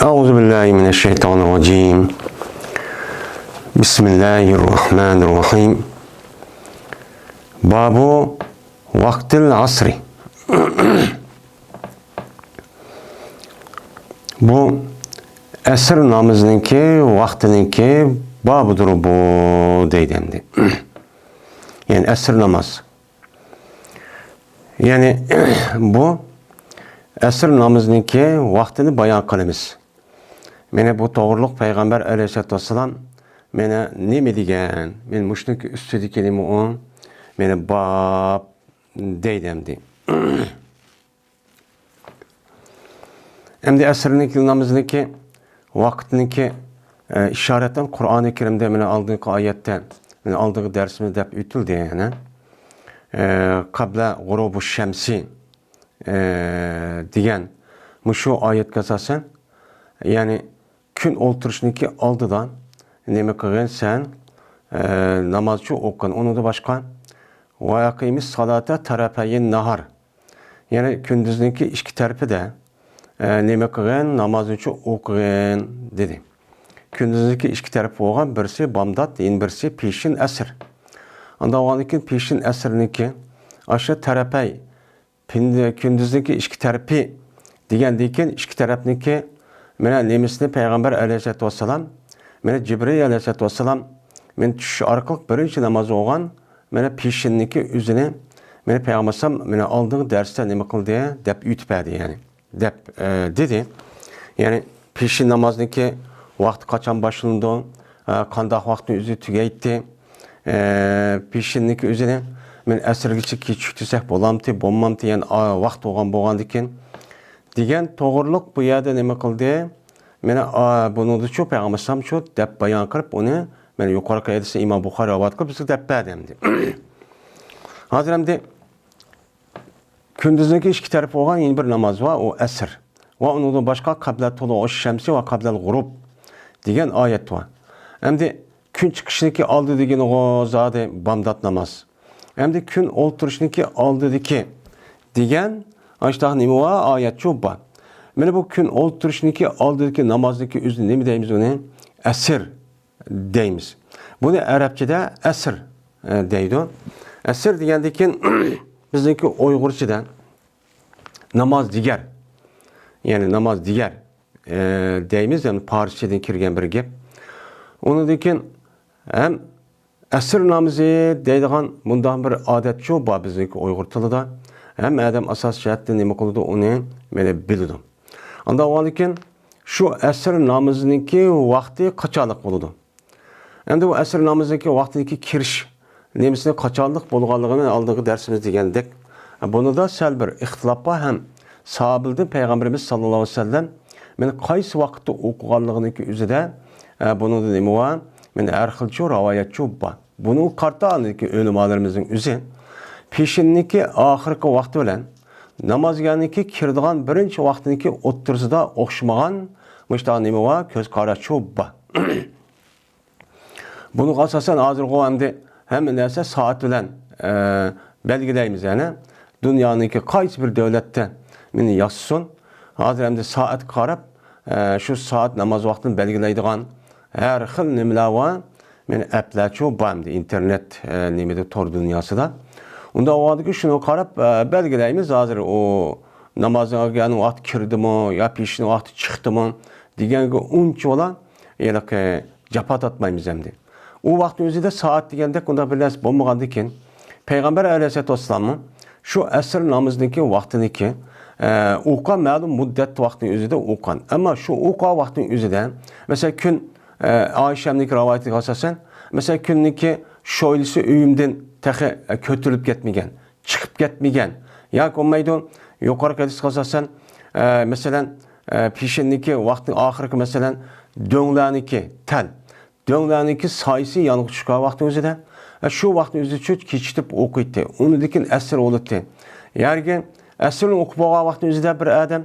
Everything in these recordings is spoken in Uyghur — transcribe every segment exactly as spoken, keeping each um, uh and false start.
أعوذ بالله من الشيطان الرجيم. بسم الله الرحمن الرحيم. باب وقت العصر. بۇ ئەسىر نامىزىنىڭكى ۋاقتىنىڭكى بابىدۇر بۇ، دەيدۇ ئەمدى. يەنى ئەسىر ناماز. يەنى بۇ ئەسىر نامىزىنىڭكى ۋاقتىنى بايان قىلىمىز. مانا بۇ توغرۇلۇق پەيغەمبەر ئەلەيھىسسالاتۇ ۋەسسالام مانا نېمە دېگەن؟ مانا مۇشۇنىڭكى ئۈستىدىكى نېمە ئۇ؟ مانا باب دەيدۇ ئەمدى. ئەمدى ئەسىرنىڭكى نامىزىنىڭكى ۋاقتىنىڭكى، ئە، ئىشارەتەن قۇرئانى كەرىمدە مانا ئالدىنقى ئايەتتە، مانا ئالدىنقى دەرسىمىز دەپ ئۆتۈلدى يەنە. ئە، قەبلە غۇرۇبۇ شەمسى، ئە، دېگەن مۇشۇ ئايەتكە ئاساسەن، يەنى كۈن ئولتۇرۇشنىڭكى ئالدىدا نېمە قىلغىن سەن؟ ئە، نامازچۇ ئوقۇغىن. ئۇنىڭدىن باشقا، ۋە ئەقىمىس سالاتا تەرەپەيىن ناھار. يەنى كۈندۈزنىڭكى ئىككى تەرىپىدە، ئە، نېمە قىلغىن؟ نامازنىچۇ ئوقۇغىن، دېدى. كۈندۈزنىڭكى ئىككى تەرىپى بولغان، بىرسى بامدات، يەنە بىرسى پېشىن ئەسىر. ئاندىن بولغاندىن كېيىن پېشىن ئەسىرنىڭكى ئاشۇ تەرەپەي، پىن-، كۈندۈزنىڭكى ئىككى تەرىپى دېگەندىن كېيىن ئىككى تەرەپنىڭكى مانا نېمىسىنى پەيغەمبەر ئەلەيھىسسالاتۇ ۋەسسالام، مانا جىبرىئىل ئەلەيھىسسالاتۇ ۋەسسالام، مانا چۈشۈش ئارقىلىق بىرىنچى ناماز بولغان، مانا پېشىننىكى ئۆزىنى، مانا پەيغەمبەر ئەلەيھىسسالام، مانا ئالدىنقى دەرستە نېمە قىلدى دەپ ئۆتۈپ بەردى، يەنى دەپ، ئە، دېدى. يەنى پېشىن نامازنىڭكى ۋاقتى قاچان باشلىنىدۇ، ئە، قانداق ۋاقىتنى ئۆزى تۈگەيتتى، ئە، پېشىننىڭكى ئۆزىنى مەن ئەسىرگىچە كېچىكتۈرسەك بولامتى، بولمامتى، يەنى، ئا، ۋاقىت بولغان، بولغاندىكىن دېگەن توغرۇلۇق بۇ يەردە نېمە قىلدى؟ مانا، ئا، بۇنىڭدىچۇ پەيغەمبەر ئەلەيھىسسالامچۇ دەپ بايان قىلىپ، ئۇنى مانا يۇقىرىقى ھەدىسنى ئىمام بۇخارى رىۋايەت قىلىپ بىزگە دەپ بەردى ئەمدى. ھازىر ئەمدى كۈندۈزنىڭكى ئىككى تەرىپى بولغان يەنە بىر ناماز بار، ئۇ ئەسىر. ۋە ئۇنىڭدىن باشقا قەبلە تۇلۇئۇش شەمسى ۋە قەبلەل غۇرۇب دېگەن ئايەت بار. ئەمدى كۈن چىقىشنىڭكى ئالدى دېگىنىغۇ زادى بامدات ناماز. ئەمدى كۈن ئولتۇرۇشنىڭكى ئالدىدىكى دېگەن ئاشتاق نېمە بار؟ ئايەتچۇ بار. مانا بۇ كۈن ئولتۇرۇشنىڭكى ئالدىدىكى نامازنىڭكى ئۆزىنى نېمە دەيمىز ئۇنى؟ ئەسىر دەيمىز. بۇنى ئەرەبچىدە ئەسىر، ئە، دەيدۇ. ئەسىر دېگەندىن كېيىن بىزنىڭكى ئۇيغۇرچىدا ناماز دىگەر، يەنى ناماز دىگەر، ئە، دەيمىز، يەنى پارسچىدىن كىرگەن بىر گەپ. ئۇنىڭدىن كېيىن ھەم ئەسىر نامىزى دەيدىغان مۇنداق بىر ئادەتچۇ بار بىزنىڭكى ئۇيغۇر تىلىدا. ھەممە ئادەم ئاساسىي جەھەتتىن نېمە قىلىدۇ، ئۇنى مانا بىلىدۇ. ئاندىن بولغاندىن كېيىن شۇ ئەسىر نامىزىنىڭكى ۋاقتى قاچانلىق بولىدۇ؟ ئەمدى بۇ ئەسىر نامىزىنىڭكى ۋاقتىدىكى كىرىش نېمىسىنى قاچانلىق بولغانلىقىنى ئالدىنقى دەرسىمىز دېگەندەك، بۇنىدا سەل بىر ئىختىلاپ بار ھەم ساھابىلىدىن پەيغەمبىرىمىز ساللاللاھۇ ئەلەيھى ۋەسەللەم مەن قايسى ۋاقىتتا ئوقۇغانلىقىنىڭكى ئۆزىدە، ئە، بۇنىڭدا نېمە بار؟ مەن ھەر خىلچۇ رىۋايەتچۇ بار. بۇنىڭغا قارىتا ئاندىكى ئۆلىمالىرىمىزنىڭ ئۆزى پېشىننىكى ئاخىرقى ۋاقتى بىلەن نامازگەرنىڭكى كىرىدىغان بىرىنچى ۋاقتىنىڭكى ئوتتۇرىسىدا ئوخشىمىغان مۇشۇنداق نېمە بار؟ كۆز قاراشچۇ بار. بۇنىڭغا ئاساسەن ھازىرغۇ ئەمدى ھەممە نەرسە سائەت بىلەن، ئە، بەلگىلەيمىز، يەنى دۇنيانىڭكى قايسى بىر دۆلەتتە مېنى ياسىسۇن، ھازىر ئەمدى سائەتكە قاراپ، ئە، شۇ سائەت ناماز ۋاقتىنى بەلگىلەيدىغان ھەر خىل نېمىلەر بار، مېنى ئەپلەرچۇ بار ئەمدى ئىنتېرنېت، ئە، نېمىدە، تور دۇنياسىدا. ئۇنداق بولغاندىكىن شۇنىڭغا قاراپ، ئە، بەلگىلەيمىز، ھازىر ئۇ نامازنىڭ ۋاقتى كىردىمۇ يا پېشىننىڭ ۋاقتى چىقتىمۇ دېگەنگە ئۇنچىۋالا ھېلىقى جاپا تارتمايمىز ئەمدى. ئۇ ۋاقىتنىڭ ئۆزىدە سائەت دېگەندەك ئۇنداق بىر نەرسە بولمىغاندىكىن، پەيغەمبەر ئەلەيھىسسالاتۇ ۋەسسالاممۇ شۇ ئەسىر نامىزىنىڭكى ۋاقتىنىڭكى، ئە، ئوقۇغان مەلۇم مۇددەت ۋاقتىنىڭ ئۆزىدە ئوقۇغان. ئەمما شۇ ئوقۇغان ۋاقتىنىڭ ئۆزىدە، مەسىلەن، كۈن، ئە، ئائىشەمنىڭكى رىۋايىتىگە ئاساسەن، مەسىلەن، كۈننىڭكى شويلىسى ئۆيۈمدىن تېخى، ئە، كۆتۈرۈلۈپ كەتمىگەن. چىقىپ كەتمىگەن ياكى بولمايدۇ. يۇقىرىقى ھەدىسكە ئاساسەن، ئە، مەسىلەن، ئە، پېشىننىكى ۋاقتىنىڭ ئاخىرقى، مەسىلەن، دۆڭلەرنىڭكى تەل، دۆڭلەرنىڭكى سايىسى يانغا چۈشكەن ۋاقتى ئۆزىدە، ئە، شۇ ۋاقىتنىڭ ئۆزىدە چۆچ كېچىكتۈرۈپ ئوقۇيتتى. ئۇنىڭدىن كېيىن ئەسىر بولاتتى. يەرگە ئەسىرنى ئوقۇپ بولغان ۋاقتىنىڭ ئۆزىدە بىر ئادەم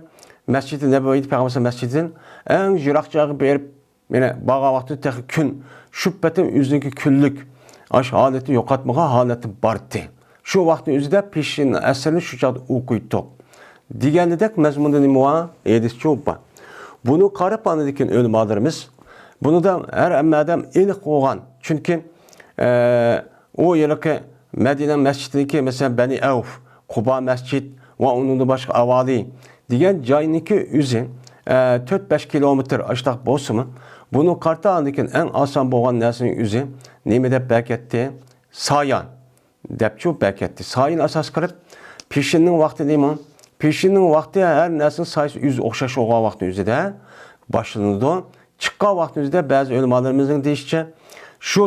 مەسچىدى نەبەۋىدە، پەيغەمبەر مەسچىدىدىن ئەڭ يىراق جايغا بېرىپ، مانا بارغان ۋاقتىدا تېخى كۈن شۇ پېتىم ئۆزىنىڭكى كۈنلۈك ئاشۇ ھالىتىنى يوقاتمىغان ھالەتتە بارتتى. شۇ ۋاقىتنىڭ ئۆزىدە پېشىن ئەسىرنى شۇ چاغدا ئوقۇيتتۇق دېگەندەك مەزمۇندا نېمە بار؟ ھەدىسچۇ بار. بۇنى قاراپ ئاندىن كېيىن ئۆلىمالىرىمىز، بۇنىدا ھەر ھەممە ئادەم ئېنىق بولغان. چۈنكى، ئە، ئۇ ھېلىقى مەدىنە مەسچىتىنىڭكى، مەسىلەن، بەنى ئەۋف، قۇبا مەسچىت ۋە ئۇنىڭدىن باشقا ئاۋالى دېگەن جاينىڭكى ئۆزى، ئە، تۆت بەش كىلومېتىر ئاشتاق بولسىمۇ، بۇنى قارىتا ئاندىن كېيىن ئەڭ ئاسان بولغان نەرسىنىڭ ئۆزى نېمە دەپ بەركەتتى؟ سايان دەپچۇ بەركەتتى. سايىن ئاساس قىلىپ، پېشىننىڭ ۋاقتى دەيمەن. پېشىننىڭ ۋاقتى ھەر نەرسىنىڭ سايىسى ئۆزى ئوخشاش بولغان ۋاقىتنىڭ ئۆزىدە باشلىنىدۇ. چىققان ۋاقىتنىڭ ئۆزىدە بەزى ئۆلىمالىرىمىزنىڭ دېيىشىچە، شۇ،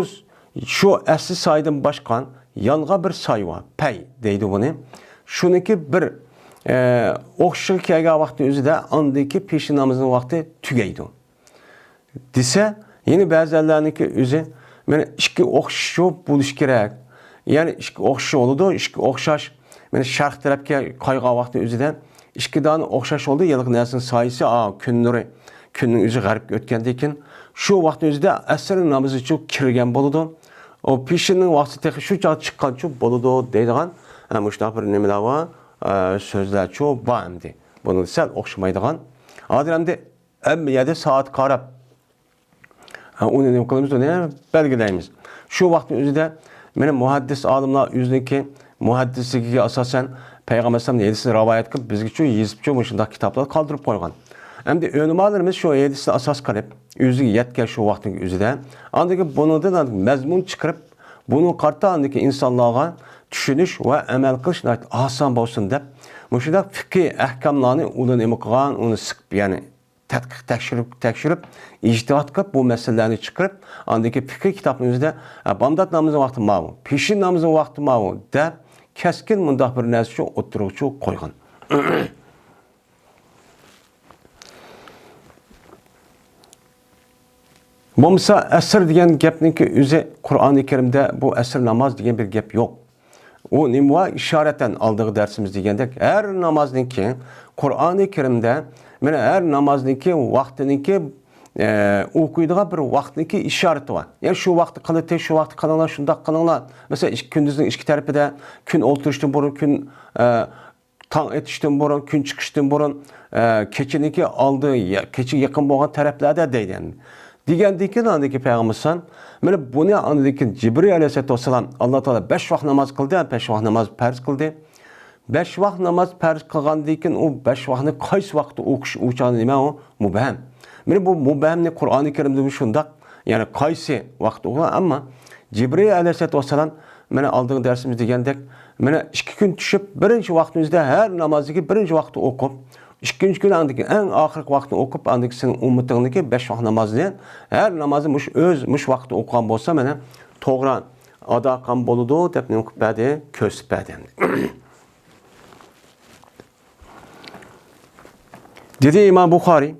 شۇ ئەسلى سايدىن باشقا يانغا بىر ساي بار، پەي دەيدۇ بۇنى. شۇنىڭكى بىر، ئە، ئوخشىشىغا كەلگەن ۋاقىتنىڭ ئۆزىدە ئاندىكى پېشىن نامىزىنىڭ ۋاقتى تۈگەيدۇ. دېسە، يەنە بەزىلەرنىڭكى ئۆزى، مانا، ئىككى ئوخشىشى بولۇشى كېرەك. يەنى ئىككى ئوخشىشى بولىدۇ، ئىككى ئوخشاش. مانا، شەرق تەرەپكە قايغان ۋاقىتنىڭ ئۆزىدە ئىككى دانە ئوخشاش بولدى، ھېلىقى نەرسىنىڭ سايىسى، ئا، كۈن نۇرى، كۈننىڭ ئۆزى غەربكە ئۆتكەندىن كېيىن، شۇ ۋاقىتنىڭ ئۆزىدە ئەسىرنىڭ نامىزىچۇ كىرگەن بولىدۇ. ئۇ پېشىننىڭ ۋاقتى تېخى شۇ چاغ چىققانچۇ بولىدۇ دەيدىغان، ھە، مۇشۇنداق بىر نېمىلەر بار، ئە، سۆزلەرچۇ بار ئەمدى. بۇنىڭ سەل ئوخشىمايدىغان. ھازىر ئەمدى ھەممە يەردە سائەت قاراپ، ھە، ئۇنى نېمە قىلىمىز، ئۇنى بەلگىلەيمىز. شۇ ۋاقىتنىڭ ئۆزىدە مانا مۇھەددىس ئالىملار ئۆزىنىڭكى مۇھەددىسلىكىگە ئاساسەن پەيغەمبەر ئەلەيھىسسالامنىڭ ھەدىسىنى رىۋايەت قىلىپ، بىزگىچۇ يېزىپچۇ مۇشۇنداق كىتابلار قالدۇرۇپ قويغان. ئەمدى ئۆلىمالىرىمىز شۇ ھەدىسنى ئاساس قىلىپ، ئۆزىگە يەتكەن شۇ ۋاقىتنىڭ ئۆزىدە، ئاندىن كېيىن بۇنىڭدىن مەزمۇن چىقىرىپ، بۇنىڭغا قارىتا ئاندىن كېيىن ئىنسانلارغا چۈشىنىش ۋە ئەمەل قىلىش ناھايىتى ئاسان بولسۇن دەپ، مۇشۇنداق فىقھىي ئەھكاملارنى ئۇلار نېمە قىلغان، ئۇنى سىقىپ، يەنى تەتقىق، تەكشۈرۈپ، تەكشۈرۈپ، ئىجتىھات قىلىپ، بۇ مەسىلىلەرنى چىقىرىپ، ئاندىن كېيىن پىقھىي كىتابنىڭ ئۆزىدە، «ھە، بامدات نامىزىنىڭ ۋاقتى ماۋۇ، پېشىن نامىزىنىڭ ۋاقتى ماۋۇ» دەپ، كەسكىن مۇنداق بىر نەرسىچۇ ئوتتۇرىغىچۇ قويغان. بولمىسا، ئەسىر دېگەن گەپنىڭكى ئۆزى قۇرئانى كەرىمدە بۇ ئەسىر ناماز دېگەن بىر گەپ يوق. ئۇ نېمە ۋە ئىشارەتەن ئالدىغى دەرسىمىز دېگەندەك، ھەر نامازنىڭكى، قۇرئانى كەرىمدە، مانا، ھەر نامازنىڭكى ۋاقتىنىڭكى، ئە، ئوقۇيدىغان بىر ۋاقتىنىڭكى ئىشارىتى بار. يەنى شۇ ۋاقىتتا قىلىتى، شۇ ۋاقىتتا قىلىڭلار، شۇنداق قىلىڭلار. مەسىلەن، ئىككى، كۈندۈزنىڭ ئىككى تەرىپىدە، كۈن ئولتۇرۇشتىن بۇرۇن، كۈن، ئە، تاڭ ئېتىشتىن بۇرۇن، كۈن چىقىشتىن بۇرۇن، ئە، كېچىنىڭكى ئالدى، يا، كېچىگە يېقىن بولغان تەرەپلەردە دەيدۇ ئەمدى. دېگەندىن كېيىن ئاندىن كېيىن پەيغەمبەر ئەلەيھىسسالام، مانا بۇنى ئاندىن كېيىن جىبرىل ئەلەيھىسسالاتۇ ۋەسسالام، ئاللا تائالا بەش ۋاق ناماز قىلدى، بەش ۋاق ناماز پەرز قىلدى. بەش ۋاق ناماز پەرز قىلغاندىن كېيىن ئۇ بەش ۋاقنى قايسى ۋاقىتتا ئوقۇش، ئۇ چاغدا نېمە ئۇ؟ مۇبھەم. مانا بۇ مۇبھەمنى قۇرئانى كەرىمدىمۇ شۇنداق، يەنى قايسى ۋاقىتتا ئوقۇغان، ئەمما جىبرىل ئەلەيھىسسالاتۇ ۋەسسالام، مانا ئالدىنقى دەرسىمىز دېگەندەك، مانا ئىككى كۈن چۈشۈپ، بىرىنچى ۋاقتىمىزدا ھەر نامازدىكى بىرىنچى ۋاقىتتا ئوقۇپ، ئىككىنچى كۈنى ئاندىن كېيىن ئەڭ ئاخىرقى ۋاقتىنى ئوقۇپ، ئاندىن كېيىن سېنىڭ ئۈممىتىڭنىكى بەش ۋاق نامازنى، ھەر نامازنى مۇشۇ ئۆز، مۇشۇ ۋاقىتتا ئوقۇغان بولسا، مانا توغرا ئادا قىلغان بولىدۇ، دەپ نېمە قىلىپ بەردى؟ كۆرسىتىپ بەردى ئەمدى. دېدى ئىمام بۇخارىي،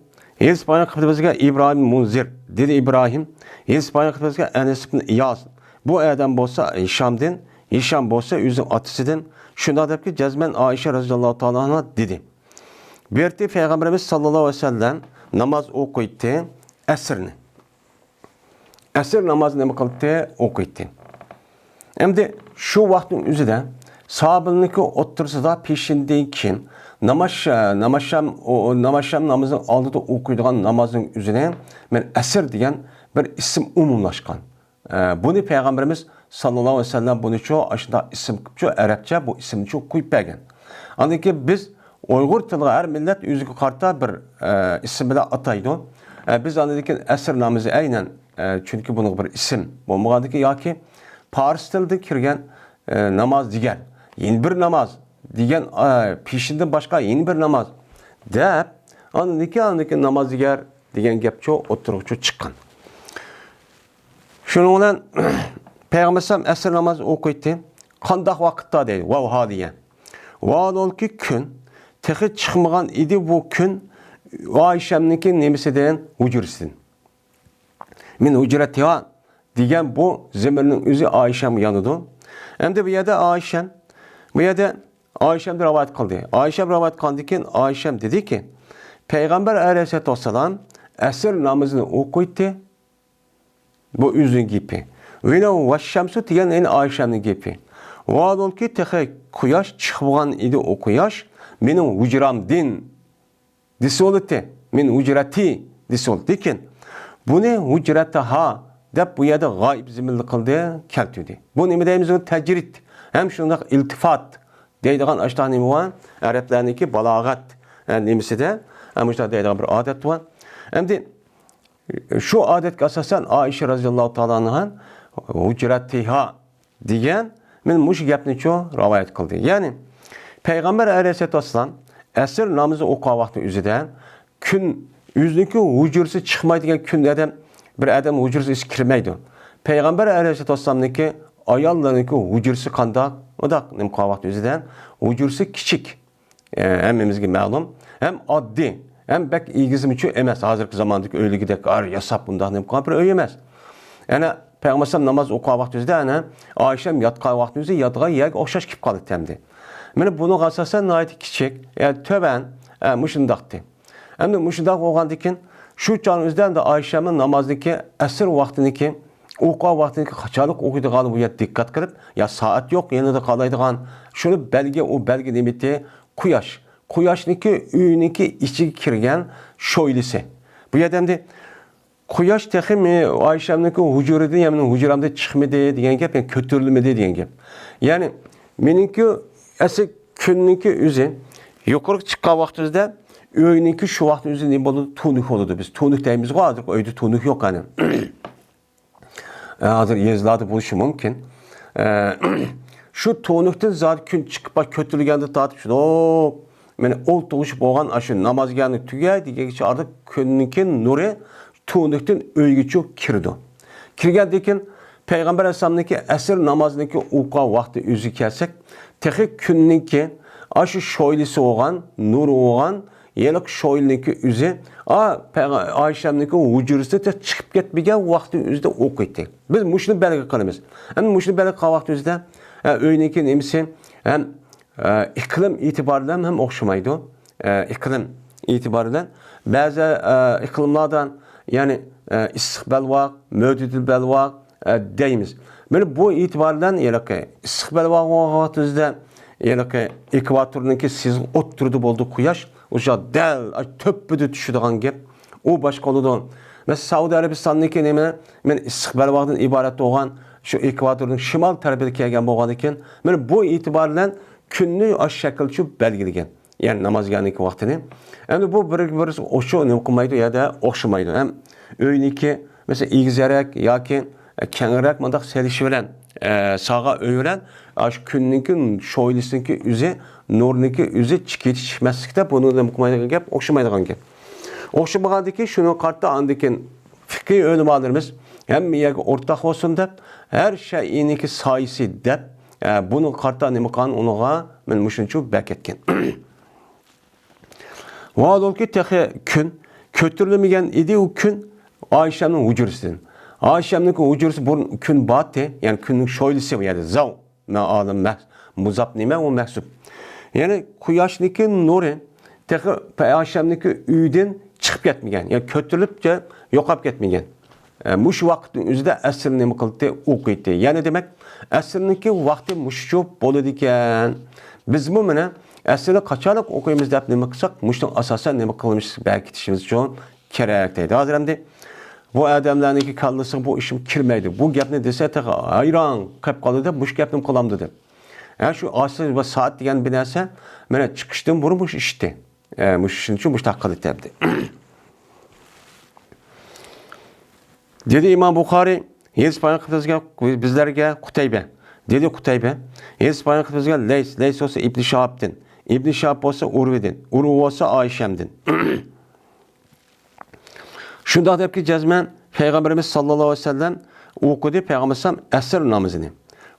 ھەدىس بايان قىلىپ بىزگە ئىبراھىم مۇنزىر، دېدى ئىبراھىم، ھەدىس بايان قىلىپ بىزگە ئەنەس ئىبن ئىياز، بۇ ئادەم بولسا ھىشامدىن، ھىشام بولسا ئۆزىنىڭ ئاتىسىدىن، شۇنداق دەپكى جەزمەن ئائىشە رەزىياللاھۇ تائالا ئانھا دېدى. بۇ يەردە پەيغەمبىرىمىز ساللاللاھۇ ئەلەيھى ۋەسەللەم ناماز ئوقۇيتتى، ئەسىرنى. ئەسىر نامازىنى نېمە قىلدى؟ ئوقۇيتتى. ئەمدى شۇ ۋاقىتنىڭ ئۆزىدە ساھابىلەرنىڭكى ئوتتۇرىسىدا پېشىندىن كېيىن ناماز، ناماز شام، ئۇ، ناماز شام نامىزىنىڭ ئالدىدا ئوقۇيدىغان نامازنىڭ ئۆزىنى مەن ئەسىر دېگەن بىر ئىسىم ئومۇملاشقان. ئە، بۇنى پەيغەمبىرىمىز ساللاللاھۇ ئەلەيھى ۋەسەللەم بۇنىچۇ ئاشۇنداق ئىسىم قىپچۇ، ئەرەبچە بۇ ئىسىمنىچۇ قويۇپ بەرگەن. ئاندىن كېيىن بىز ئۇيغۇر تىلىغا ھەر مىللەت ئۆزىگە قارىتا بىر، ئە، ئىسىم بىلەن ئاتايدۇ. ئە، بىز ئاندىن كېيىن ئەسىر نامىزى ئەينەن، ئە، چۈنكى بۇنىڭغا بىر ئىسىم بولمىغاندىن كېيىن ياكى پارس تىلىدىن كىرگەن، ئە، ناماز دېگەن، يەنە بىر ناماز دېگەن، ئە، پېشىندىن باشقا يەنە بىر ناماز دەپ، ئاندىن كېيىن، ئاندىن كېيىن ناماز دېگەر دېگەن گەپچۇ ئوتتۇرىغىچۇ چىققان. شۇنىڭ بىلەن پەيغەمبەر ئەلەيھىسسالام ئەسىر نامازى ئوقۇيتتى. قانداق ۋاقىتتا دەيدۇ؟ ۋاۋھا دېگەن. ۋاھالەنكى كۈن تېخى چىقمىغان ئىدى، بۇ كۈن ئائىشەمنىڭكى نېمىسىدىن، ھۇجرىسىدىن. مىن ھۇجرەتىھا دېگەن بۇ زېمىرنىڭ ئۆزى ئائىشەمگە يانىدۇ. ئەمدى بۇ يەردە ئائىشەم، بۇ يەردە ئائىشەم رىۋايەت قىلدى. ئائىشەم رىۋايەت قىلغاندىن كېيىن ئائىشەم دېدىكى، پەيغەمبەر ئەلەيھىسسالاتۇ ۋەسسالام ئەسىر نامىزىنى ئوقۇيتتى. بۇ ئۆزىنىڭ گېپى. ۋىنە ۋەششەمسۇ دېگەن يەنە ئائىشەمنىڭ گېپى. ۋاھالەنكى تېخى قۇياش چىقمىغان ئىدى، ئۇ قۇياش مېنىڭ ھۇجرامدىن دېسە بولاتتى. مىن ھۇجرەتى دېسە بولىدۇ. لېكىن بۇنى ھۇجرەتىھا دەپ بۇ يەردە غائىب زېمىنلىق قىلدى، كەلتۈردى. بۇ نېمە دەيمىز؟ بۇ تەجرىد ھەم شۇنداق ئىلتىفات دەيدىغان ئاشۇنداق نېمە بار؟ ئەرەبلەرنىڭكى بالاغەت، ئە، نېمىسىدە، ئە، مۇشۇنداق دەيدىغان بىر ئادەت بار. ئەمدى شۇ ئادەتكە ئاساسەن ئائىشە رەزىياللاھۇ تائالا ئەنھا ھۇجرەتىھا دېگەن، مانا مۇشۇ گەپنىچۇ رىۋايەت قىلدى. يەنى پەيغەمبەر ئەلەيھىسسالاتۇ ۋەسسالام ئەسىر نامىزى ئوقۇغان ۋاقتى ئۆزىدە كۈن ئۆزىنىڭكى ھۇجرىسى چىقمايدىغان كۈن ئادەم، بىر ئادەم ھۇجرىسى ئىچى كىرمەيدۇ. پەيغەمبەر ئەلەيھىسسالاتۇ ۋەسسالامنىڭكى ئاياللىرىنىڭكى ھۇجرىسى قانداق؟ ئۇنداق نېمە قىلغان ۋاقتى ئۆزىدە ھۇجرىسى كىچىك. ئە، ھەممىمىزگە مەلۇم. ھەم ئاددىي، ھەم بەك ئېگىزمىچۇ ئەمەس. ھازىرقى زاماندىكى ئۆيلىكىدەك ئار ياساپ بۇنداق نېمە قىلغان بىر ئۆي ئەمەس. ئەنە پەيغەمبەر ئەلەيھىسسالام ناماز ئوقۇغان ۋاقتى ئۆزىدە ئەنە ئائىشەم ياتقان ۋاقتى ئۆزى ياتىدىغان يەرگە ئوخشاش كېلىپ قالدى ئەمدى. مانا بۇنىڭغا ئاساسەن ناھايىتى كىچىك، يەنى تۆۋەن، ئە، مۇشۇنداقتى. ئەمدى مۇشۇنداق بولغاندىكىن شۇ چاغنىڭ ئۆزىدە ئەمدى ئائىشەمنىڭ نامازنىكى ئەسىر ۋاقتىنىكى ئوقۇغان ۋاقتىنىكى قاچانلىق ئوقۇيدىغانلىقى بۇ يەردە دىققەت قىلىپ، يا سائەت يوق يېنىدا قالايدىغان، شۇنى بەلگە، ئۇ بەلگە نېمىتى؟ قۇياش. قۇياشنىڭكى ئۆينىڭكى ئىچىگە كىرگەن شويلىسى. بۇ يەردە ئەمدى قۇياش تېخى مې-، ئائىشەمنىڭكى ھۇجرىدىن، يەنى مېنىڭ ھۇجرامدىن چىقمىدى دېگەن گەپ، يەنى كۆتۈرۈلمىدى دېگەن گەپ. يەنى مېنىڭكى ئەسلى كۈننىڭكى ئۆزى يۇقىرىغا چىققان ۋاقتىمىزدا ئۆينىڭكى شۇ ۋاقتىمىزدا نېمە بولىدۇ؟ تۇنۇك بولىدۇ. بىز تۇنۇك دەيمىزغۇ، ھازىرقى ئۆيدە تۇنۇك يوق ئەنە. ئە، ھازىر يېزىلاردا بولۇشى مۇمكىن. ئە، شۇ تۇنۇكتىن زادى كۈن چىقىپ كۆتۈرۈلگەندىن تارتىپ شۇنداق مانا ئولتۇرۇشۇپ بولغان ئاشۇ نامازگاھنى تۈگەي دېگەنگىچە ئارىدا كۈننىڭكى نۇرى تۇنۇكتىن ئۆيگىچۇ كىرىدۇ. كىرگەندىن كېيىن پەيغەمبەر ئەلەيھىسسالامنىڭكى ئەسىر نامازىنىڭكى ئوقۇغان ۋاقتى ئۆزىگە كەلسەك، تېخى كۈننىڭكى ئاشۇ شويلىسى بولغان، نۇرى بولغان، ھېلىقى شويلىنىڭكى ئۆزى، ئا، پەيغە-، ئائىشەمنىڭكى ھۇجرىسىدىن چىقىپ كەتمىگەن ۋاقتى ئۆزىدە ئوقۇيتتى. بىز مۇشۇنى بەلگە قىلىمىز. ئەمدى مۇشۇنى بەلگە قىلغان ۋاقتى ئۆزىدە، ئە، ئۆينىڭكى نېمىسى ھەم، ئە، ئىقلىم ئېتىبارى بىلەن ھەم ئوخشىمايدۇ. ئە، ئىقلىم ئېتىبارى بىلەن بەزى، ئە، ئىقلىملاردا، يەنى، ئە، ئىسسىق بەلباغ، مۆتىدىل بەلباغ، ئە، دەيمىز. مانا بۇ ئېتىبار بىلەن ھېلىقى ئىسسىق بەلباغ بولغان ۋاقتىمىزدا ھېلىقى ئېكۋاتورنىڭكى سىزىق ئوتتۇرىدا بولىدۇ قۇياش. ئۇ چاغ دەل، ئاي، تۆپىدە چۈشىدىغان گەپ. ئۇ باشقا بولىدۇ. مەسىلەن، سەئۇدى ئەرەبىستاننىڭكى نېمە؟ مانا ئىسسىق بەلباغدىن ئىبارەت بولغان شۇ ئېكۋاتورنىڭ شىمال تەرىپىدە كەلگەن بولغاندىكىن، مانا بۇ ئېتىبار بىلەن كۈننى ئاشۇ شەكىلچە بەلگىلىگەن. يەنى نامازگاھنىڭكى ۋاقتىنى. ئەمدى بۇ بىر-، بىرسى ئوشۇ نېمە قىلمايدۇ، يا-دە ئوخشىمايدۇ. ھەم ئۆينىڭكى، مەسىلەن، ئېگىزرەك ياكى كەڭرەك مۇنداق سېلىشى بىلەن، ئە، ساغا ئۆي بىلەن ئاشۇ كۈننىڭكى شويلىسىنىڭكى ئۆزى، نۇرنىڭكى ئۆزى چىقىپ كېتىش چىقماسلىقتا بۇنىڭ نېمە قىلمايدىغان گەپ، ئوخشىمايدىغان گەپ. ئوخشىمىغاندىكىن شۇنىڭغا قارىتا ئاندىن كېيىن فىقھىي ئۆلىمالىرىمىز ھەممە يەرگە ئورتاق بولسۇن دەپ، ھەر شەيئىنىڭكى سايىسى دەپ، ئە، بۇنىڭغا قارىتا نېمە قىلغان، ئۇنىڭغا مانا مۇشۇنچە بەركەتكەن. ۋاھالەنكى تېخى كۈن كۆتۈرۈلمىگەن ئىدى، ئۇ كۈن ئائىشەمنىڭ ھۇجرىسىدىن. ئائىشەمنىڭكى ھۇجرىسى بۇرۇن كۈن بارتى، يەنى كۈننىڭ شويلىسى بۇ يەردە زاۋ. مەئالىم مەھ-، مۇزاپ نېمە؟ ئۇ مەھسۇپ. يەنى قۇياشنىڭكى نۇرى تېخى ئائىشەمنىڭكى ئۆيىدىن چىقىپ كەتمىگەن، يەنى كۆتۈرۈلۈپچە يوقاپ كەتمىگەن. ئە، مۇشۇ ۋاقىتنىڭ ئۆزىدە ئەسىرنى نېمە قىلدى؟ ئوقۇيتتى. يەنى دېمەك، ئەسىرنىڭكى ۋاقتى مۇشۇچە بولىدىكەن. بىزمۇ مانا ئەسىرنى قاچانلىق ئوقۇيمىز دەپ نېمە قىلساق، مۇشۇنىڭ ئاساسەن نېمە قىلىمىز، بەركىتىشىمىز ئۈچۈن كېرەك دەيدۇ. ھازىر ئەمدى بۇ ئادەملەرنىڭكى كاللىسىغا بۇ ئىشىم كىرمەيدۇ. بۇ گەپنى دېسە تېخى ھەيران قېلىپ قالىدۇ دەپ، مۇشۇ گەپنى قىلامدۇ دەپ. ھە، شۇ ئاسىل ۋە سائەت دېگەن بىر نەرسە، مانا چىقىشتىن بۇرۇن مۇشۇ ئىشتى. ئە، مۇشۇ ئىشنى شۇ مۇشۇنداق قىلدى دەپتۇ. دېدى ئىمام بۇخارىي، ھەدىس بايان قىلىپ بىزگە، بىزلەرگە قۇتەيبە. دېدى قۇتەيبە، ھەدىس بايان قىلىپ بىزگە لەيس، لەيس بولسا ئىبنى شىھابتىن، ئىبنى شىھاب بولسا ئۇرۋىدىن، ئۇرۋا بولسا ئائىشەمدىن. شۇنداق دەپكى جەزمەن پەيغەمبىرىمىز ساللاللاھۇ ئەلەيھى ۋەسەللەم ئوقۇدى پەيغەمبەر ئەسسالام ئەسىر نامىزىنى.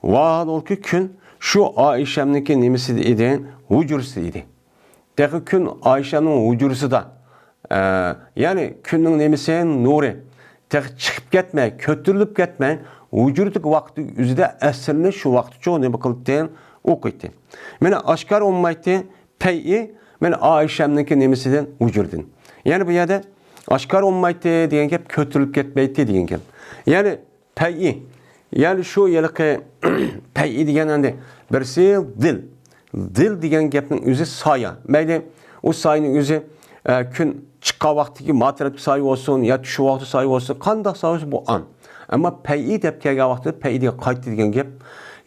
ۋاھالەنكى كۈن شۇ ئائىشەمنىڭكى نېمىسىدە ئىدى؟ ھۇجرىسىدە ئىدى. تېخى كۈن ئائىشەمنىڭ ھۇجرىسىدا. ئە، يەنى كۈننىڭ نېمىسى؟ نۇرى. تېخى چىقىپ كەتمەي، كۆتۈرۈلۈپ كەتمەي، ھۇجرىدىكى ۋاقتى ئۆزىدە ئەسىرنى شۇ ۋاقىتچۇ نېمە قىلىپتى؟ ئوقۇيتتى. مانا ئاشكارا بولمايتتى، پەيئى، مانا ئائىشەمنىڭكى نېمىسىدىن، ھۇجرىدىن. يەنى بۇ يەردە ئاشكارا بولمايتتى دېگەن گەپ، كۆتۈرۈلۈپ كەتمەيتتى دېگەن گەپ. يەنى پەيئى. يەنى شۇ ھېلىقى پەيئى دېگەن ئەمدى بىرسى دىل. دىل دېگەن گەپنىڭ ئۆزى سايە. مەيلى، ئۇ سايىنىڭ ئۆزى، ئە، كۈن چىققان ۋاقتىدىكى ما تەرەپتىكى سايە بولسۇن يا چۈشۈش ۋاقتى سايە بولسۇن، قانداق سايە بولسۇن، بۇ ئان. ئەمما پەيئى دەپ كەلگەن ۋاقتىدا پەيئى دېگەن قايتا دېگەن گەپ.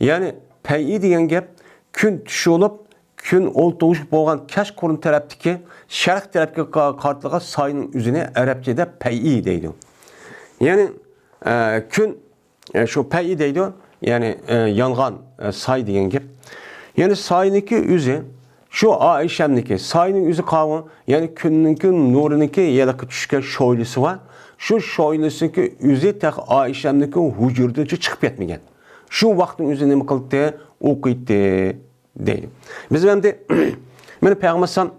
يەنى پەيئى دېگەن گەپ كۈن چۈشۈپ، كۈن ئولتۇرۇشۇپ بولغان كەچقۇرۇن تەرەپتىكى شەرق تەرەپكە قا-، قارىتىلغان سايىنىڭ ئۆزىنى ئەرەبچىدە پەيئى دەيدۇ. يەنى، ئە، كۈن، ئە، شۇ پەيئى دەيدۇ، يەنى، ئە، يانغان، ئە، ساي دېگەن گەپ. يەنى ساينىڭكى ئۆزى، شۇ ئائىشەمنىڭكى، ساينىڭ ئۆزى قاۋۇ، يەنى كۈننىڭكى نۇرىنىڭكى يېلىققا چۈشكەن شويلىسى بار. شۇ شويلىسىنىڭكى ئۆزى تېخى ئائىشەمنىڭكى ھۇجرىدىن چىقىپ كەتمىگەن. شۇ ۋاقىتنىڭ ئۆزى نېمە قىلدى؟ ئوقۇيتتى. دەيدۇ. بىز ئەمدى، مانا پەيغەمبەر ئەلەيھىسسالام،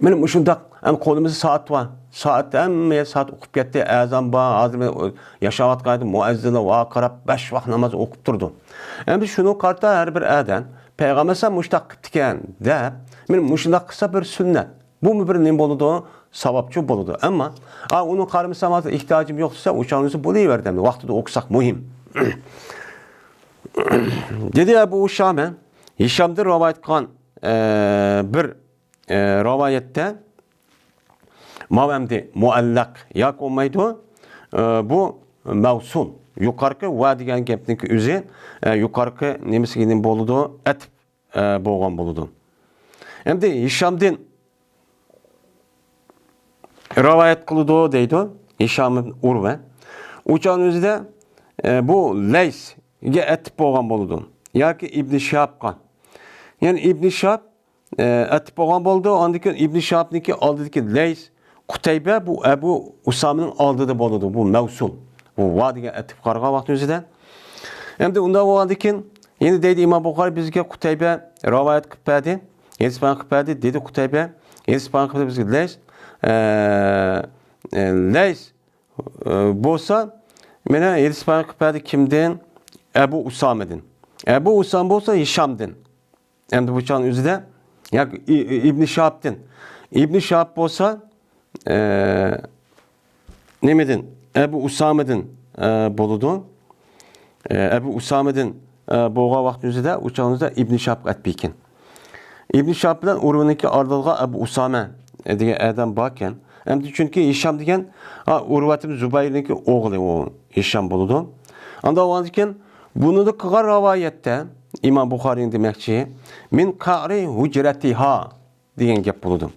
مانا مۇشۇنداق، ئەمدى قولىمىزدا سائەت بار. سائەت، ھەممە يەر سائەت ئوقۇپ كەتتى، ئەزان بار. ھازىر مانا ياشاۋاتقان يەردە مۇئەززىنلار ۋاقىراپ، بەش ۋاق ناماز ئوقۇپ تۇرىدۇ. ئەمدى شۇنىڭغا قارىتا ھەر بىر ئادەم، پەيغەمبەر ئەلەيھىسسالام مۇشۇنداق قىپتىكەن دەپ، مانا مۇشۇنداق قىلسا بىر سۈننەت. بۇمۇ بىر نېمە بولىدۇ؟ ساۋابچۇ بولىدۇ. ئەمما، ئا، ئۇنى قارىمىسام ھازىر ئېھتىياجىم يوق دېسە، ئۇ چاغنىسى بولۇۋەردى. ۋاقتىدا ئوقۇساق مۇھىم. دېدى ئەبۇ ئۇسامە، ھىشامدىن رىۋايەت قىلغان، ئە، بىر، ئە، رىۋايەتتە، ماۋۇ ئەمدى مۇئەللەق ياكى بولمايدۇ، ئە، بۇ مەۋسۇل. يۇقارقى ۋە دېگەن گەپنىڭكى ئۆزى، ئە، يۇقارقى نېمىسىگە نېمە بولىدۇ؟ ئەتىپ، ئە، بولغان بولىدۇ. ئەمدى ھىشامدىن رىۋايەت قىلىدۇ دەيدۇ، ھىشام ئىبن ئۇرۋە. ئۇ چاغنىڭ ئۆزىدە، ئە، بۇ لەيسگە ئەتىپ بولغان بولىدۇ. ياكى ئىبنى شىھابقا. يەنى ئىبنى شىھاب، ئە، ئەتىپ بولغان بولىدۇ. ئاندىن كېيىن ئىبنى شىھابنىڭكى ئالدىدىكى لەيس، قۇتەيبە بۇ ئەبۇ ئۇسامىنىڭ ئالدىدا بولىدۇ. بۇ مەۋسۇل. بۇ ۋا دېگەن ئەتىپ قارىغان ۋاقتى ئۆزىدە. ئەمدى ئۇنداق بولغاندىن كېيىن، يەنە دەيدۇ ئىمام بۇخارى بىزگە قۇتەيبە رىۋايەت قىلىپ بەردى. ھەدىس بايان قىلىپ بەردى. دېدى قۇتەيبە. ھەدىس بايان قىلىپ بىزگە لەيس. ئە، ئە، لەيس، ئە، بولسا، مانا ھەدىس بايان قىلىپ بەردى كىمدىن؟ ئەبۇ ئۇسامىدىن. ئەبۇ ئۇسامە بولسا ھىشامدىن. ئەمدى بۇ چاغنىڭ ئۆزىدە ياكى ئى-، ئى-، ئىبنى شىھابتىن. ئىبنى شىھاب بولسا، ئە، نېمىدىن؟ ئەبۇ ئۇسامىدىن، ئە، بولىدۇ. ئە، ئەبۇ ئۇسامىدىن، ئە، بولغان ۋاقىت ئۆزىدە، ئۇ چاغنىڭ ئۆزىدە ئىبنى شىھابقا ئەتىپ ئىكەن. ئىبنى شىھاب بىلەن ئۇرۋىنىڭكى ئارىلىقىدا ئەبۇ ئۇسامە، ئە، دېگەن ئادەم باركەن. ئەمدى چۈنكى ھىشام دېگەن، ئا، ئۇرۋەتىم زۇبەيرنىڭكى ئوغلى ئۇ ھىشام بولىدۇ. ئاندىن ئاۋۋالدىن كېيىن بۇنىڭدا قىلغان رىۋايەتتە ئىمام بۇخارىنىڭ دېمەكچى، مىن قەئرى ھۇجرەتىھا دېگەن گەپ بولىدۇ.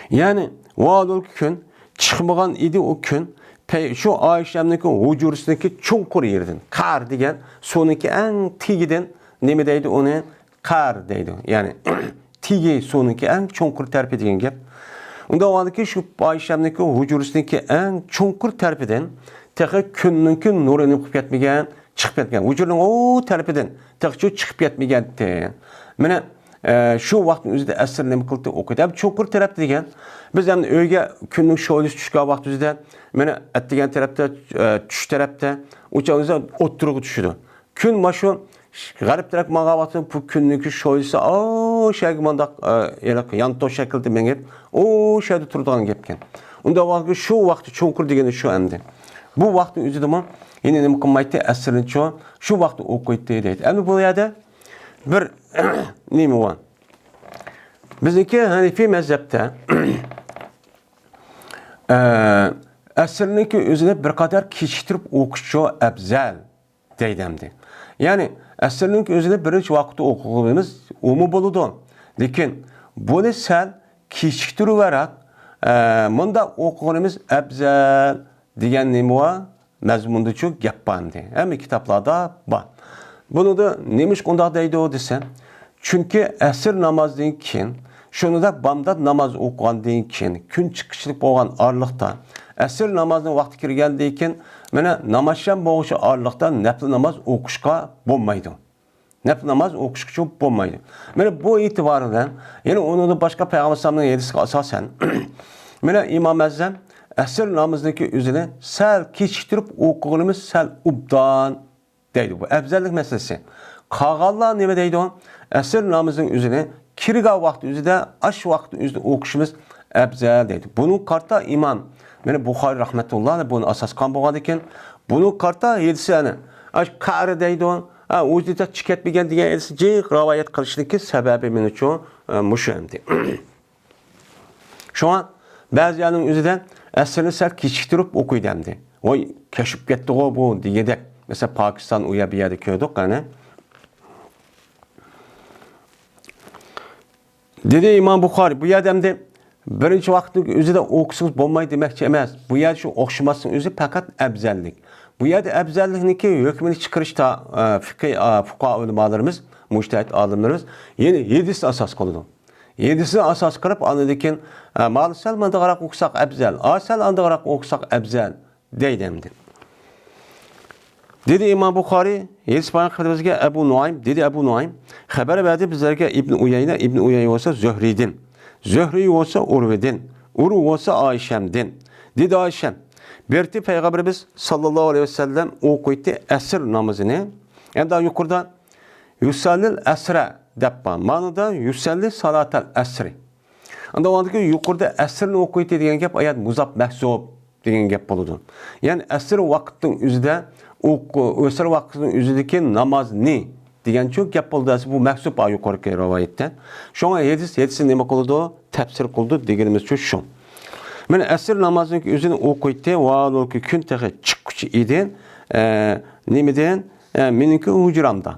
يەنى، ۋالۇل كۈن چىقمىغان ئىدى ئۇ كۈن، پەي-، شۇ ئائىشەمنىڭكى ھۇجرىسىنىڭكى چوڭقۇر يېرىدىن. قەر دېگەن سۇنىڭكى ئەڭ تېگىدىن نېمە دەيدۇ ئۇنى؟ قەر دەيدۇ. يەنى، تېگى سۇنىڭكى ئەڭ چوڭقۇر تەرىپى دېگەن گەپ. ئۇنداق بولغاندىكىن شۇ ئائىشەمنىڭكى ھۇجرىسىنىڭكى ئەڭ چوڭقۇر تەرىپىدىن تېخى كۈننىڭكى نۇرى نېمە قىلىپ كەتمىگەن، چىقىپ كەتمىگەن. ھۇجرىنىڭ ئۇ تەرىپىدىن تېخىچۇ چىقىپ كەتمىگەنتى. مانا، ئە، شۇ ۋاقىتنىڭ ئۆزىدە ئەسىر نېمە قىلدى؟ ئوقۇدى. ھەم چوڭقۇر تەرەپتە دېگەن، بىز ئەمدى ئۆيگە كۈننىڭ شولىسى چۈشكەن ۋاقىت ئۆزىدە، مانا، ئەتىگەن تەرەپتە، ئە، چۈش تەرەپتە، ئۇ چاغ ئۆزى ئوتتۇرىغا چۈشىدۇ. كۈن مانا شۇ غەرب تەرەپ ماڭغان ۋاقتىدا بۇ كۈننىڭكى شولىسى ئاشەگە مانداق، ئە، ھېلىقى يانتۇ شەكلىدە مېڭىپ، ئاشەدە تۇرىدىغان گەپكەن. ئۇنداق ۋاقىتتا شۇ ۋاقىتتا چوڭقۇر دېگىنى شۇ ئەمدى. بۇ ۋاقىتنىڭ ئۆزىدىمۇ يەنە نېمە قىلمايتتى؟ ئەسىرنىچۇ شۇ ۋاقىتتا ئوقۇيتتى دەيدۇ. ئەمدى بۇ يەردە بىر نېمە بار؟ بىزنىڭكى ھەنىفىي مەزھەپتە، ئە، ئەسىرنىڭكى ئۆزىنى بىر قەدەر كېچىكتۈرۈپ ئوقۇشچۇ ئەپزەل دەيدۇ ئەمدى. يەنى ئەسىرنىڭكى ئۆزىنى بىرىنچى ۋاقىتتا ئوقۇغىنىمىز ئۇمۇ بولىدۇ. لېكىن بۇنى سەل كېچىكتۈرۈۋەرەك، ئە، مۇنداق ئوقۇغىنىمىز ئەپزەل دېگەن نېمە بار؟ مەزمۇندىچۇ گەپ بار ئەمدى. ھەممە كىتابلاردا بار. بۇنىڭدا نېمىشقا ئۇنداق دەيدۇ دېسە، چۈنكى ئەسىر نامازدىن كېيىن، شۇنىڭدا بامدات ناماز ئوقۇغاندىن كېيىن، كۈن چىقىشلىق بولغان ئارىلىقتا، ئەسىر نامازنىڭ ۋاقتى كىرگەندىن كېيىن، مانا نامازشام بولغۇچە ئارىلىقتا نەپلى ناماز ئوقۇشقا بولمايدۇ. نەپلى ناماز ئوقۇشقىچۇ بولمايدۇ. مانا بۇ ئېتىبار بىلەن، يەنە ئۇنىڭدىن باشقا پەيغەمبەر ئەلەيھىسسالامنىڭ ھەدىسىگە ئاساسەن، مانا ئىمام ئەزەم ئەسىر نامىزىنىڭكى ئۆزىنى سەل كېچىكتۈرۈپ ئوقۇغىنىمىز سەل ئوبدان دەيدۇ. بۇ ئەپزەللىك مەسىلىسى. قالغانلار نېمە دەيدۇ؟ ئەسىر نامىزىنىڭ ئۆزىنى كىرگەن ۋاقىت ئۆزىدە، ئاش ۋاقىت ئۆزىدە ئوقۇشىمىز ئەپزەل دەيدۇ. بۇنىڭغا قارىتا ئىمام، مانا بۇخارىي رەھمەتۇللا بۇنى ئاساس قىلغان بولغاندىكىن، بۇنىڭغا قارىتا ھەدىسىنى، ئاش قەرى دەيدۇ، ھە، ئۆزى چىقىپ كەتمىگەن دېگەن ھەدىسى جىق رىۋايەت قىلىشنىڭكى سەۋەبى مېنىڭچۇ، ئە، مۇشۇ ئەمدى. شۇڭا بەزى يەرنىڭ ئۆزىدە ئەسىرنى سەل كېچىكتۈرۈپ ئوقۇيدۇ ئەمدى. ۋاي، كەچىكىپ كەتتىغۇ بۇ دېگۈدەك. مەسىلەن، پاكىستان ئۇ يەر، بۇ يەردە كۆردۇق، قېنى. دېدى ئىمام بۇخارىي، بۇ يەردە ئەمدى بىرىنچى ۋاقىتنىڭ ئۆزىدە ئوقۇسىڭىز بولمايدۇ دېمەكچى ئەمەس. بۇ يەردە شۇ ئوخشىماسلىقنىڭ ئۆزى پەقەت ئەۋزەللىك. بۇ يەردە ئەۋزەللىكنىڭكى ھۆكمىنى چىقىرىشتا، ئە، فىقھى، ئە، فۇقاھا ئۆلىمالىرىمىز، مۇجتەھىد ئالىملىرىمىز يەنى ھەدىسنى ئاساس قىلىدۇ. ھەدىسنى ئاساس قىلىپ، ئاندىن كېيىن، ئە، مانا سەل مانداقراق ئوقۇساق ئەۋزەل، ئا، سەل ئانداقراق ئوقۇساق ئەۋزەل دەيدۇ ئەمدى. دېدى ئىمام بۇخارىي، ھەدىس بايان قىلىۋاتقان ئەبۇ نۇئايم، دېدى ئەبۇ نۇئايم، خەۋەر بەردى بىزلەرگە ئىبن ئۇيەينە، ئىبن ئۇيەينە بولسا زۆھرىيدىن، زۆھرىي بولسا ئۇرۋىدىن، ئۇرۋا بولسا ئايشەمدىن. دېدى ئايشەم، بىر رېتى پەيغەمبىرىمىز ساللاللاھۇ ئەلەيھى ۋەسەللەم ئوقۇيتتى ئەسىر نامىزىنى. ئەمدى يۇقىرىدا يۇسەللىل ئەسرە دەپ بار. مانىدا يۇسەللى سالاتەل ئەسرى. ئاندىن ئۇنىڭدىن كېيىن يۇقىرىدا ئەسىرنى ئوقۇيتتى دېگەن گەپ ئايەت مۇزاپ مەھسۇپ دېگەن گەپ بولىدۇ. يەنى ئەسىر ۋاقىتنىڭ ئۆزىدە ئوقۇ-، ئەسىر ۋاقىتنىڭ ئۆزىدىكى نامازنى دېگەنچۇ گەپ بولدى. ئەسلى بۇ مەھسۇپ ئا يۇقىرىقى رىۋايەتتە. شۇڭا ھەدىس، ھەدىسنى نېمە قىلىدۇ؟ تەپسىر قىلىدۇ دېگىنىمىزچۇ شۇ. مانا ئەسىر نامازىنىڭ ئۆزىنى ئوقۇيتتى، ۋاھالۇكى كۈن تېخى چىققۇچە ئىدى. ئە، نېمىدىن؟ ئە، مېنىڭكى ھۇجرامدا.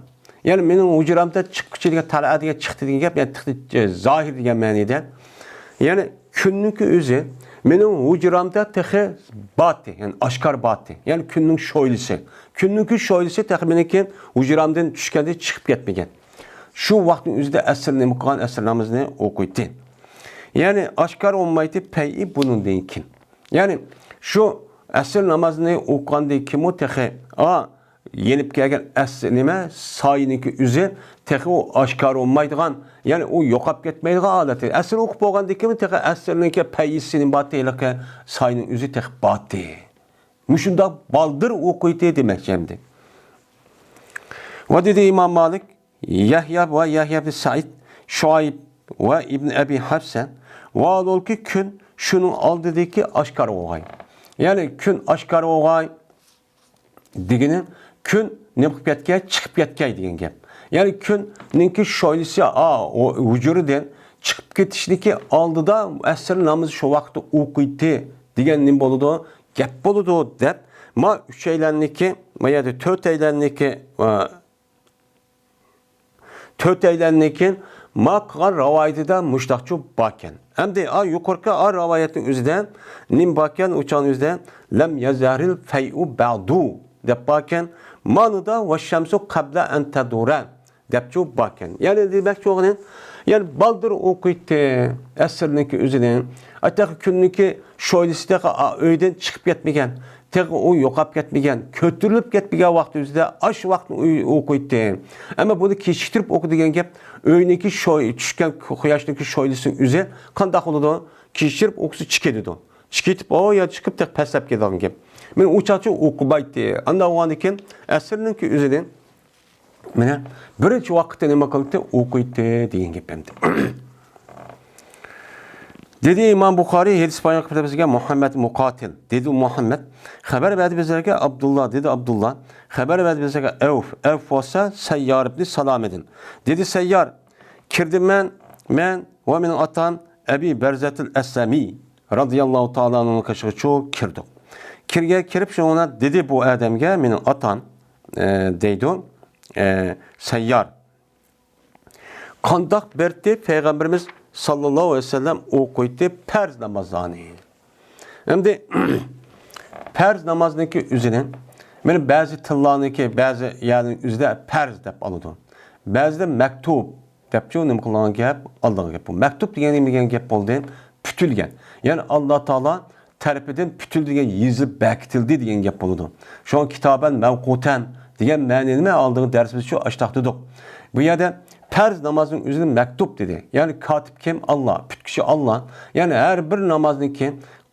يەنى مېنىڭ ھۇجرامدا چىققۇچە دېگەن، تەلەئە دېگەن چىقتى دېگەن گەپ، يەنى تېخى، ئە، زاھىر دېگەن مەنىدە. يەنى كۈننىڭكى ئۆزى مېنىڭ ھۇجرامدا تېخى باتتى، يەنى ئاشكارا باتتى. يەنى كۈننىڭ شويلىسى. كۈننىڭكى شويلىسى تېخى مېنىڭكى ھۇجرامدىن چۈشكەندە چىقىپ كەتمىگەن. شۇ ۋاقىتنىڭ ئۆزىدە ئەسىر نېمە قىلغان؟ ئەسىر نامىزىنى ئوقۇيتتى. يەنى ئاشكارا بولمايتتى پەيئى بۇنىڭدىن كېيىن. يەنى شۇ ئەسىر نامازىنى ئوقۇغاندىن كېيىنمۇ تېخى، ئا، يېنىپ كەلگەن ئەس-، نېمە، سايىنىڭكى ئۆزى تېخى ئۇ ئاشكارا بولمايدىغان، يەنى ئۇ يوقاپ كەتمەيدىغان ھالەتتە. ئەسىر ئوقۇپ بولغاندىن كېيىن تېخى ئەسىرنىڭكى پەيئىسى نېمە بارتى، ھېلىقى سايىنىڭ ئۆزى تېخى بارتى. مۇشۇنداق بالدۇر ئوقۇيتتى دېمەكچى ئەمدى. ۋە دېدى ئىمام مالىك، يەھيا ۋە يەھيا ئىبن سەئىد، شۇئەيب ۋە ئىبن ئەبى ھەفسە، ۋاھالۇكى كۈن شۇنىڭ ئالدىدىكى ئاشكارا بولغاي. يەنى كۈن ئاشكارا بولغاي دېگىنى، كۈن نېمە قىلىپ كەتكەي، چىقىپ كەتكەي دېگەن گەپ. يەنى كۈننىڭكى شويلىسى، ئا، ئۇ ھۇجرىدىن چىقىپ كېتىشنىڭكى ئالدىدا ئەسىر نامىزى شۇ ۋاقىتتا ئوقۇيتتى دېگەن نېمە بولىدۇ؟ گەپ بولىدۇ دەپ، ما ئۈچەيلەننىكى، ما يەردە تۆتەيلەننىكى، ئا، تۆتەيلەننىكى ما قىلغان رىۋايىتىدە مۇشۇنداقچۇ باركەن. ئەمدى ئا يۇقىرىقى ئا رىۋايەتنىڭ ئۆزىدە نېمە باركەن؟ ئۇ چاغنىڭ ئۆزىدە لەم يەزھەرىل فەيئۇ بەئدۇ دەپ باركەن. مانىدا ۋەششەمسۇ قەبلە ئەن تەدۇرە دەپچۇ باركەن. يەنى دېمەكچى بولغىنى، يەنى بالدۇر ئوقۇيتتى ئەسىرنىڭكى ئۆزىنى. ئا تېخى كۈننىڭكى شويلىسى تېخى ئا ئۆيدىن چىقىپ كەتمىگەن. تېخى ئۇ يوقاپ كەتمىگەن، كۆتۈرۈلۈپ كەتمىگەن ۋاقتى ئۆزىدە ئاشۇ ۋاقىتنى ئوقۇيتتى. ئەمما بۇنى كېچىكتۈرۈپ ئوقۇ دېگەن گەپ، ئۆينىڭكى شوي-، چۈشكەن قۇياشنىڭكى شويلىسىنىڭ ئۆزى قانداق بولىدۇ؟ كېچىكتۈرۈپ ئوقۇسا چىقىدۇ. چىقىتىپ، ئو يا چىقىپ تېخى پەسلەپ كېتىدىغان گەپ. مانا ئۇ چاغچە ئوقۇمايتتى. ئانداق بولغاندىن كېيىن ئەسىرنىڭكى ئۆزىنى مانا بىرىنچى ۋاقىتتا نېمە قىلدى؟ ئوقۇيتتى دېگەن گەپ ئەمدى. دېدى ئىمام بۇخارىي، ھەدىس بايان قىلىپ بىزگە مۇھەممەد مۇقاتىل. دېدى مۇھەممەد، خەۋەر بەردى بىزلەرگە ئابدۇللا، دېدى ئابدۇللا، خەۋەر بەردى بىزلەرگە ئەۋف، ئەۋف بولسا سەييار ئىبنى سالامىدىن. دېدى سەييار، كىردىم مەن، مەن ۋە مېنىڭ ئاتام ئەبى بەرزەتىل ئەسلەمى رازىياللاھۇ تائالا ئەنھۇنىڭ قېشىغىچۇ كىردۇق. كىرگە كىرىپ شۇنىڭغا دېدى بۇ ئادەمگە مېنىڭ ئاتام، ئە، دەيدۇ، ئە، سەييار. قانداق بەردى پەيغەمبىرىمىز ساللاللاھۇ ئەلەيھى ۋەسەللەم ئوقۇيتتى پەرز نامازلارنى. ئەمدى پەرز نامازنىڭكى ئۆزىنى، مانا بەزى تىللارنىڭكى، بەزى يەرنىڭ ئۆزىدە پەرز دەپ ئالىدۇ. بەزىدە مەكتۇب دەپچۇ نېمە قىلغان گەپ، ئالىدىغان گەپ. بۇ مەكتۇب دېگەن نېمە دېگەن گەپ بولدى؟ پۈتۈلگەن. يەنى ئاللا تائالا تەرىپىدىن پۈتۈلگەن، يېزىلىپ بېكىتىلدى دېگەن گەپ بولىدۇ. شۇڭا كىتابەن مەۋقۇتەن دېگەن مەنىنى مەن ئالدىنقى دەرسىمىزدە شۇ ئاشتاق دېدۇق. بۇ يەردە پەرز نامازنىڭ ئۆزىنى مەكتۇب دېدى. يەنى كاتىپ كىم؟ ئاللا، پۈتكۈچى ئاللا. يەنى ھەر بىر نامازنىڭكى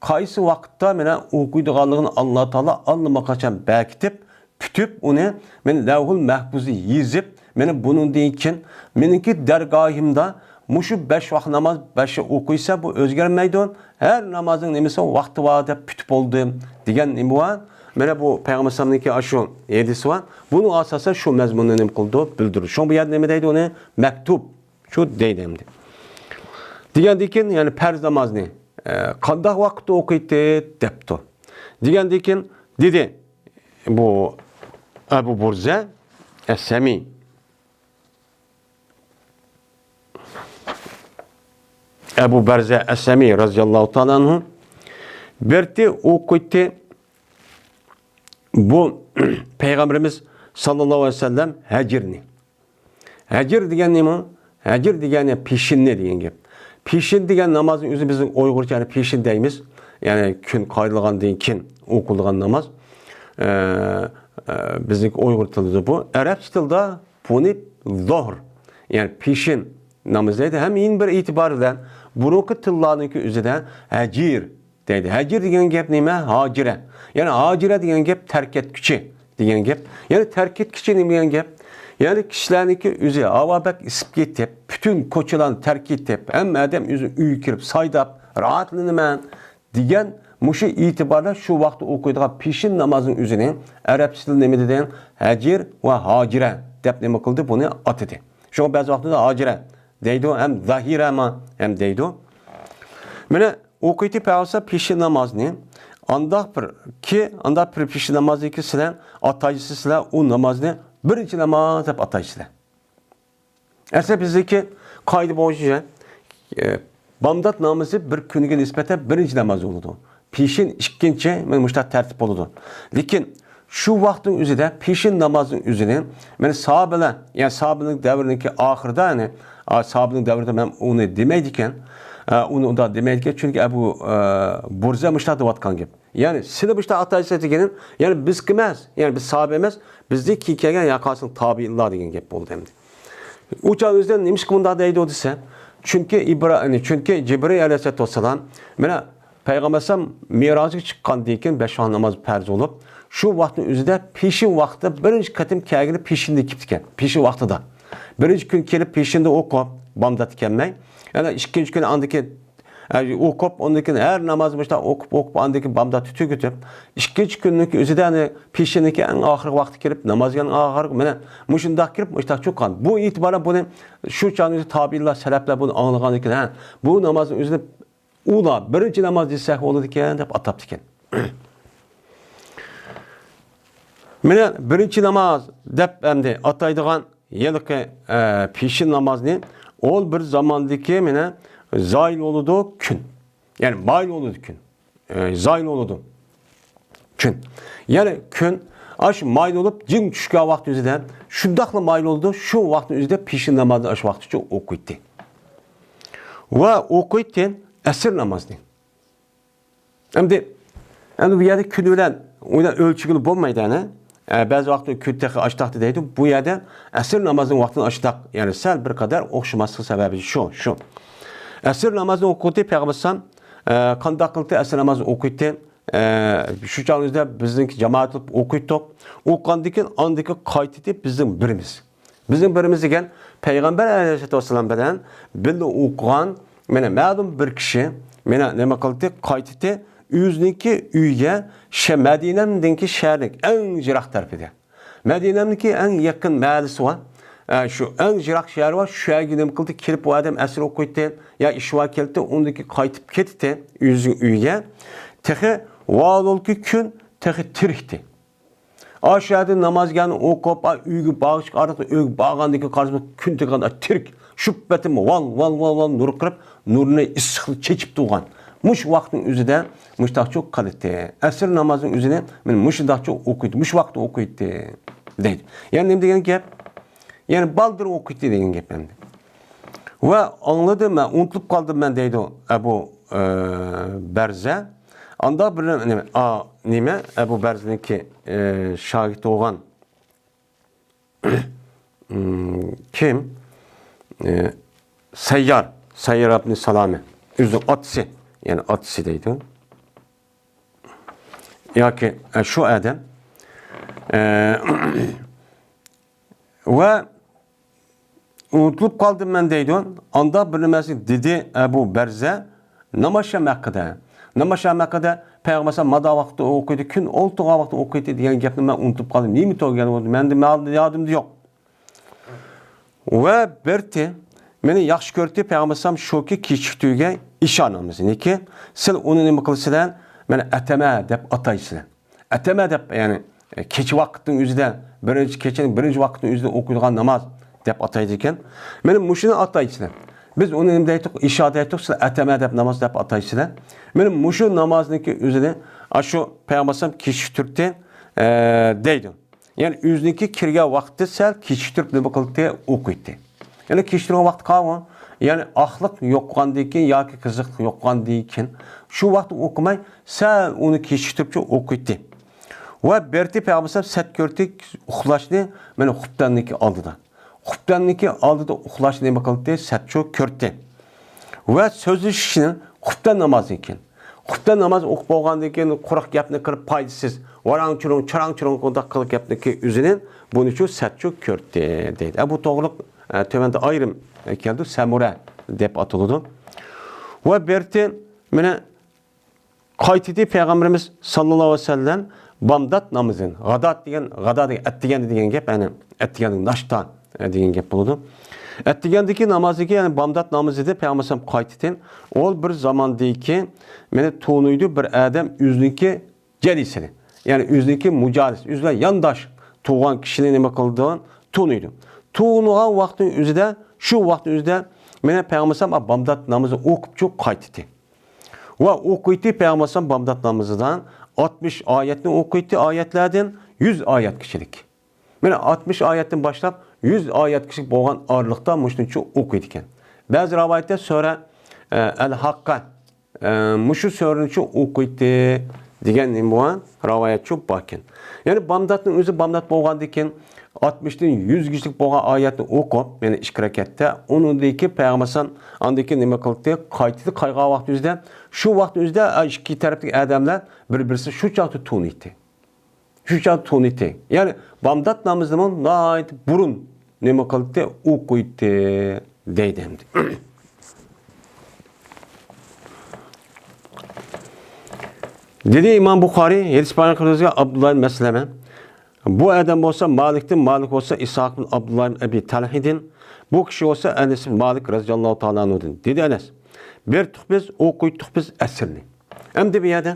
قايسى ۋاقىتتا مانا ئوقۇيدىغانلىقىنى ئاللا تائالا ئاللىماقاچان بېكىتىپ، پۈتۈپ ئۇنى مەن لەۋھۇل مەھپۇزدا يېزىپ، مانا بۇنىڭدىن كېيىن مېنىڭكى دەرگاھىمدا مۇشۇ بەش ۋاق ناماز بەش ئوقۇيسا، بۇ ئۆزگەرمەيدۇ. ھەر نامازنىڭ نېمىسى ۋاقتى بار دەپ پۈتۈپ بولدى دېگەن نېمە بار؟ مانا بۇ پەيغەمبەر ئەلەيھىسسالامنىڭكى ئاشۇ ھەدىسى بار. بۇنىڭ ئاساسەن شۇ مەزمۇننى نېمە قىلىدۇ؟ بىلدۈرىدۇ. شۇڭا بۇ يەردە نېمە دەيدۇ ئۇنى؟ مەكتۇب. شۇ دەيدۇ ئەمدى. دېگەندىن كېيىن، يەنى پەرز نامازنى، ئە، قانداق ۋاقىتتا ئوقۇيتتى؟ دەپتۇ. دېگەندىن كېيىن دېدى بۇ ئەبۇ بۇرزە ئەسلەمى. ئەبۇ بەرزە ئەسلەمى رەزىياللاھۇ تائالا ئەنھۇ بىرتى ئوقۇيتتى بۇ پەيغەمبىرىمىز ساللاللاھۇ ئەلەيھى ۋەسەللەم ھەجرنى. ھەجر دېگەن نېمە؟ ھەجر دېگەن پېشىننى دېگەن گەپ. پېشىن دېگەن نامازنىڭ ئۆزى بىزنىڭ ئۇيغۇرچە، يەنى پېشىن دەيمىز. يەنى كۈن قايرىلغاندىن كېيىن ئوقۇلىدىغان ناماز. ئە، ئە، بىزنىڭكى ئۇيغۇر تىلىدا بۇ. ئەرەبچە تىلدا بۇنى زوھر، يەنى پېشىن نامىزى دەيدۇ. ھەم يەنە بىر ئېتىبار بىلەن بۇرۇنقى تىللارنىڭكى ئۆزىدە ھەجىر دەيدۇ. ھەجىر دېگەن گەپ نېمە؟ ھاجىرە. يەنى ھاجىرە دېگەن گەپ تەرك ئەتكۈچى دېگەن گەپ. يەنى تەرك ئەتكۈچى نېمە دېگەن گەپ؟ يەنى كىشىلەرنىڭكى ئۆزى ھاۋا بەك ئىسسىپ كېتىپ، پۈتۈن كوچىلارنى تەرك ئېتىپ، ھەممە ئادەم ئۆزى ئۆيگە كىرىپ سايداپ، راھەتلىنىمەن دېگەن مۇشۇ ئېتىباردا شۇ ۋاقىتتا ئوقۇيدىغان پېشىن نامازىنىڭ ئۆزىنى ئەرەبچە تىلدا نېمە دېدى؟ ھەجىر ۋە ھاجىرە دەپ نېمە قىلدى؟ بۇنى ئاتىدى. شۇڭا بەزى ۋاقىتتا ھاجىرە دەيدۇ، ھەم زاھىرەمۇ ھەم دەيدۇ. مانا ئوقۇيتتى پەيغەمبەر پېشىن نامازنى. ئانداق بىر كى، ئانداق بىر پېشىن نامازنى كى سىلەر ئاتايسىز، سىلەر ئۇ نامازنى بىرىنچى ناماز دەپ ئاتايسىلەر. ئەسلى بىزدىكى قائىدە بويىچە، ئە، بامدات نامىزى بىر كۈنگە نىسبەتەن بىرىنچى ناماز بولىدۇ. پېشىن ئىككىنچى، مانا مۇشۇنداق تەرتىپ بولىدۇ. لېكىن شۇ ۋاقىتنىڭ ئۆزىدە پېشىن نامازنىڭ ئۆزىنى، مانا ساھابىلەر، يەنى ساھابىنىڭ دەۋرىنىڭكى ئاخىرىدا، يەنى، ئا، ساھابىنىڭ دەۋرىدە مەن ئۇنى دېمەيدىكەن، ئا، ئۇنى ئۇنداق دېمەيدىكەن، چۈنكى ئەبۇ، ئا، بۇرزە مۇشۇنداق دەۋاتقان گەپ. يەنى سىلى مۇشۇنداق ئاتايسىلەر دېگىنىم، يەنى بىزكى ئەمەس، يەنى بىز ساھابە ئەمەس، بىزدىن كېيىن كەلگەن ياقاسىنىڭ تابىئىنلار دېگەن گەپ بولدى ئەمدى. ئۇ چاغ ئۆزىدە نېمىشقا مۇنداق دەيدۇ دېسە، چۈنكى ئىبرا-، يەنى چۈنكى جىبرىل ئەلەيھىسسالاتۇ ۋەسسالام، مانا پەيغەمبەر ئەلەيھىسسالام مىراجغا چىققاندىن كېيىن بەش ۋاق ناماز پەرز بولۇپ، شۇ ۋاقىتنىڭ ئۆزىدە پېشىن ۋاقتىدا بىرىنچى قېتىم كەلگىنى پېشىندە كېلىپتىكەن، پېشىن ۋاقتىدا. بىرىنچى كۈن كېلىپ پېشىندە ئوقۇپ، بامداتتا كەلمەي، يەنە ئىككىنچى كۈنى ئاندىن كېيىن ئە، ئوقۇپ، ئاندىن كېيىن ھەر نامازنى مۇشۇنداق ئوقۇپ، ئوقۇپ، ئاندىن كېيىن بامداتتا تۈگىتىپ، ئىككىنچى كۈننىڭكى ئۆزىدە، يەنى پېشىننىڭكى ئەڭ ئاخىرقى ۋاقتى كىرىپ، نامازغا ئەڭ ئاخىرقى، مانا مۇشۇنداق كىرىپ، مۇشۇنداق چوققان. بۇ ئېتىبارەن بۇنى شۇ چاغنىڭ تابىئىنلار، سەلەپلەر بۇنى ئاڭلىغاندىن كېيىن، ھە، بۇ نامازنىڭ ئۆزىنى ئۇلار بىرىنچى ناماز دېسەك بولىدىكەن دەپ ئاتاپتىكەن. مانا بىرىنچى ناماز دەپ ئەمدى ئاتايدىغان ھېلىقى، ئە، پېشىن نامازنى ئول بىر زاماندىكى مانا زايىل بولىدۇ كۈن. يەنى مايىل بولىدۇ كۈن. ئە، زايىل بولىدۇ كۈن. يەنى كۈن ئاشۇ مايىل بولۇپ جىڭ چۈشكەن ۋاقىت ئۆزىدە شۇنداقلا مايىل بولىدۇ. شۇ ۋاقىتنىڭ ئۆزىدە پېشىن نامازنى ئاشۇ ۋاقىتقىچە ئوقۇيتتى. ۋە ئوقۇيتتى ئەسىر نامازنى. ئەمدى، ئەمدى بۇ يەردە كۈن بىلەن ئۇنى ئۆلچىگىلى بولمايدۇ، يەنى. ئە، بەزى ۋاقىتتا كۈن تېخى ئاشتاقتا دەيدۇ. بۇ يەردە ئەسىر نامازنىڭ ۋاقتىنى ئاشتاق، يەنى سەل بىر قەدەر ئوخشىماسلىق سەۋەبى شۇ، شۇ. ئەسىر نامازنى ئوقۇتتى پەيغەمبەر ئەلەيھىسسالام، ئە، قانداق قىلدى ئەسىر نامازنى ئوقۇيتتى؟ ئە، شۇ چاغنىڭ ئۆزىدە بىزنىڭكى جامائەت قىلىپ ئوقۇيتتۇق. ئوقۇغاندىن كېيىن ئاندىن كېيىن قايتىدى بىزنىڭ بىرىمىز. بىزنىڭ بىرىمىز دېگەن پەيغەمبەر ئەلەيھىسسالاتۇ ۋەسسالام بىلەن بىللە ئوقۇغان، مانا مەلۇم بىر كىشى، مانا نېمە قىلدى، قايتتى ئۆزىنىڭكى ئۆيىگە، شە-، مەدىنەنىڭكى شەھەرنىڭ ئەڭ يىراق تەرىپىدە. مەدىنەنىڭكى ئەڭ يېقىن مەھەللىسى بار. ئە، شۇ ئەڭ يىراق شەھەر بار، شۇ يەرگە نېمە قىلدى، كېلىپ ئۇ ئادەم ئەسىر ئوقۇيتتى، يا ئىشى بار كېلىپتۇ، ئۇندىن كېيىن قايتىپ كېتىتتى ئۆزىنىڭ ئۆيىگە. تېخى ۋالىدۇلكى كۈن تېخى تىرىكتى. ئاشۇ يەردە نامازگاھنى ئوقۇپ، ئا، ئۆيگە بارغۇچە ئارىلىقتا ئۆيگە بارغاندىن كېيىن قارىسا، كۈن تېخى تىرىك. شۇ پېتىم ۋال، ۋال، ۋال، ۋال نۇر قىرىپ، نۇرىنى ئىسسىقنى چېچىپ تۇرغان. مۇشۇ ۋاقىتنىڭ ئۆزىدە مۇشۇنداقچۇ قىلاتتى. ئەسىر نامازنىڭ ئۆزىنى مانا مۇشۇنداقچۇ ئوقۇيتتى، مۇشۇ ۋاقىتتا ئوقۇيتتى، دەيدۇ. يەنى نېمە دېگەن گەپ؟ يەنى بالدۇر ئوقۇيتتى دېگەن گەپ ئەمدى. ۋە ئاڭلىدىم مەن، ئۇنتۇلۇپ قالدىم مەن، دەيدۇ ئەبۇ، ئە، بەرزە. ئاندا بىر نېمە، ئا، نېمە، ئەبۇ بەرزىنىڭكى، ئە، شاگىرتى بولغان، ئىم، كىم؟ ئە، سەييار، سەييار ئىبنى سالامە. ئۆزىنىڭ ئاتىسى، يەنى ئاتىسى دەيدۇ. ياكى، ئە، شۇ ئادەم. ئە، ۋە ئۇنتۇلۇپ قالدىم مەن دەيدۇ. ئاندا بىر نېمىسى دېدى ئەبۇ بەرزە، ناماز شام ھەققىدە. ناماز شام ھەققىدە پەيغەمبەر مادا ۋاقىتتا ئوقۇيدۇ، كۈن ئولتۇرغان ۋاقىتتا ئوقۇيدۇ دېگەن گەپنى مەن ئۇنتۇپ قالدىم. نېمە تۇرغان بولدى؟ مەندە مال يادىمدا يوق. ۋە بىرتى مېنى ياخشى كۆردى پەيغەمبەر ئەلەيھىسسالام شۇكى، كېچىكتۈرگەن ئىشا نامىزىنى. سىلەر ئۇنى نېمە قىلىسىلەر؟ مانا ئەتەمە دەپ ئاتايسىلەر. ئەتەمە دەپ، يەنى، ئە، كېچە ۋاقىتنىڭ ئۆزىدە، بىرىنچى، كېچىنىڭ بىرىنچى ۋاقىتنىڭ ئۆزىدە ئوقۇيدىغان ناماز دەپ ئاتايدىكەن. مانا مۇشۇنى ئاتايسىلەر. بىز ئۇنى نېمە دەيتتۇق؟ ئىشا دەيتتۇق، سىلەر ئەتەمە دەپ ناماز دەپ ئاتايسىلەر. مانا مۇشۇ نامازنىڭكى ئۆزىنى، ئاشۇ پەيغەمبەر ئەلەيھىسسالام كېچىكتۈردى، ئە، دەيدۇ. يەنى ئۆزىنىڭكى كىرگەن ۋاقتى سەل كېچىكتۈرۈپ نېمە قىلدى؟ ئوقۇيتتى. يەنى كېچىكتۈرگەن ۋاقتى قاۋۇ. يەنى ئاقلىق يوققاندىن كېيىن ياكى قىزىقلىق يوققاندىن كېيىن شۇ ۋاقىتتا ئوقۇماي، سەل ئۇنى كېچىكتۈرۈپچە ئوقۇيتتى. ۋە بىرتى پەيغەمبەر سەت كۆرتى ئۇخلاشنى، مانا خۇپتاننىڭكى ئالدىدا. خۇپتاننىڭكى ئالدىدا ئۇخلاشنى نېمە قىلدى؟ سەتچۇ كۆرتى. ۋە سۆزلىشىشنى خۇپتان نامازىدىن كېيىن. خۇپتان ناماز ئوقۇپ بولغاندىن كېيىن قۇرۇق گەپنى قىلىپ پايدىسىز، ۋاراڭ-چۇرۇڭ، چاراڭ-چۇرۇڭ قىلداق قىلىپ گەپنىكى ئۆزىنى بۇنىچۇ سەتچۇ كۆرتى دەيدۇ. ئە، بۇ توغرىلىق، ئە، تۆۋەندە ئايرىم، ئە، كەلدى، سەمۇرە دەپ ئاتىلىدۇ. ۋە بىرتى، مانا، قايتىدى پەيغەمبىرىمىز ساللاللاھۇ ئەلەيھى ۋەسەللەم بامدات نامىزىدىن. غادات دېگەن، غادا دېگەن، ئەتىگەندە دېگەن گەپ، يەنى ئەتىگەندە ناشتا، ئە، دېگەن گەپ بولىدۇ. ئەتىگەندىكى نامازدىكى، يەنى بامدات نامىزىدە پەيغەمبەر ئەلەيھىسسالام قايتىدى. ئۇ بىر زاماندىكى مېنى تونۇيدۇ بىر ئادەم ئۆزىنىڭكى جەلىسىنى. يەنى ئۆزىنىڭكى مۇجالىس، ئۆزى بىلەن يانداش تۇغان كىشىنى نېمە قىلىدۇ؟ تونۇيدۇ. تونۇغان ۋاقتىنىڭ ئۆزىدە، شۇ ۋاقىتنىڭ ئۆزىدە مېنى پەيغەمبەر ئەلەيھىسسالام بامدات نامىزى ئوقۇپچۇ قايتىدى. ۋە ئوقۇيتتى پەيغەمبەر ئەلەيھىسسالام بامدات نامىزىدا ئاتمىش ئايەتنى ئوقۇيتتى، ئايەتلەردىن يۈز ئايەتكىچىلىك. مانا ئاتمىش ئايەتتىن باشلاپ يۈز ئايەتكىچىلىك بولغان ئارىلىقتا مۇشۇنچە ئوقۇيدىكەن. بەزى رىۋايەتتە سۈرە، ئە، ئەل-ھاققە، ئە، مۇشۇ سۈرىنىچۇ ئوقۇيتتى دېگەن نېمە بار؟ رىۋايەتچۇ باركەن. يەنى بامداتنىڭ ئۆزى بامدات بولغاندىن كېيىن ئاتمىشتىن يۈزگىچىلىك بولغان ئايەتنى ئوقۇپ، يەنى ئىككى رەكەتتە، ئۇنىڭدىن كېيىن پەيغەمبەر ئەلەيھىسسالام ئاندىن كېيىن نېمە قىلدى؟ قايتىدى قايغان ۋاقتى ئۆزىدە. شۇ ۋاقىتنىڭ ئۆزىدە ئىككى تەرەپتىكى ئادەملەر بىر-بىرسى شۇ چاغدا تونۇيتتى. شۇ چاغدا تونۇيتتى. يەنى بامدات نامىزىنىمۇ ناھايىتى بۇرۇن نېمە قىلدى؟ ئوقۇيتتى دەيدۇ ئەمدى. دېدى ئىمام بۇخارىي، ھەدىس بايان قىلىۋاتقان ئابدۇللا ئىبن مەسلەمە. بۇ ئادەم بولسا مالىكتىن، مالىك بولسا ئىسھاق بىن ئابدۇللا ئىبن ئەبى تەلھىدىن، بۇ كىشى بولسا ئەنەس بىن مالىك رەزىياللاھۇ تائالا ئەنھۇدىن. دېدى ئەنەس، بېرىتتۇق بىز، ئوقۇيتتۇق بىز ئەسىرنى. ئەمدى بۇ يەردە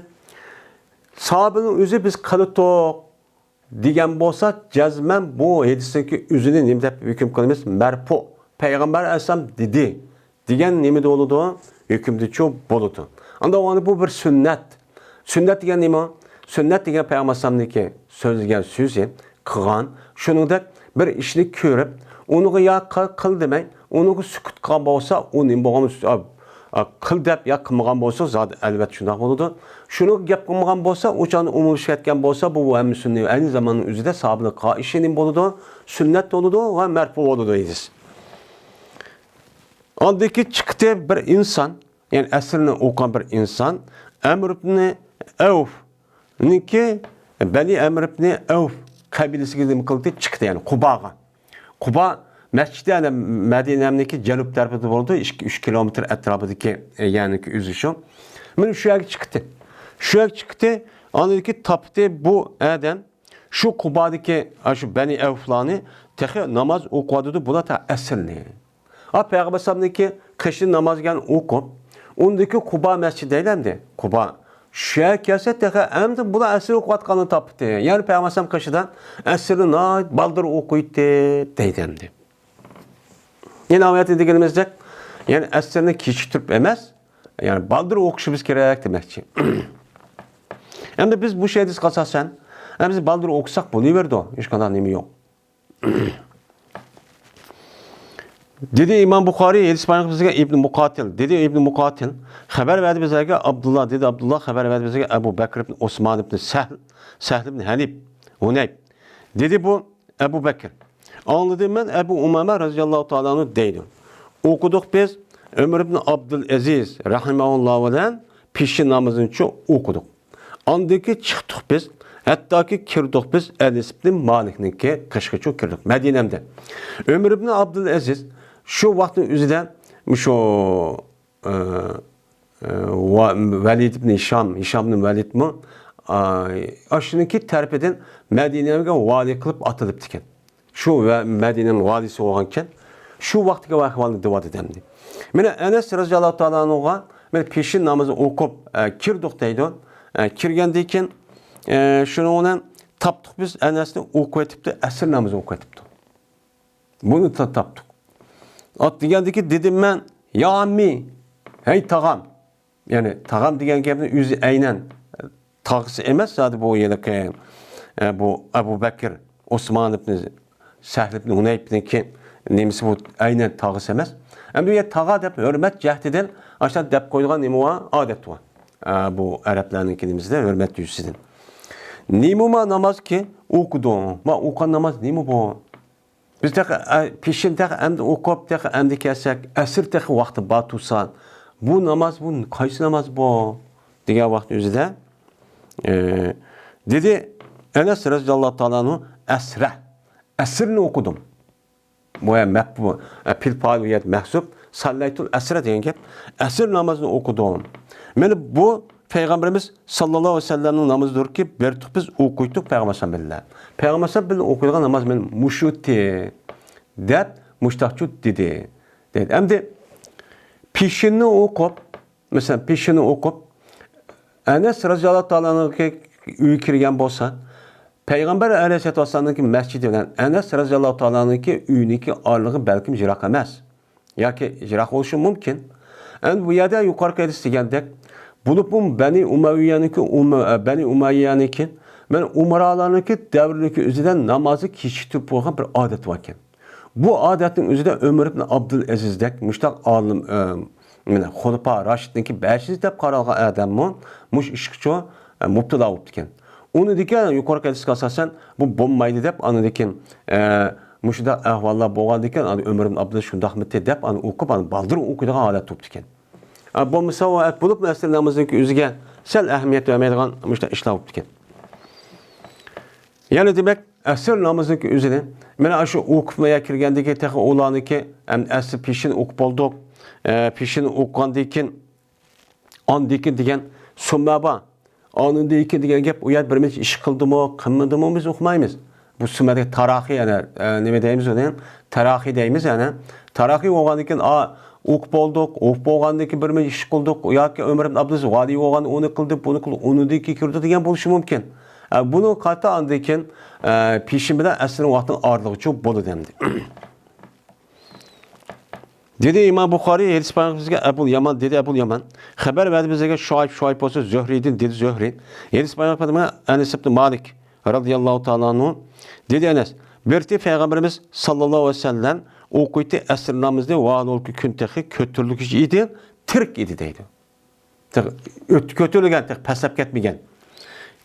ساھابىنىڭ ئۆزى بىز قىلىتۇق دېگەن بولسا، جەزمەن بۇ ھەدىستىكى ئۆزىنى نېمە دەپ ھۆكۈم قىلىمىز؟ مەرپۇ. پەيغەمبەر ئەلەيھىسسالام دېدى دېگەن نېمىدە بولىدۇ؟ ھۆكۈمدىچۇ بولىدۇ. ئاندا ئۇنى بۇ بىر سۈننەت. سۈننەت دېگەن نېمە؟ سۈننەت دېگەن پەيغەمبەر ئەلەيھىسسالامنىڭكى سۆزلىگەن سۆزى، قىلغان، شۇنىڭدەك بىر ئىشنى كۆرۈپ، ئۇنىڭغا يا قىل، قىل دېمەي، ئۇنىڭغا سۈكۈت قىلغان بولسا، ئۇ نېمە بولغان؟ ئا، قىل دەپ يا قىلمىغان بولسا، زادى ئەلۋەتتە شۇنداق بولىدۇ. شۇنىڭغا گەپ قىلمىغان بولسا، ئۇ چاغدا ئومۇملىشىپ كەتكەن بولسا، بۇ ھەممىسىنى ئەينى زاماننىڭ ئۆزىدە ساھابىلەر قىلغان ئىشى نېمە بولىدۇ؟ سۈننەت بولىدۇ ۋە مەرپۇ بولىدۇ دەيمىز. ئاندىن كېيىن چىقتى بىر ئىنسان، يەنى ئەسىرنى ئوقۇغان بىر ئىنسان، ئەمر ئىبنى ئەۋفنىڭكى، بەنى ئەمر ئىبنى ئەۋف قەبىلىسىگە نېمە قىلدى؟ چىقتى، يەنى قۇباغا. قۇبا مەسچىتى، يەنى مەدىنەنىڭكى جەنۇب تەرىپىدە بولىدۇ، ئىككى، ئۈچ كىلومېتىر ئەتراپىدىكى، ئە، يەرنىڭكى ئۆزى شۇ. مانا شۇ يەرگە چىقتى. شۇ يەرگە چىقتى، ئاندىن كېيىن تاپتى بۇ ئادەم شۇ قۇبادىكى، ئاشۇ بەنى ئەۋفلارنى تېخى ناماز ئوقۇۋاتىدۇ، بۇلار تا ئەسىرنى. ھا، پەيغەمبەر ئەلەيھىسسالامنىڭكى قېشىدا ناماز قىلغان ئوقۇپ، ئۇندىكى قۇبا مەسچىتى دەيلى ئەمدى. قۇبا. شۇ يەرگە كەلسە تېخى ئەمدى بۇلار ئەسىر ئوقۇۋاتقاننى تاپتى. يەنى پەيغەمبەر ئەلەيھىسسالام قېشىدا ئەسىرنى ناھايىتى بالدۇر ئوقۇيتتى دەيدۇ ئەمدى. يەنە ئايەتتە دېگىنىمىزدەك، يەنى ئەسىرنى كېچىكتۈرۈپ ئەمەس، يەنى بالدۇر ئوقۇشىمىز كېرەك دېمەكچى. ئەمدى بىز بۇ ھەدىسكە ئاساسەن، ئەمدى بىز بالدۇر ئوقۇساق بولۇۋېرىدۇ، ھېچقانداق نېمە يوق. دېدى ئىمام بۇخارىي، ھەدىس بايان قىلىپ بىزگە ئىبن مۇقاتىل. دېدى ئىبن مۇقاتىل، خەۋەر بەردى بىزلەرگە ئابدۇللا، دېدى ئابدۇللا، خەۋەر بەردى بىزگە ئەبۇ بەكىر ئىبن ئوسمان ئىبن سەھل، سەھل ئىبن ھەنىپ، ھۇنەيب. دېدى بۇ ئەبۇ بەكىر. ئاڭلىدىم مەن ئەبۇ ئۇمامە رەزىياللاھۇ تائالا ئەنھۇ دەيدۇ. ئوقۇدۇق بىز ئۆمەر ئىبن ئابدۇل ئەزىز رەھىمەھۇللا بىلەن پېشىن نامىزىنىچۇ ئوقۇدۇق. ئاندىن كېيىن چىقتۇق بىز، ھەتتاكى كىردۇق بىز ئەنەس ئىبن مالىكنىڭكى قېشىغىچۇ كىردۇق، مەدىنەمدە. ئۆمەر ئىبن ئابدۇل ئەزىز شۇ ۋاقىتنىڭ ئۆزىدە مۇشۇ، ئە، ئە، ۋە-، ۋەلىد ئىبن ھىشام، ھىشام ئىبن ۋەلىدمۇ، ئا، ئاشۇنىڭكى تەرىپىدىن مەدىنەگە ۋالىي قىلىپ ئاتىلىپتىكەن. شۇ ۋە مەدىنەنىڭ ۋالىسى بولغانكەن. شۇ ۋاقىتتىكى ئەھۋالنى دېۋاتىدۇ ئەمدى. مانا ئەنەس رەزىياللاھۇ تائالا ئەنھۇغا، مانا پېشىن نامىزىنى ئوقۇپ، ئە، كىردۇق دەيدۇ. ئە، كىرگەندىن كېيىن، ئە، شۇنىڭ بىلەن تاپتۇق بىز ئەنەسنى ئوقۇۋېتىپتۇ، ئەسىر نامىزىنى ئوقۇۋېتىپتۇ. بۇنى تا-، تاپتۇق. ئات دېگەندىكى دېدىم مەن، يا ئاممى، ھەي تاغام. يەنى تاغام دېگەن گەپنى ئۆزى ئەينەن تاغىسى ئەمەس، زادى بۇ ھېلىقى، ئە، بۇ ئەبۇ بەكىر ئوسمان ئىبنى سەھل ئىبنى ھۇنەيفنىڭكى نېمىسى بۇ ئەينەن تاغىسى ئەمەس. ئەمدى بۇ يەردە تاغا دەپ ھۆرمەت جەھىتىدىن ئاشۇنداق دەپ قويىدىغان نېمە بار؟ ئادەت بار. ئە، بۇ ئەرەبلەرنىڭكى نېمىسىدە ھۆرمەت يۈزىسىدىن. نېمىما نامازكى ئوقۇدۇڭ؟ ما ئوقۇغان ناماز نېمە بۇ؟ بىز تېخى، ئە، پېشىن تېخى ئەمدى ئوقۇپ، تېخى ئەمدى كەلسەك، ئەسىر تېخى ۋاقتى بار تۇرسا، بۇ ناماز، بۇ قايسى ناماز بۇ؟ دېگەن ۋاقىت ئۆزىدە، ئە، دېدى، ئەنەس رەزىياللاھۇ تائالا ئەنھۇ، ئەسرە، ئەسىرنى ئوقۇدۇم. بۇ يەر مەپ-، بۇ، ئە، پېئىل پائىل بۇ يەردە مەھزۇپ، ساللەيتۇل ئەسرە دېگەن گەپ، ئەسىر نامازىنى ئوقۇدۇم. مانا بۇ پەيغەمبىرىمىز ساللاللاھۇ ئەلەيھى ۋەسەللەمنىڭ نامىزىدۇركى، بېرىتۇق بىز ئوقۇيتۇق پەيغەمبەر بىلەن. پەيغەمبەر بىلەن ئوقۇيدىغان ناماز مانا مۇشۇتى، دەپ مۇشتاقچۇ دېدى. دەيدۇ. ئەمدى پېشىننى ئوقۇپ، مەسىلەن، پېشىننى ئوقۇپ، ئەنەس رەزىياللاھۇ تائالانىڭكى ئۆيىگە كىرگەن بولسا، پەيغەمبەر ئەلەيھىسسالاتۇ ۋەسسالامنىڭكى مەسچىتى بىلەن ئەنەس رەزىياللاھۇ تائالانىڭكى ئۆيىنىڭكى ئارىلىقى بەلكىم يىراق ئەمەس. ياكى يىراق بولۇشى مۇمكىن. ئەمدى بۇ يەردە يۇقىرىقى ھەدىس دېگەندەك، بولۇپمۇ بەنى ئۇمەۋىيەنىڭكى، ئۇم-، بەنى ئۇمەييەنىڭكى، مەن ئۇمرالارنىڭكى دەۋرىنىڭكى ئۆزىدە نامازنى كېچىكتۈرۈپ قويغان بىر ئادەت باركەن. بۇ ئادەتنىڭ ئۆزىدە ئۆمەر ئىبن ئابدۇلئەزىزدەك مۇشتاق ئالىم، ئە، مانا خۇلىپا راشىدنىڭكى بەشىنچى دەپ قارالغان ئادەممۇ مۇشۇ ئىشقىچۇ، ئە، مۇپتىلا بوپتىكەن. ئۇنىڭدىكى يۇقىرىقى ھەدىسكە ئاساسەن بۇ بولمايدۇ دەپ، ئاندىكىن، ئە، مۇشۇنداق ئەھۋاللار بولغاندىكىن، ئاندىن ئۆمەر ئىبن ئابدۇلئەزىز شۇنداقمىتى دەپ، ئاندىن ئوقۇپ، ئاندىن بالدۇر ئوقۇيدىغان ھالەت بوپتىكەن. ئە، بولمىسا ئۇ، ئە، بولۇپمۇ ئەسىر نامىزىنىڭكى ئۆزىگە سەل ئەھمىيەت بەرمەيدىغان مۇشۇنداق ئىشلار بوپتىكەن. يەنە دېمەك، ئەسىر نامىزىنىڭكى ئۆزىنى، مانا شۇ ئوقۇپ يا كىرگەندىكى تېخى ئۇلارنىڭكى، ئەمدى ئەسىر پېشىن ئوقۇپ بولدۇق. ئە، پېشىن ئوقۇغاندىن كېيىن، ئاندىن كېيىن دېگەن سۈممە بار. ئاندىن كېيىن دېگەن گەپ، ئۇ يەر بىر نەچچە ئىش قىلدىمۇ، قىلمىدىمۇ بىز ئۇقمايمىز. بۇ سۈممەدىكى تاراخىي، يەنە، ئە، نېمە دەيمىز ئۇنى؟ تاراخىي دەيمىز، يەنە. تاراخىي بولغاندىن كېيىن، ئا، ئوقۇپ بولدۇق، ئوقۇپ بولغاندىن كېيىن بىر نەچچە ئىش قىلدۇق، ياكى ئۆمەر ئىبن ئابدۇلئەزىز ۋالىي بولغان، ئۇنى قىلدى، بۇنى قىلدى، ئۇنىڭدىن كېيىن كىردى دېگەن بولۇشى مۇمكىن. ئە، بۇنىڭغا قارىتا ئاندىن كېيىن، ئە، پېشىن بىلەن ئەسىرنىڭ ۋاقتىنىڭ ئارىلىقى چوڭ بولىدۇ ئەمدى. دېدى ئىمام بۇخارىي، ھەدىس بايان بىزگە ئەبۇل يامان، دېدى ئەبۇل يامان. خەۋەر بەردى بىزگە شۇئەيب، شۇئەيب بولسا زۆھرىيدىن، دېدى زۆھرىي. ھەدىس بايان قىلدى ئەنەس ئىبن مالىك رەزىياللاھۇ تائالا ئەنھۇ. دېدى ئەنەس، بىر قېتى پەيغەمبىرىمىز ساللاللاھۇ ئەلەيھى ۋەسەللەم ئوقۇيتتى ئەسىر نامىزىنى، ۋاھالۇلكى كۈن تېخى كۆتۈرۈلگۈچى ئىدى، تىرىك ئىدى دەيدۇ. تېخى ئۆت-، كۆتۈرۈلگەن، تېخى پەسلەپ كەتمىگەن.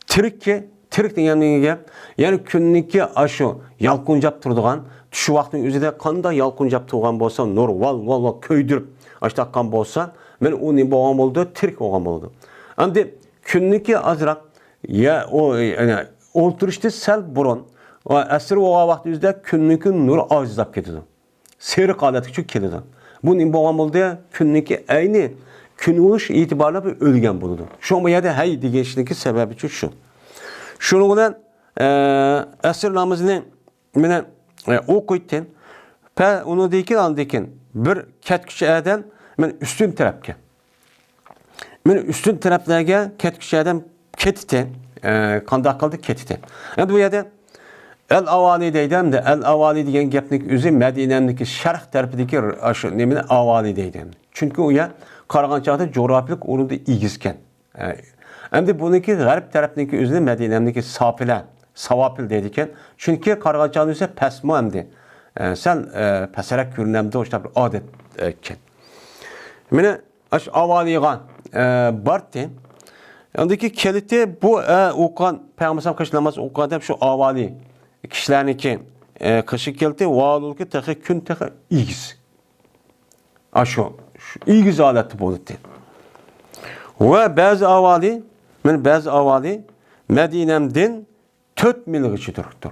تىرىككى، تىرىك دېگەن نېمە گەپ؟ يەنى كۈننىڭكى ئاشۇ يالقۇنجاپ تۇرىدىغان، چۈش ۋاقتىنىڭ ئۆزىدە قانداق يالقۇنجاپ تۇرغان بولسا، نۇر ۋال، ۋال، ۋال كۆيدۈرۈپ ئاشتاققان بولسا، مانا ئۇ نېمە بولغان بولىدۇ؟ تىرىك بولغان بولىدۇ. ئەمدى كۈننىڭكى ئازراق، يا، ئۇ، يەنى ئولتۇرۇشتىن سەل بۇرۇن، ئەسىر بولغان ۋاقتى ئۆزىدە كۈننىڭكى نۇرى ئاجىزلاپ كېتىدۇ. سېرىق ھالەتكە چۈشۈپ كېلىدۇ. بۇ نېمە بولغان بولدى؟ كۈننىڭكى ئەينى كۈن بولۇش ئېتىبارى بىلەن ئۆلگەن بولىدۇ. شۇڭا بۇ يەردە ھەي دېگەن ئىشنىڭكى سەۋەبى شۇ. شۇنىڭ بىلەن، ئە، ئەسىر نامىزىنى مانا، ئە، ئوقۇيتتى. پە، ئۇنىڭدىن كېيىن، ئاندىن كېيىن بىر كەتكۈچى ئادەم مانا ئۈستۈن تەرەپكە. مانا ئۈستۈن تەرەپلەرگە كەتكۈچى ئادەم كېتىتتى. ئە، قانداق قىلدى؟ كېتىتتى. ئەمدى بۇ يەردە ئەل ئاۋالى دەيدۇ، ئەمدى ئەل ئاۋالى دېگەن گەپنىڭ ئۆزى مەدىنەمدىكى شەرق تەرىپىدىكى ئاشۇ نېمىنى ئاۋالى دەيدۇ. چۈنكى ئۇ يەر قارىغان چاغدا جۇغراپىيەلىك ئورنىدا ئېگىزكەن. ئە، ئەمدى بۇنىڭكى غەرب تەرەپنىڭكى ئۆزىنى مەدىنەمدىكى ساپىلە، ساۋاپىل دەيدىكەن. چۈنكى قارىغان چاغدا ئۆزى پەسمۇ ئەمدى. ئە، سەل، ئە، پەسرەك كۆرۈنەمدۇ، ئوشۇنداق بىر ئادەت، ئە، ئىكەن. مانا ئاشۇ ئاۋالىغا، ئە، بارتتى. ئاندىكى كېلىتى بۇ، ئە، ئوقۇغان، پەيغەمبەر ئەلەيھىسسالام قىلچە ناماز ئوقۇغان دەپ شۇ ئاۋالى كىشىلەرنىڭكى، ئە، قېشىغا كېلىتى، ۋاھالۇلكى تېخى كۈن تېخى ئېگىز. ئاشۇ، شۇ ئېگىز ھالەتتە بولاتتى. ۋە بەزى ئاۋالى، مانا بەزى ئاۋالى مەدىنەمدىن تۆت مىلغىچە تۇرۇپتۇ.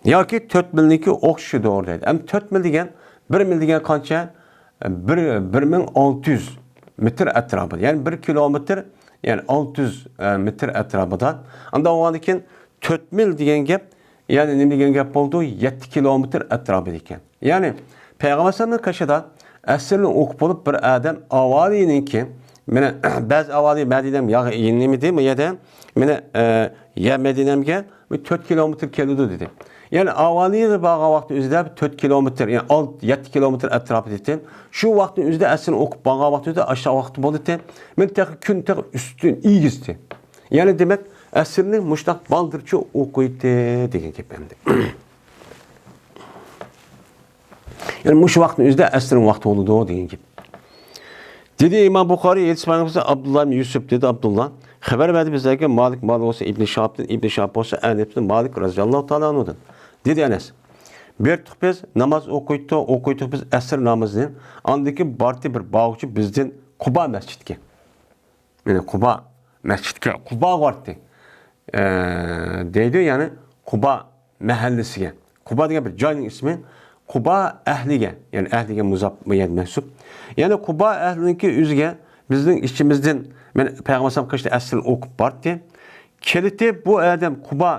ياكى تۆت مىلنىڭكى ئوخشىشىدۇر دەيدۇ. ئەمدى تۆت مىل دېگەن، بىر مىل دېگەن قانچە؟ بىر، بىر مىڭ ئالتە يۈز مېتىر ئەتراپىدا. يەنى بىر كىلومېتىر، يەنى ئالتە يۈز، ئە، مېتىر ئەتراپىدا. ئانداق بولغاندىن كېيىن تۆت مىل دېگەن گەپ، يەنى نېمە دېگەن گەپ بولىدۇ؟ يەتتە كىلومېتىر ئەتراپىدا ئىكەن. يەنى پەيغەمبەر ئەلەيھىسسالامنىڭ قېشىدا ئەسىرنى ئوقۇپ بولۇپ، بىر ئادەم ئاۋالىنىڭكى، مانا، بەزى ئاۋالى مەدىنەم ياغ يېنىمىدى، بۇ يەردە، مانا، ئە، يا مەدىنەمگە بىر تۆت كىلومېتىر كېلىدۇ دېدى. يەنى ئاۋالىغا بارغان ۋاقتى ئۆزىدە بىر تۆت كىلومېتىر، يەنى ئالتە، يەتتە كىلومېتىر ئەتراپىدا ئىدى. شۇ ۋاقىتنىڭ ئۆزىدە ئەسىرنى ئوقۇپ بارغان ۋاقتى ئۆزىدە ئاشۇ ۋاقىت بولدى. مانا تېخى كۈن تېخى ئۈستۈن ئېگىزدى. يەنى دېمەك، ئەسىرنى مۇشۇنداق بالدۇرچە ئوقۇيتتى دېگەن گەپ ئەمدى. يەنى مۇشۇ ۋاقىتنىڭ ئۆزىدە ئەسىرنىڭ ۋاقتى بولىدۇ دېگەن گەپ. دېدى ئىمام بۇخارىي، ھەدىس بۇخارىي، ئابدۇللا ئىبن يۈسۈپ، دېدى ئابدۇللا، خەۋەر بەردى بىزلەرگە مالىك، مالىك بولسا ئىبن شىھابتىن، ئىبن شىھاب بولسا ئەنەستىن، مالىك رەزىياللاھۇ تائالا ئەنھۇدىن. دېدى ئەنەس، بېرىتتۇق بىز، ناماز ئوقۇيتتۇق، ئوقۇيتتۇق بىز ئەسىر نامىزىنى. ئاندىن كېيىن باردى بىر باغچە بىزدىن قۇبا مەسچىتكە. يەنى قۇبا مەسچىتكە، قۇباغا باردى. ئە، دەيدۇ، يەنى قۇبا مەھەللىسىگە. قۇبا دېگەن بىر جاينىڭ ئىسمى. قۇبا ئەھلىگە، يەنى ئەھلىگە مۇزاپ، بۇ يەردە مەنسۇپ. يەنى قۇبا ئەھلىنىڭكى ئۆزىگە بىزنىڭ ئىچىمىزدىن، مەن پەيغەمبەر ئەلەيھىسسالام قېشىدا ئەسىرنى ئوقۇپ باردى. كېلىتى بۇ ئادەم قۇبا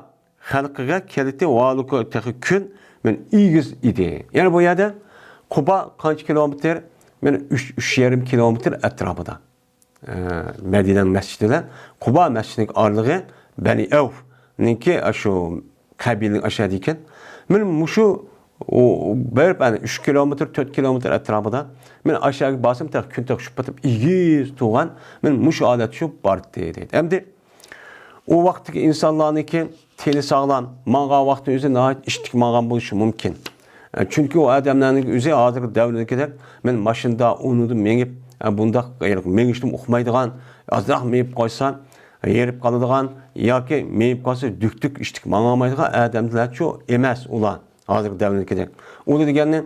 خەلقىگە كېلىتى ۋالۇكۇ تېخى كۈن، مەن ئېگىز ئىدى. يەنى بۇ يەردە قۇبا قانچە كىلومېتىر؟ مەن ئۈچ، ئۈچ يېرىم كىلومېتىر ئەتراپىدا. ئە، مەدىنە مەسچىتى بىلەن قۇبا مەسچىتىنىڭ ئارىلىقى بەنى ئەۋفنىڭكى ئاشۇ قەبىلىنىڭ ئاشۇ يەردە ئىكەن. مەن مۇشۇ، ئۇ، بېرىپ، ئەنە، ئۈچ كىلومېتىر، تۆت كىلومېتىر ئەتراپىدا. مەن ئاشۇ يەرگە بارسام، تېخى كۈن تېخى چۈشۈپ كېتىپ، ئېگىز تۇغان. مەن مۇشۇ ھالەت چۈشۈپ باردى، دەيدۇ. ئەمدى ئۇ ۋاقىتتىكى ئىنسانلارنىڭكى تېنى ساغلام، ماڭغان ۋاقتى ئۆزى ناھايىتى ئىشتىك ماڭغان بولۇشى مۇمكىن. ئە، چۈنكى ئۇ ئادەملەرنىڭ ئۆزى ھازىرقى دەۋردىكىدەك، مەن ماشىنىدا ئۇنىڭدا مېڭىپ، ئە، بۇنداق مېڭىشنى ئۇقمايدىغان، ئازراق مېڭىپ قالسا، ھېرىپ قالىدىغان ياكى مېڭىپ قالسا دۈكدۈك ئىشتىك ماڭالمايدىغان ئادەملەرچۇ ئەمەس ئۇلار. ھازىرقى دەۋردىكىدەك. ئۇ دېگەننى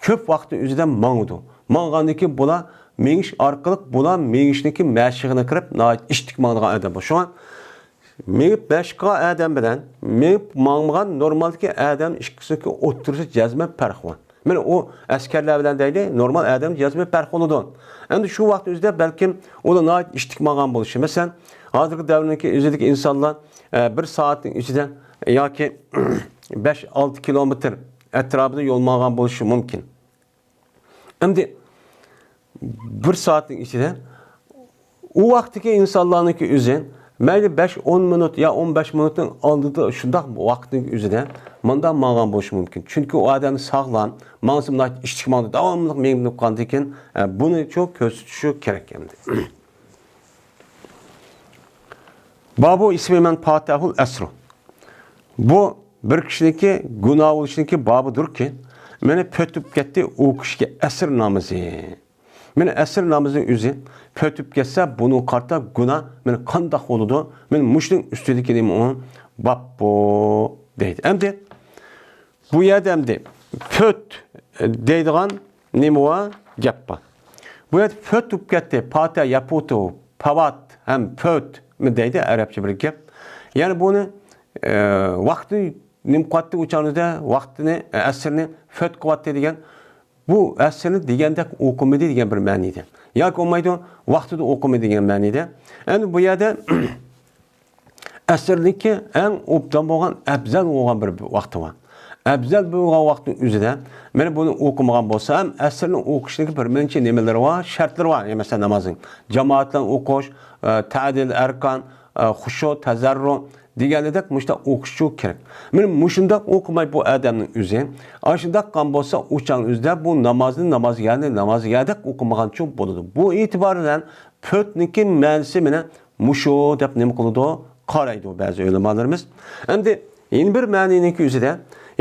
كۆپ ۋاقىتنىڭ ئۆزىدە ماڭىدۇ. ماڭغاندىن كېيىن بۇلار مېڭىش ئارقىلىق، بۇلار مېڭىشنىڭكى مەشىقىنى قىلىپ، ناھايىتى ئىشتىك ماڭىدىغان ئادەم بۇ. شۇڭا مېڭىپ مەشىق قىلغان ئادەم بىلەن مېڭىپ ماڭمىغان نورمالدىكى ئادەم ئىككىسىنىڭكى ئوتتۇرىسىدا جەزمەن پەرق بار. مانا ئۇ ئەسكەرلەر بىلەن دەيلى، نورمال ئادەم جەزمەن پەرق بولىدۇ. ئەمدى شۇ ۋاقىت ئۆزىدە بەلكىم ئۇلار ناھايىتى ئىشتىك ماڭغان بولۇشى. مەسىلەن، ھازىرقى دەۋرنىڭكى ئۆزىدىكى ئىنسانلار، ئە، بىر سائەتنىڭ ئىچىدە ياكى بەش ئالتە كىلومېتىر ئەتراپىدا يول ماڭغان بولۇشى مۇمكىن. ئەمدى بىر سائەتنىڭ ئىچىدە ئۇ ۋاقىتتىكى ئىنسانلارنىڭكى ئۆزى مەيلى بەش ئون مىنۇت يا ئون بەش مىنۇتنىڭ ئالدىدا شۇنداق ۋاقىتنىڭ ئۆزىدە مۇنداق ماڭغان بولۇشى مۇمكىن. چۈنكى ئۇ ئادەم ساغلام، ماڭسا مۇنداق ئىشتىك ماڭىدۇ، داۋاملىق مېڭىپ قالىدىكەن. ئە، بۇنى شۇ كۆرسىتىشى كېرەك ئەمدى. بابۇ ئىسمى مەن پاتەھۇل ئەسرۇ. بۇ بىر كىشىنىڭكى گۇناھ بولۇشىنىڭكى بابىدۇركى، مېنى پۆتۈپ كەتتى ئۇ كىشىگە ئەسىر نامىزى. مېنى ئەسىر نامىزى ئۆزى پۆتۈپ كەتسە، بۇنىڭغا قارىتا گۇناھ مېنى قانداق بولىدۇ؟ مېنى مۇشۇنىڭ ئۈستىدىكى نېمە ئۇ؟ بابۇ دەيدۇ. ئەمدى بۇ يەردە ئەمدى پۆت دەيدىغان نېمە بار؟ گەپ بار. بۇ يەردە پۆت بولۇپ كەتتى. پاتە، ياپۇتۇ، پاۋات ھەم پۆت دەيدۇ ئەرەبچە بىر گەپ. يەنى بۇنى، ئە، ۋاقتى نېمە قىلاتتى ئۇ چاغدا، ۋاقتىنى، ئە، ئەسىرنى پۆت قىلاتتى دېگەن بۇ ئەسىرنى دېگەندەك ئوقۇمىدى دېگەن بىر مەنىدە. ياكى بولمايدۇ، ۋاقتىدا ئوقۇمىدى دېگەن مەنىدە. ئەمدى بۇ يەردە ئەسىرنىڭكى ئەڭ ئوبدان بولغان، ئەپزەل بولغان بىر ۋاقتى بار. ئەپزەل بولغان ۋاقىتنىڭ ئۆزىدە مانا بۇنى ئوقۇمىغان بولسا ھەم ئەسىرنى ئوقۇشنىڭكى بىر نەچچە نېمىلىرى بار، شەرتلىرى بار. يا مەسىلەن، نامازنىڭ جامائەت بىلەن ئوقۇش، ئە، تەدىل ئەركان، ئە، خۇشۇ، تەزەررۇ دېگەنلىدەك مۇشۇنداق ئوقۇشچۇ كېرەك. مانا مۇشۇنداق ئوقۇماي بۇ ئادەمنىڭ ئۆزى. ئاشۇنداق قىلغان بولسا ئۇ چاغنىڭ ئۆزىدە بۇ نامازنى نامازگەردە، نامازگەردەك ئوقۇمىغانچۇ بولىدۇ. بۇ ئېتىبار بىلەن پۆتنىڭكى مەنىسى مانا مۇشۇ دەپ نېمە قىلىدۇ؟ قارايدۇ بەزى ئۆلىمالىرىمىز. ئەمدى يەنە بىر مەنىنىڭكى ئۆزىدە،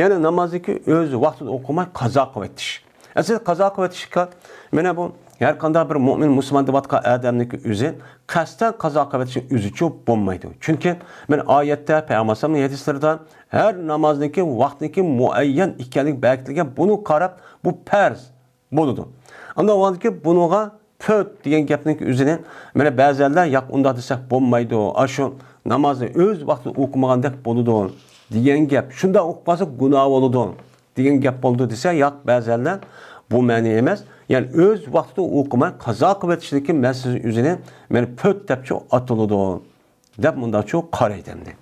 يەنى نامازنىڭكى ئۆز ۋاقتىدا ئوقۇماي قازا قىلىۋېتىش. ئەسلى قازا قىلىۋېتىشكە، مانا بۇ ھەر قانداق بىر مۆمىن مۇسۇلمان دەۋاتقان ئادەمنىڭكى ئۆزى قەستەن قازا قىلىۋېتىشنىڭ ئۆزىچۇ بولمايدۇ. چۈنكى مانا ئايەتتە، پەيغەمبەر ئەلەيھىسسالامنىڭ ھەدىسلىرىدە ھەر نامازنىڭكى ۋاقتىنىڭكى مۇئەييەن ئىكەنلىكى بەرگىلىگەن، بۇنى قاراپ بۇ پەرز بولىدۇ. ئاندىن ئۇ ۋاقىتتىكى بۇنىڭغا پۆت دېگەن گەپنىڭ ئۆزىنى، مانا، بەزەنلەر ياق ئۇنداق دېسەك بولمايدۇ، ئاشۇ نامازنى ئۆز ۋاقتىدا ئوقۇمىغاندەك بولىدۇ دېگەن گەپ. شۇنداق ئوقۇپ قالسا گۇناھ بولىدۇ دېگەن گەپ بولىدۇ دېسە، ياق، بەزەنلەر بۇ مەنى ئەمەس. يەنى ئۆز ۋاقتىدا ئوقۇماي قازا قىلىۋېتىشنىڭكى مەسىلىسى ئۆزىنى مانا پۆت دەپچۇ ئاتىلىدۇ. دەپ مۇنداقچۇ قارايدۇ ئەمدى.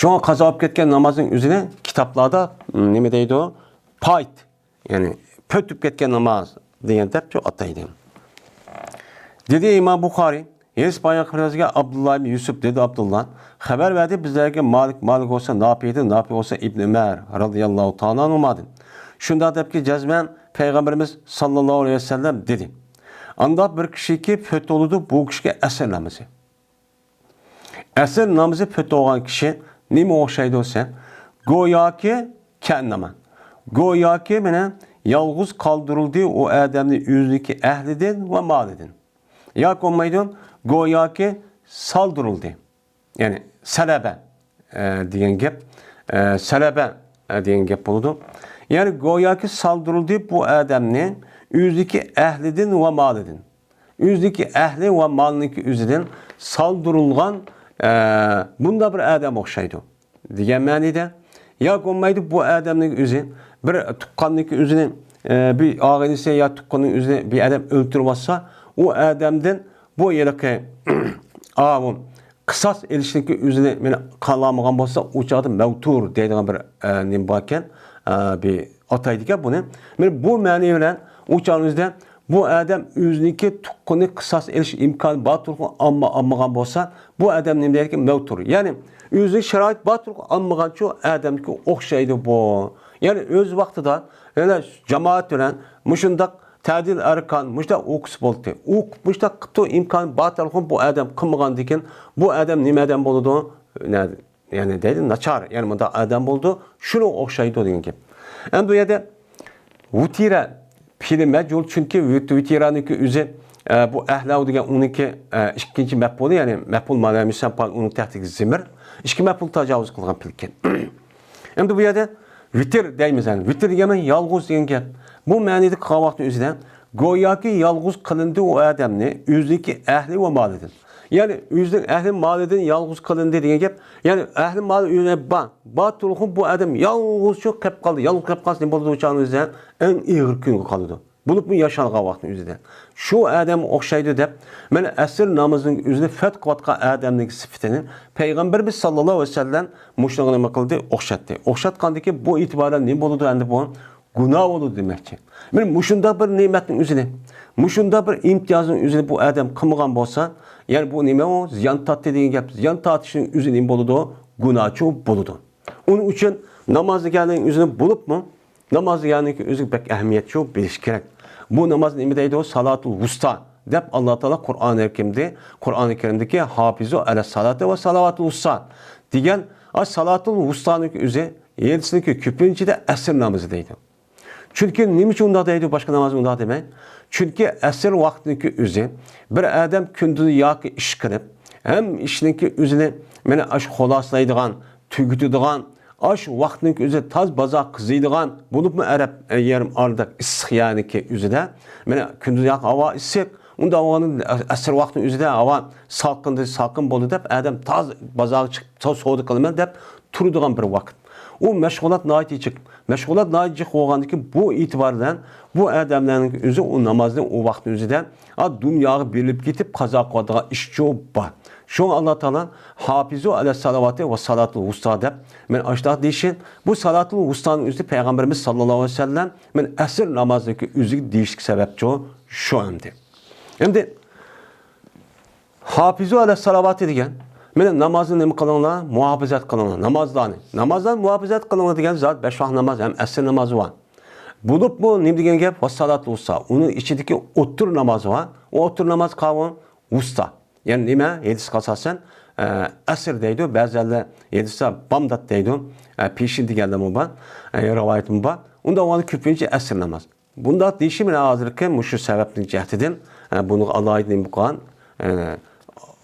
شۇڭا قازا بولۇپ كەتكەن نامازنىڭ ئۆزىنى كىتابلاردا، م، نېمە دەيدۇ؟ پايت، يەنى پۆتۈپ كەتكەن ناماز دېگەن دەپ ئاتايدۇ. دېدى ئىمام بۇخارىي، ھېدىس بايان قىلىپ بەرگەن ئابدۇللا ئىبن يۈسۈپ، دېدى ئابدۇللا، خەۋەر بەردى بىزلەرگە مالىك، مالىك بولسا نافىئدىن، نافىئ بولسا ئىبن ئۆمەر رەزىياللاھۇ تائالا ئەنھۇمادىن. شۇنداق دەپكى، جەزمەن پەيغەمبىرىمىز ساللاللاھۇ ئەلەيھى ۋەسەللەم دېدى، ئانداق بىر كىشىكى پۆت بولىدۇ، بۇ كىشىگە ئەسىر نامىزى. ئەسىر نامىزى پۆت بولغان كىشى نېمە ئوخشايدۇ دېسە، گوياكى كەئەننەما، گوياكى مانا يالغۇز قالدۇرۇلدى ئۇ ئادەمنى ئۆزىنىڭكى ئەھلىدىن ۋە مالىدىن. ياكى بولمايدۇ، گوياكى سالدۇرۇلدى. يەنى سەلەبە، ئە، دېگەن گەپ، ئە، سەلەبە، ئە، دېگەن گەپ بولىدۇ. يەنى گوياكى سالدۇرۇلدى بۇ ئادەمنى ئۆزىدىكى ئەھلىدىن ۋە مالىدىن. ئۆزىدىكى ئەھلى ۋە مالىنىڭكى ئۆزىدىن سالدۇرۇلغان، ئە، بۇنداق بىر ئادەم ئوخشايدۇ دېگەن مەنىدە. ياكى بولمايدۇ، بۇ ئادەمنىڭ ئۆزى بىر تۇغقاننىڭكى ئۆزىنى، ئە، بىر ئاغىنىسى يا تۇغقىنىنىڭ ئۆزىنى بىر ئادەم ئۆلتۈرۈۋاتسا، ئۇ ئادەمدىن بۇ ھېلىقى، ئاۋۇ قىساس ئېلىشنىڭكى ئۆزىنى مانا قىلالمىغان بولسا، ئۇ چاغدا مەۋتۇر دەيدىغان بىر، ئە، نېمە باركەن، ئە، بىر ئاتايدىكەن بۇنى. مانا بۇ مەنى بىلەن ئۇ چاغنىڭ ئۆزىدە بۇ ئادەم ئۆزىنىڭكى تۇغقىنى قىساس ئېلىش ئىمكانى بار تۇرۇپ ئالما-، ئالمىغان بولسا، بۇ ئادەم نېمە دەيدىكەن؟ مەۋتۇر. يەنى ئۆزىنىڭ شارائىتى بار تۇرۇپ ئالمىغانچۇ ئادەمگە ئوخشايدۇ بۇ. يەنى ئۆز ۋاقتىدا يەنە جامائەت بىلەن مۇشۇنداق تەدىل ئەركان مۇشۇنداق ئوقۇسا بولدى. ئوقۇپ مۇشۇنداق قىپتۇ، ئىمكانى بار تۇرۇپ بۇ ئادەم قىلمىغاندىكىن، بۇ ئادەم نېمە ئادەم بولىدۇ؟ نە-، يەنى دەيدۇ، ناچار، يەنى مۇنداق ئادەم بولىدۇ، شۇنىڭغا ئوخشايدۇ دېگەن گەپ. ئەمدى بۇ يەردە ۋۇتىرە پېئىلى مەجھۇل، چۈنكى ۋۇت-، ۋۇتىرەنىڭكى ئۆزى، ئە، بۇ ئەھلەۋ دېگەن ئۇنىڭكى، ئە، ئىككىنچى مەپئۇلى، يەنى مەپئۇل مانا مۇسەمما، ئۇنىڭ تەھتىدىكى زىمىر، ئىككى مەپئۇل تاجاۋۇز قىلغان پېئىل ئىكەن. ئەمدى بۇ يەردە ۋىتىر دەيمىز، يەنى ۋىتىر دېگەن يالغۇز دېگەن گەپ. بۇ مەنىدە قىلغان ۋاقتىنىڭ ئۆزىدە گوياكى يالغۇز قىلىندى ئۇ ئادەمنى ئۆزىنىڭكى ئەھلى ۋە مالىدىن. يەنى ئۆزىنىڭ ئەھلى مالىدىن يالغۇز قىلىندى دېگەن گەپ. يەنى ئەھلى مالى ئۆزىنىڭ بار، بار تۇرغۇن بۇ ئادەم يالغۇزچۇ قېلىپ قالدى. يالغۇز قېلىپ قالسا نېمە بولىدۇ؟ ئۇ چاغنىڭ ئۆزىدە ئەڭ ئېغىر كۈنگە قالىدۇ. بولۇپمۇ ياشانغان ۋاقىتنىڭ ئۆزىدە. شۇ ئادەمگە ئوخشايدۇ دەپ، مانا ئەسىر نامىزىنىڭ ئۆزىنى پەت قىلىۋاتقان ئادەمنىڭ سۈپىتىنى پەيغەمبىرىمىز ساللاللاھۇ ئەلەيھى ۋەسەللەم مۇشۇنىڭغا نېمە قىلدى؟ ئوخشاتتى. ئوخشاتقاندىكىن بۇ ئېتىبارەن نېمە بولىدۇ ئەمدى بۇ؟ گۇناھ بولىدۇ دېمەكچى. مانا مۇشۇنداق بىر نېمەتنىڭ ئۆزىنى، مۇشۇنداق بىر ئىمتىيازنىڭ ئۆزىنى بۇ ئادەم قىلمىغان بولسا، يەنى بۇ نېمە ئۇ؟ زىيان تارتتى دېگەن گەپ. زىيان تارتىشنىڭ ئۆزى نېمە بولىدۇ؟ گۇناھچۇ بولىدۇ. ئۇنىڭ ئۈچۈن ناماز دېگەننىڭ ئۆزىنى بولۇپمۇ، ناماز دېگەننىڭكى ئۆزىگە بەك ئەھمىيەتچۇ بىلىش كېرەك. بۇ ناماز نېمە دەيدۇ؟ سالاتۇل ۋۇستا دەپ ئاللا تائالا قۇرئانى كەرىمدە، قۇرئانى كەرىمدىكى ھافىزۇ ئەلەس سالاتى ۋە سالەۋاتۇل ۋۇستا دېگەن، ئا، سالاتۇل ۋۇستانىڭكى ئۆزى ھەدىسنىڭكى كۆپىنچىدە ئەسىر نامىزى دەيدۇ. چۈنكى نېمە ئۈچۈن ئۇنداق دەيدۇ، باشقا ناماز ئۇنداق دېمەي؟ چۈنكى ئەسىر ۋاقتىنىڭكى ئۆزى بىر ئادەم كۈندۈز ياكى ئىش قىلىپ، ھەم ئىشنىڭكى ئۆزىنى مانا ئاشۇ خۇلاسىلايدىغان، تۈگىتىدىغان، ئاشۇ ۋاقىتنىڭكى ئۆزى تاز بازار قىزىيدىغان، بولۇپمۇ ئەرەب، ئە، يېرىم ئارىلىق ئىسسىق يەرنىڭكى ئۆزىدە، مانا كۈندۈز ياقى ھاۋا ئىسسىق، ئۇنداق بولغاندا ئەسىر ۋاقتىنىڭ ئۆزىدە ھاۋا سالقىندىن سالقىن بولدى دەپ، ئادەم تاز بازارغا چىقىپ سو-، سودا قىلىمەن دەپ تۇرىدىغان بىر ۋاقىت. ئۇ مەشغۇلات ناھايىتى جىق. مەشغۇلات ناھايىتى جىق بولغاندىكىن بۇ ئېتىبار بىلەن بۇ ئادەملەرنىڭ ئۆزى ئۇ نامازنى ئۇ ۋاقىتنىڭ ئۆزىدە، ئا، دۇنياغا بېرىلىپ كېتىپ قازا قىلىدىغان ئىشچۇ بار. شۇڭا ئاللا تائالا ھافىزۇ ئەلە سالىۋاتى ۋە سالاتۇل ۋۇستا دەپ، مانا ئاشۇنداق دېيىشى، بۇ سالاتۇل ۋۇستانىڭ ئۆزى پەيغەمبىرىمىز ساللاللاھۇ ئەلەيھى ۋەسەللەم مانا ئەسىر نامازىنىڭكى ئۆزىگە دېيىشلىك سەۋەبچۇ شۇ ئەمدى. ئەمدى ھافىزۇ ئەلە سالىۋاتى دېگەن، مانا نامازنى نېمە قىلىڭلار؟ مۇھاپىزەت قىلىڭلار. نامازلارنى، نامازلارنى مۇھاپىزەت قىلىڭلار دېگەن زادى بەش ۋاق ناماز ھەم ئەسىر نامازى بار. بولۇپمۇ نېمە دېگەن گەپ؟ ۋەسسالاتۇل ۋۇستا. ئۇنىڭ ئىچىدىكى ئوتتۇرا ناماز بار. ئۇ ئوتتۇرا ناماز قاۋۇ؟ ۋۇستا. يەنى نېمە؟ ھەدىسكە ئاساسەن، ئە، ئەسىر دەيدۇ. بەزىلەر ھەدىستا بامدات دەيدۇ. ئە، پېشىن دېگەنلەرمۇ بار. ئە، رىۋايەتمۇ بار. ئۇنداق بولغاندا كۆپىنچە ئەسىر ناماز. بۇنداق دېيىشى مەن ھازىرقى مۇشۇ سەۋەبنىڭ جەھىتىدىن، ئە، بۇنىڭغا ئالاھىدە نېمە قىلغان، ئە،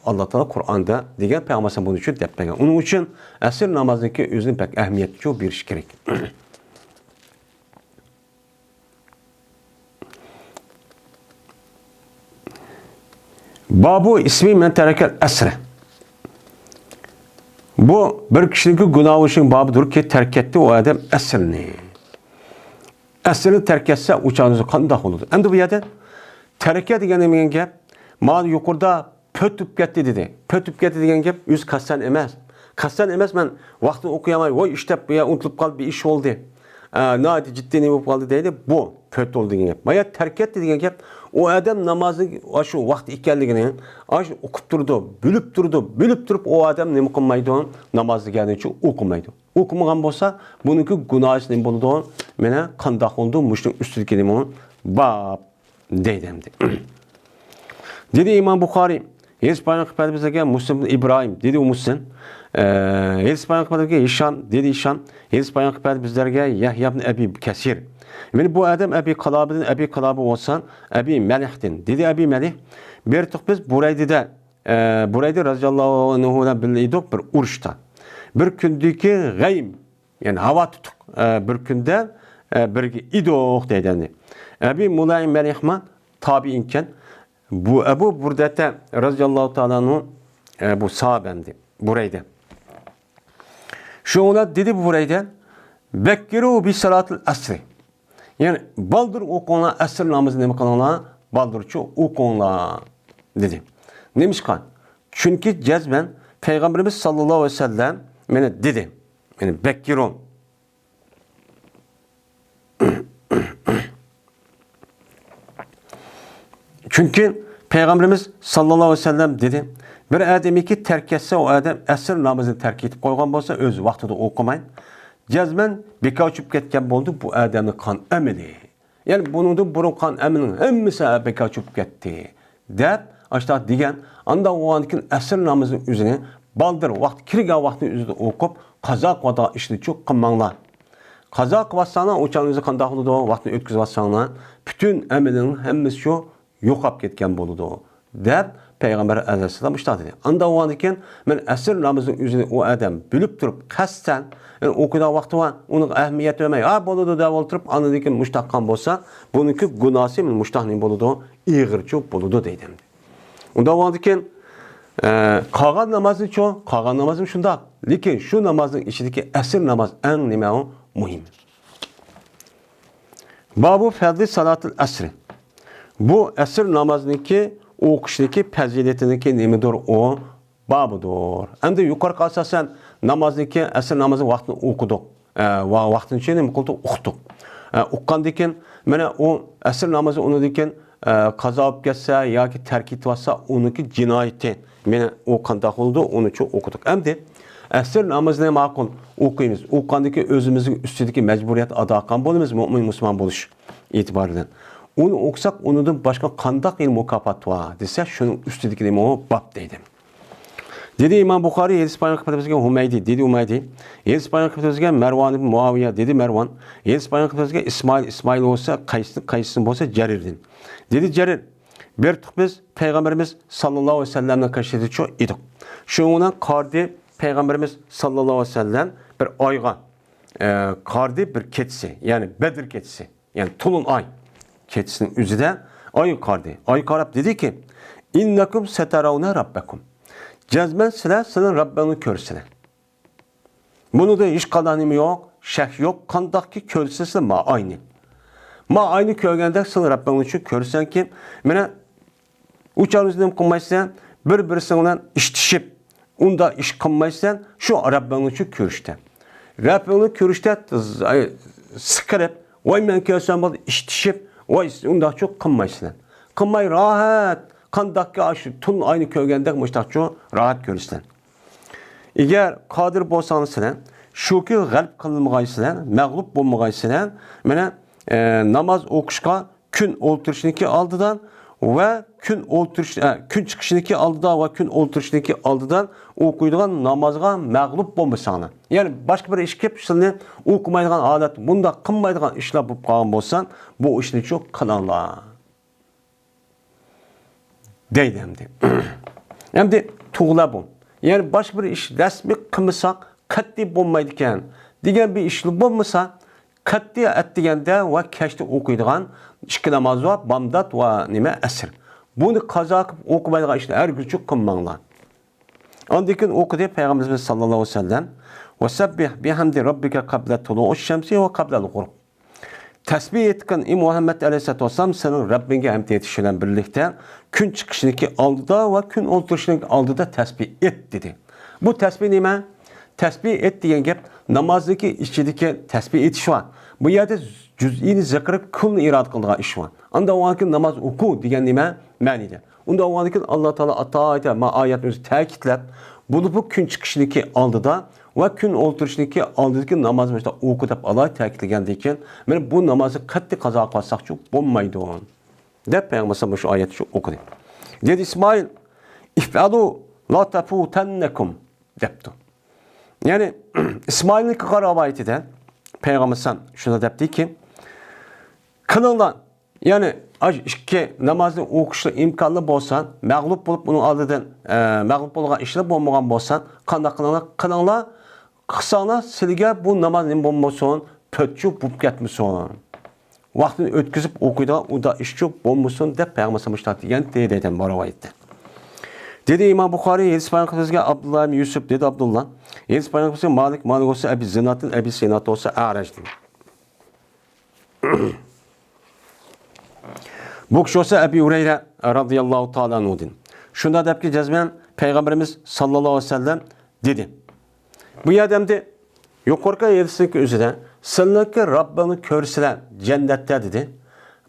ئاللا تائالا قۇرئاندا دېگەن پەيغەمبەر بۇنىڭ ئۈچۈن دەپ بەرگەن. ئۇنىڭ ئۈچۈن ئەسىر نامازنىڭكى ئۆزىنى بەك ئەھمىيەتچۇ بېرىش كېرەك. بابۇ ئىسمى مەن تەرەكەل ئەسرە. بۇ بىر كىشىنىڭكى گۇناھى ئۈچۈن بابىدۇركى، تەرك ئەتتى ئۇ ئادەم ئەسىرنى. ئەسىرنى تەرك ئەتسە، ئۇ چاغدا قانداق بولىدۇ؟ ئەمدى بۇ يەردە تەرەكە دېگەن نېمە دېگەن گەپ؟ مانا يۇقىرىدا پۆتۈپ كەتتى دېدى. پۆتۈپ كەتتى دېگەن گەپ ئۆزى قەستەن ئەمەس. قەستەن ئەمەس، مەن ۋاقتىنى ئوقۇيالماي، ۋاي ئىش دەپ، يا ئۇنتۇلۇپ قالدى، بىر ئىش بولدى، ئە، ناھايىتى جىددىي نېمە بولۇپ قالدى دەيدۇ. بۇ پۆتۈل دېگەن گەپ. بايا تەرك ئەتتى دېگەن گەپ، ئۇ ئادەم نامازنىڭ ئاشۇ ۋاقتى ئىكەنلىكىنى، ئاشۇ ئوقۇپ تۇرىدۇ، بىلىپ تۇرىدۇ، بىلىپ تۇرۇپ ئۇ ئادەم نېمە قىلمايدۇ؟ ناماز دېگەننىچۇ ئوقۇمايدۇ. ئوقۇمىغان بولسا، بۇنىڭكى گۇناھىسى نېمە بولىدۇ؟ مانا قانداق بولىدۇ؟ مۇشۇنىڭ ئۈستىدىكى نېمە؟ باب. دەيدۇ ئەمدى. دېدى ئىمام بۇخارىي، ھېدىس بايان قىلىپ بەردى بىزلەرگە مۇسلىم ئىبراھىم، دېدى ئۇ مۇسلىم. ئە، ھېدىس بايان قىلىپ بەردى بىزگە ھىشام، دېدى ھىشام، ھېدىس بايان قىلىپ بەردى بىزلەرگە يەھيا ئىبن ئەبى كەسىر. مانا بۇ ئادەم ئەبى قالابىدىن، ئەبى قالابە بولسا، ئەبى مەلىھتىن. دېدى ئەبى مەلىھ، بىر تۇق بىز بۇرەيدىدە، ئە، بۇرەيدە رازىياللاھۇ ئەنھۇ بىلەن بىللە ئىدۇق بىر ئۇرۇشتا. بىر كۈندىكى غەيم، يەنى ھاۋا تۇتۇق، ئە، بىر كۈندە، ئە، بىرگە ئىدۇق دەيدۇ ئەمدى. ئەبى مۇلەيم مەلىھمۇ تابىئىنكەن. بۇ ئەبۇ بۇردەتە رازىياللاھۇ تائالا ئەنھۇ، ئە، بۇ ساھابەمدى، بۇرەيدە. شۇڭا دېدى بۇرەيدە، بەككىرۇ بىسالاتىل ئەسرى. يەنى بالدۇر ئوقۇڭلار، ئەسىر نامىزىنى نېمە قىلىڭلار؟ بالدۇرچۇ ئوقۇڭلار، دېدى. نېمىشقا؟ چۈنكى جەزمەن پەيغەمبىرىمىز ساللاللاھۇ ئەلەيھى ۋەسەللەم مانا دېدى. يەنى بەككىرۇ. چۈنكى پەيغەمبىرىمىز ساللاللاھۇ ئەلەيھى ۋەسەللەم دېدى، بىر ئادەمكى تەرك ئەتسە، ئۇ ئادەم ئەسىر نامىزىنى تەرك ئېتىپ قويغان بولسا، ئۆز ۋاقتىدا ئوقۇماي، جەزمەن بىكار چۈشۈپ كەتكەن بولدى بۇ ئادەمنىڭ قىلغان ئەمىلى. يەنى بۇنىڭدىن بۇرۇن قىلغان ئەمىلىنىڭ ھەممىسى بىكار چۈشۈپ كەتتى، دەپ ئاشۇنداق دېگەن. ئانداق بولغاندىن كېيىن ئەسىر نامىزىنىڭ ئۆزىنى بالدۇر ۋاقتى كىرگەن ۋاقتىنىڭ ئۆزىدە ئوقۇپ، قازا قىلىدىغان ئىشنىچۇ قىلماڭلار. قازا قىلىۋاتساڭلار، ئۇ چاغنىڭ ئۆزى قانداق بولىدۇ؟ ۋاقتىنى ئۆتكۈزۈۋاتساڭلار، پۈتۈن ئەمىلىنىڭ ھەممىسى شۇ يوقاپ كەتكەن بولىدۇ، دەپ پەيغەمبەر ئەلەيھىسسالام مۇشۇنداق دېدى. ئانداق بولغاندىن كېيىن، مەن ئەسىر نامىزىنىڭ ئۆزىنى ئۇ ئادەم بىلىپ تۇرۇپ، قەستەن، يەنى ئوقۇيدىغان ۋاقتى بار، ئۇنىڭغا ئەھمىيەت بەرمەي، ھا، بولىدۇ، دەپ ئولتۇرۇپ، ئاندىن كېيىن مۇشۇنداق قىلغان بولسا، بۇنىڭكى گۇناھىسى مانا مۇشۇنداق نېمە بولىدۇ؟ ئېغىرچۇ بولىدۇ دەيدۇ. ئۇنداق بولغاندىن كېيىن، ئە، قالغان نامازنىچۇ؟ قالغان نامازمۇ شۇنداق. لېكىن شۇ نامازنىڭ ئىچىدىكى ئەسىر ناماز ئەڭ نېمە ئۇ؟ مۇھىم. بابۇ فەزلى سالاتىل ئەسرى. بۇ ئەسىر نامازنىڭكى ئوقۇشنىڭكى پەزىلىتىنىڭكى نېمىدۇر ئۇ؟ بابىدۇر. ئەمدى يۇقىرىقى ئاساسەن نامازنىڭكى، ئەسىر نامازى ۋاقتىنى ئوقۇدۇق. ئە، ۋا-، ۋاقتىنى چۈشىنىپ نېمە قىلدۇق؟ ئۇقتۇق. ئە، ئۇققاندىن كېيىن، مانا ئۇ ئەسىر نامىزى ئۇنىڭدىن كېيىن، ئە، قازا بولۇپ كەتسە ياكى تەرك ئېتىۋاتسا، ئۇنىڭكى جىنايىتى. مانا ئۇ قانداق بولىدۇ؟ ئۇنىچۇ ئوقۇدۇق. ئەمدى ئەسىر نامىزىنى ماقۇل ئوقۇيمىز. ئوقۇغاندىن كېيىن ئۆزىمىزنىڭ ئۈستىدىكى مەجبۇرىيەت ئادا قىلغان بولىمىز، مۆمىن مۇسۇلمان بولۇش ئېتىبارى بىلەن. ئۇنى ئوقۇساق، ئۇنىڭدىن باشقا قانداق يەنە مۇكاپات بار دېسە، شۇنىڭ ئۈستىدىكى نېمە ئۇ؟ باب دەيدۇ. دېدى ئىمام بۇخارىي، ھەدىس بايان قىلىپ بىزگە ھۇمەيدى، دېدى ھۇمەيدى. ھەدىس بايان قىلىپ بىزگە مەرۋان ئىبن مۇئاۋىيە، دېدى مەرۋان. ھەدىس بايان قىلىپ بىزگە ئىسمائىل، ئىسمائىل بولسا قەيسىدىن، قەيسىدىن بولسا جەرىردىن. دېدى جەرىر، بىر تۇق بىز پەيغەمبىرىمىز ساللاللاھۇ ئەلەيھى ۋەسەللەمنىڭ قېشىدا چۇ ئىدۇق. شۇنىڭ بىلەن قارىدى پەيغەمبىرىمىز ساللاللاھۇ ئەلەيھى ۋەسەللەم بىر ئايغا، ئە، قارىدى بىر كېچىسى، يەنى بەدر كېچىسى. يەنى تولۇن ئاي كېچىسىنىڭ ئۆزىدە ئايغا قارىدى. ئايغا قاراپ دېدىكى، ئىننەكۇم سەتەرەۋنە رەببەكۇم. جەزمەن سىلەر سىلەر رەببىڭنى كۆرىسىلەر. بۇنىڭدا ھېچقانداق نېمە يوق، شەك يوق، قانداقكى كۆرىسىلەر ما ئاينى. ما ئاينى كۆرگەندەك سىلەر رەببىڭنى شۇ كۆرىسەنكى، مانا ئۇ چاغدا نېمە قىلمايسەن؟ بىر-بىرسىڭ بىلەن ئىشتىشىپ، ئۇنداق ئىش قىلمايسەن، شۇ رەببىڭنى شۇ كۆرۈشتە. رەببىڭنى كۆرۈشتە، ئاي، سىقىرىپ، ۋاي مەن كۆرسەم بولدى، ئىشتىشىپ، ۋاي ئۇنداقچۇ قىلمايسىلەر. قىلماي راھەت، قانداقكى ئاشۇ تولۇن ئاينى كۆرگەندەك مۇشتاقچۇ راھەت كۆرىسىلەر. ئەگەر قادىر بولساڭلار سىلەر، شۇكى غەلىب قىلمىغايسىلەر، مەغلۇپ بولمىغايسىلەر، مانا، ئە، ناماز ئوقۇشقا كۈن ئولتۇرۇشنىڭكى ئالدىدا ۋە كۈن ئولتۇرۇش، ئە، كۈن چىقىشنىڭكى ئالدىدا ۋە كۈن ئولتۇرۇشنىڭكى ئالدىدا ئوقۇيدىغان نامازغا مەغلۇپ بولمىساڭلار. يەنى باشقا بىر ئىش كېلىپ سىلىنى ئوقۇمايدىغان ھالەت، بۇنداق قىلمايدىغان ئىشلار بولۇپ قالغان بولسا، بۇ ئىشنىچۇ قىلىڭلار. دەيدۇ ئەمدى. ئەمدى تۇغلا بۇ. يەنى باشقا بىر ئىش رەسمىي قىلمىساق قەتئىي بولمايدىكەن دېگەن بىر ئىشلا بولمىسا، قەتئىي ئەتىگەندە ۋە كەچتە ئوقۇيدىغان ئىككى ناماز بار، بامدات ۋە نېمە، ئەسىر. بۇنى قازا قىلىپ ئوقۇمايدىغان ئىشنى ھەرگىزچۇ قىلماڭلار. ئاندىن كېيىن ئوقۇدى پەيغەمبىرىمىز ساللاللاھۇ ئەلەيھى ۋەسەللەم، ۋەسەببىھ بىھەمدى رەببىكە قەبلە تۇلۇئۇش شەمسى ۋە قەبلەل غۇرۇب. تەسبىھ ئېيتقىن، ئى مۇھەممەد ئەلەيھىسسالاتۇ ۋەسسالام، سېنىڭ رەببىڭگە ھەمد ئېيتىش بىلەن بىرلىكتە كۈن چىقىشنىڭكى ئالدىدا ۋە كۈن ئولتۇرۇشنىڭكى ئالدىدا تەسبىھ ئېيت، دېدى. بۇ تەسبىھ نېمە؟ تەسبىھ ئېيت دېگەن گەپ نامازنىڭكى ئىچىدىكى تەسبىھ ئېيتىش بار. بۇ يەردە جۈزئىنى زىكرى كۈلنى ئىرادە قىلىدىغان ئىش بار. ئاندا بولغاندىكىن ناماز ئوقۇ دېگەن نېمە مەنىدە؟ ئۇندا بولغاندىكىن ئاللا تائالا ئاتايىتە ما ئايەتنى ئۆزى تەكىتلەپ، بولۇپمۇ كۈن چىقىشنىڭكى ئالدىدا ۋە كۈن ئولتۇرۇشنىڭكى ئالدىدىكى ناماز مۇشۇنداق ئوقۇ دەپ ئالاھىدە تەكىتلىگەندىن كېيىن، مانا بۇ نامازنى قەتئىي قازا قىلساقچۇ بولمايدۇ، دەپ پەيغەمبەر مۇشۇ ئايەتنى شۇ ئوقۇدى. دېدى ئىسمائىل، ئىفئالۇ لا تەفۇتەننەكۇم، دەپتۇ. يەنى ئىسمائىلنىڭ قىلغان رىۋايىتىدە پەيغەمبەر شۇنداق دەپتىكى، قىلىڭلار، يەنى ئاش ئىككى نامازنى ئوقۇشلۇق ئىمكانلىق بولسا، مەغلۇپ بولۇپ ئۇنىڭ ئالدىدىن، ئە، مەغلۇپ بولغان ئىشلار بولمىغان بولسا، قانداق قىلىڭلار؟ قىلىڭلار، قىلساڭلار سىلىگە بۇ ناماز نېمە بولمىسۇن؟ پۆتچۈ بولۇپ كەتمىسۇن. ۋاقتىنى ئۆتكۈزۈپ ئوقۇيدىغان ئۇنداق ئىشچۇ بولمىسۇن دەپ پەيغەمبەر مۇشۇنداق دېگەن دېدى بۇ رىۋايەتتە. دېدى ئىمام بۇخارىي، ھەدىس بايان قىلىپ بىزگە ئابدۇللا ئىبن يۈسۈپ، دېدى ئابدۇللا، ھەدىس بايان قىلىپ بىزگە مالىك، مالىك بولسا ئەبى زىناتتىن، ئەبى زىنات بولسا ئەرەجدىن. بۇ كىشى بولسا ئەبى ھۇرەيرە رازىياللاھۇ تائالا ئەنھۇدىن. شۇنداق دەپكى جەزمەن پەيغەمبىرىمىز ساللاللاھۇ ئەلەيھى ۋەسەللەم دېدى. بۇ يەردە ئەمدى يۇقىرىقى ھەدىسنىڭكى ئۆزىدە سىلىڭكى رەببىڭنى كۆرسىلە جەننەتتە دېدى.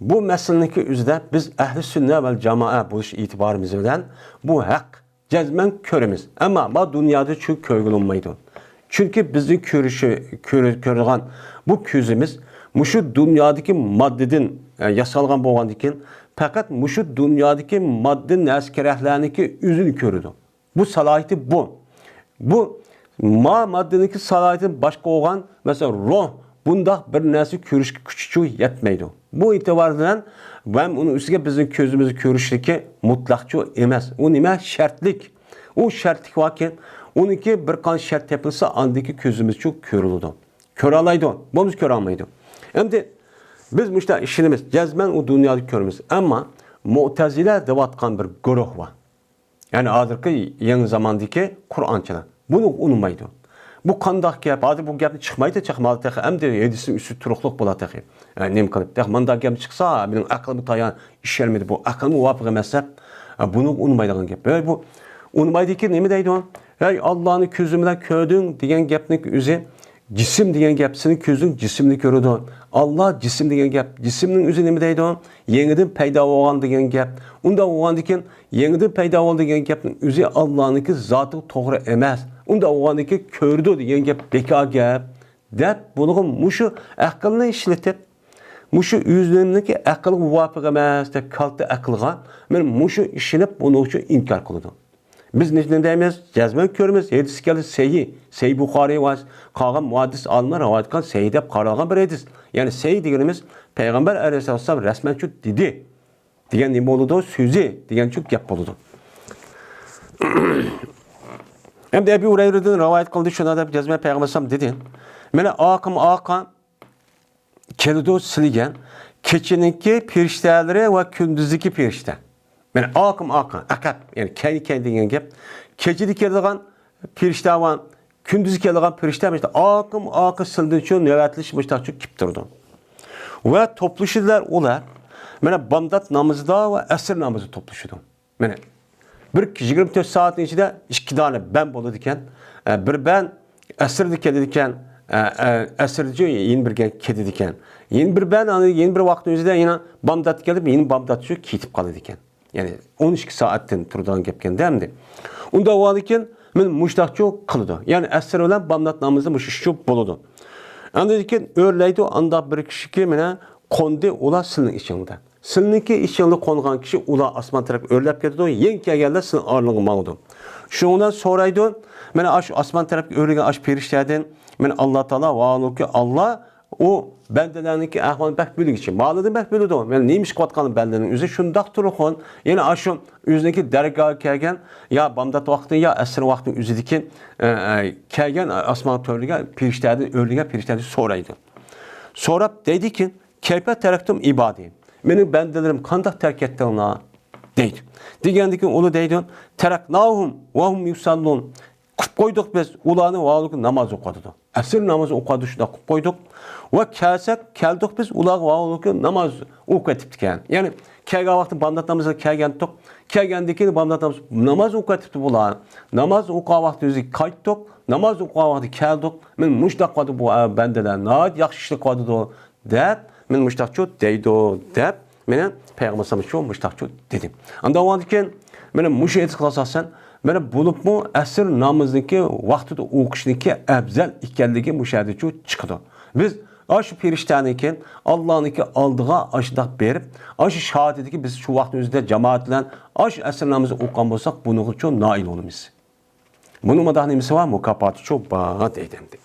بۇ مەسىلىنىڭكى ئۆزىدە بىز ئەھلى سۈننە ۋەل جامائە بولۇش ئېتىبارىمىز بىلەن بۇ ھەق جەزمەن كۆرىمىز. ئەمما ما دۇنيادا شۇ كۆرگىلى بولمايدۇ. چۈنكى بىزنىڭ كۆرۈشى، كۆرە-، كۆرىدىغان بۇ كۆزىمىز مۇشۇ دۇنيادىكى ماددىدىن، ئە، ياسالغان بولغاندىكىن، پەقەت مۇشۇ دۇنيادىكى ماددىي نەرسە-كېرەكلەرنىڭكى ئۆزىنى كۆرىدۇ. بۇ سالاھىيىتى بۇ. بۇ ما ماددىنىڭكى سالاھىيىتىدىن باشقا بولغان، مەسىلەن، روھ بۇنداق بىر نەرسە كۆرۈشكە كۈچىچۇ يەتمەيدۇ. بۇ ئېتىبار بىلەن ھەم ئۇنىڭ ئۈستىگە بىزنىڭ كۆزىمىز كۆرۈشلۈكى مۇتلەقچۇ ئەمەس. ئۇ نېمە؟ شەرتلىك. ئۇ شەرتلىك باركەن، ئۇنىڭكى بىر قانچە شەرت تېپىلسا، ئاندىكى كۆزىمىزچۇ كۆرۈلىدۇ. كۆرالايدۇ، بولمىسا كۆرالمايدۇ. ئەمدى بىز مۇشۇنداق ئىشىنىمىز، جەزمەن ئۇ دۇنيادا كۆرىمىز. ئەمما مۇئتەزىلە دەۋاتقان بىر گۇرۇھ بار. يەنى ھازىرقى يېڭى زاماندىكى قۇرئانچىلار. بۇنى ئۇنىمايدۇ. بۇ قانداق گەپ؟ ھازىر بۇ گەپنى چىقمايدۇ، چىقمايدۇ تېخى. ئەمدى ھەدىسنىڭ ئۈستى تۇرۇقلۇق بولا تېخى. ئە، نېمە قىلىپ؟ تېخى مۇنداق گەپ چىقسا، مېنىڭ ئەقلىمگە تايان ئىش يەرمىدى، بۇ ئەقلىمگە مۇۋاپىق ئەمەس دەپ. ئە، بۇنى ئۇنىمايدىغان گەپ. ھەي، بۇ ئۇنىمايدىكى نېمە دەيدۇ؟ ھەي، ئاللانى كۆزۈڭ بىلەن كۆردۈڭ دېگەن گەپنىڭ ئۆزى جىسىم دېگەن گەپ، سېنىڭ كۆزۈڭ جىسىمنى كۆرىدۇ. ئاللا جىسىم دېگەن گەپ، جىسىمنىڭ ئۆزى نېمە دەيدۇ؟ يېڭىدىن پەيدا بولغان دېگەن گەپ. ئۇنداق بولغاندىكىن، يېڭىدىن پەيدا بولدى دېگەن گەپنىڭ ئۆزى ئاللانىڭكى زاتىغا توغرا ئەمەس. ئۇنداق بولغاندىكىن، كۆردى دېگەن گەپ بىكار گەپ، دەپ، بۇنىڭغا مۇشۇ ئەقىلنى ئىشلىتىپ، مۇشۇ ئۆزلىرىنىڭكى ئەقىلگە مۇۋاپىق ئەمەس دەپ، كالتە ئەقىلغا، مانا مۇشۇ ئىشىنىپ، بۇنىڭ ئۈچۈن ئىنكار قىلىدۇ. بىز نېمە دەيمىز؟ جەزمەن كۆرىمىز. ھەدىس كەلدى، سەھىھ. سەھىھ بۇخارىي ۋە قالغان مۇھەددىس ئالىملار رىۋايەت قىلغان سەھىھ دەپ قارالغان بىر ھەدىس. يەنى سەھىھ دېگىنىمىز پەيغەمبەر ئەلەيھىسسالام رەسمەن شۇ دېدى دېگەن نېمە بولىدۇ؟ سۆزى دېگەن شۇ گەپ بولىدۇ. ئەمدى ئەبۇ ھۇرەيرىدىن رىۋايەت قىلدى، شۇنداق دەپ جەزمەن پەيغەمبەر ئەلەيھىسسالام دېدى. مانا ئاقىم ئاقا كېلىدۇ سىلىگە كېچىنىڭكى پېرىشتەلىرى ۋە كۈندۈزدىكى پېرىشتە. يەنى ئاقىم ئاقا، ئەقەب، يەنى كەينى كەينى دېگەن گەپ. كېچىدە كېلىدىغان پېرىشتە ۋە كۈندۈزدە كېلىدىغان پېرىشتە مۇشۇنداق ئاقىم ئاقا سىلدىنچۇ نۆۋەتلىشىپ مۇشۇنداقچۇ كېلىپ تۇرىدۇ. ۋە توپلىشىدىلەر ئۇلار، مانا بامدات نامىزىدا ۋە ئەسىر نامىزىدا توپلىشىدۇ. مانا بىر يىگىرمە تۆت سائەتنىڭ ئىچىدە ئىككى دانە بەن بولىدىكەن. ئە، بىر بەن ئەسىردە كېلىدىكەن، ئە، ئە، ئەسىردە يەنە بىر گەپ كېتىدىكەن. يەنە بىر بەن، ئاندىن يەنە بىر ۋاقىتنىڭ ئۆزىدە يەنە بامدات كېلىپ، يەنە بامداتچۇ كېتىپ قالىدىكەن. يەنى ئون ئىككى سائەتتىن تۇرىدىغان گەپكەندە ئەمدى. ئۇنداق بولغاندىكىن، مانا مۇشۇنداقچۇ قىلىدۇ. يەنى ئەسىر بىلەن بامدات نامىزى مۇشۇ ئىشچۇ بولىدۇ. ئاندىن كېيىن ئۆرلەيدۇ، ئانداق بىر كىشىكى مانا قوندى، ئۇلار سىلنىڭ ئىچىڭلاردا. سىلنىڭكى ئىچىڭلاردا قونغان كىشى ئۇلار ئاسمان تەرەپكە ئۆرلەپ كېتىدۇ، يېڭى كەلگەنلەر سىلنىڭ ئارىلىرىڭغا ماڭىدۇ. شۇنىڭ بىلەن سورايدۇ، مانا ئاشۇ ئاسمان تەرەپكە ئۆرلىگەن ئاشۇ پېرىشتەدىن، مانا ئاللا تائالا، ۋاھالۇكى ئاللا، ئۇ بەندىلەرنىڭكى ئەھۋالىنى بەك بىلگۈچى، مالىدىن بەك بىلىدۇ. مانا نېمە ئىش قىلىۋاتقانلىقىنى بەندىلەرنىڭ ئۆزى شۇنداق تۇرغۇن، يەنە ئاشۇ ئۆزىنىڭكى دەرگاھىغا كەلگەن، يا بامدات ۋاقتى، يا ئەسىر ۋاقتىنىڭ ئۆزىدىكى، ئە، ئە، كەلگەن ئاسمان تۆرىگە پېرىشتەدىن، ئۆرلىگەن پېرىشتەدىن سورايدۇ. سوراپ دەيدىكى، كەيپە تەرەكتۇم ئىبادى، مېنىڭ بەندىلىرىم قانداق تەرك ئەتتىڭلار؟ دەيدۇ. دېگەندىكىن ئۇلار دەيدۇ، تەرەكناھۇم ۋەھۇم يۇسەللۇن، قىلىپ قويدۇق بىز ئۇلارنى ۋاھالۇكى ناماز ئوقۇۋاتىدۇ. ئەسىر نامىزى ئوقۇۋاتىدۇ، شۇنداق قىلىپ قويدۇق. ۋە كەلسەك، كەلدۇق بىز ئۇلارغا ۋاھالۇكى ناماز ئوقۇۋېتىپتىكەن. يەنى كەلگەن ۋاقتى بامدات نامىزىغا كەلگەنتۇق. كەلگەندىن كېيىن بامدات نامىز، ناماز ئوقۇۋېتىپتۇ بۇلار. ناماز ئوقۇغان ۋاقتى ئۆزى قايتتۇق. ناماز ئوقۇغان ۋاقتى كەلدۇق. مانا مۇشۇنداق قىلدى بۇ، ئە، بەندىلەر. ناھايىتى ياخشى ئىشلار قىلىۋاتىدۇ، دەپ، مانا مۇشۇنداقچۇ دەيدۇ، دەپ، مانا پەيغەمبەر ئەلەيھىسسالام شۇ مۇشۇنداقچۇ دېدى. ئاندىن ئاندىن كېيىن، مانا مۇشۇ ھەدىسكە ئاساسەن، مانا بولۇپمۇ ئەسىر نامىزىنىڭكى ۋاقتىدا ئوقۇشنىڭكى ئەۋزەل ئىكەنلىكى مۇشۇ يەردىچۇ چىقىدۇ. بىز ئاشۇ پېرىشتەنىڭكى، ئاللانىڭكى ئالدىغا ئاشۇنداق بېرىپ، ئاشۇ شاھادەتكە بىز شۇ ۋاقىتنىڭ ئۆزىدە جامائەت بىلەن ئاشۇ ئەسىر نامىزى ئوقۇغان بولساق، بۇنىڭغىچۇ نائىل بولىمىز. بۇنىڭ مۇنداق نېمىسى بار؟ مۇكاپاتىچۇ بار دەيدۇ ئەمدى.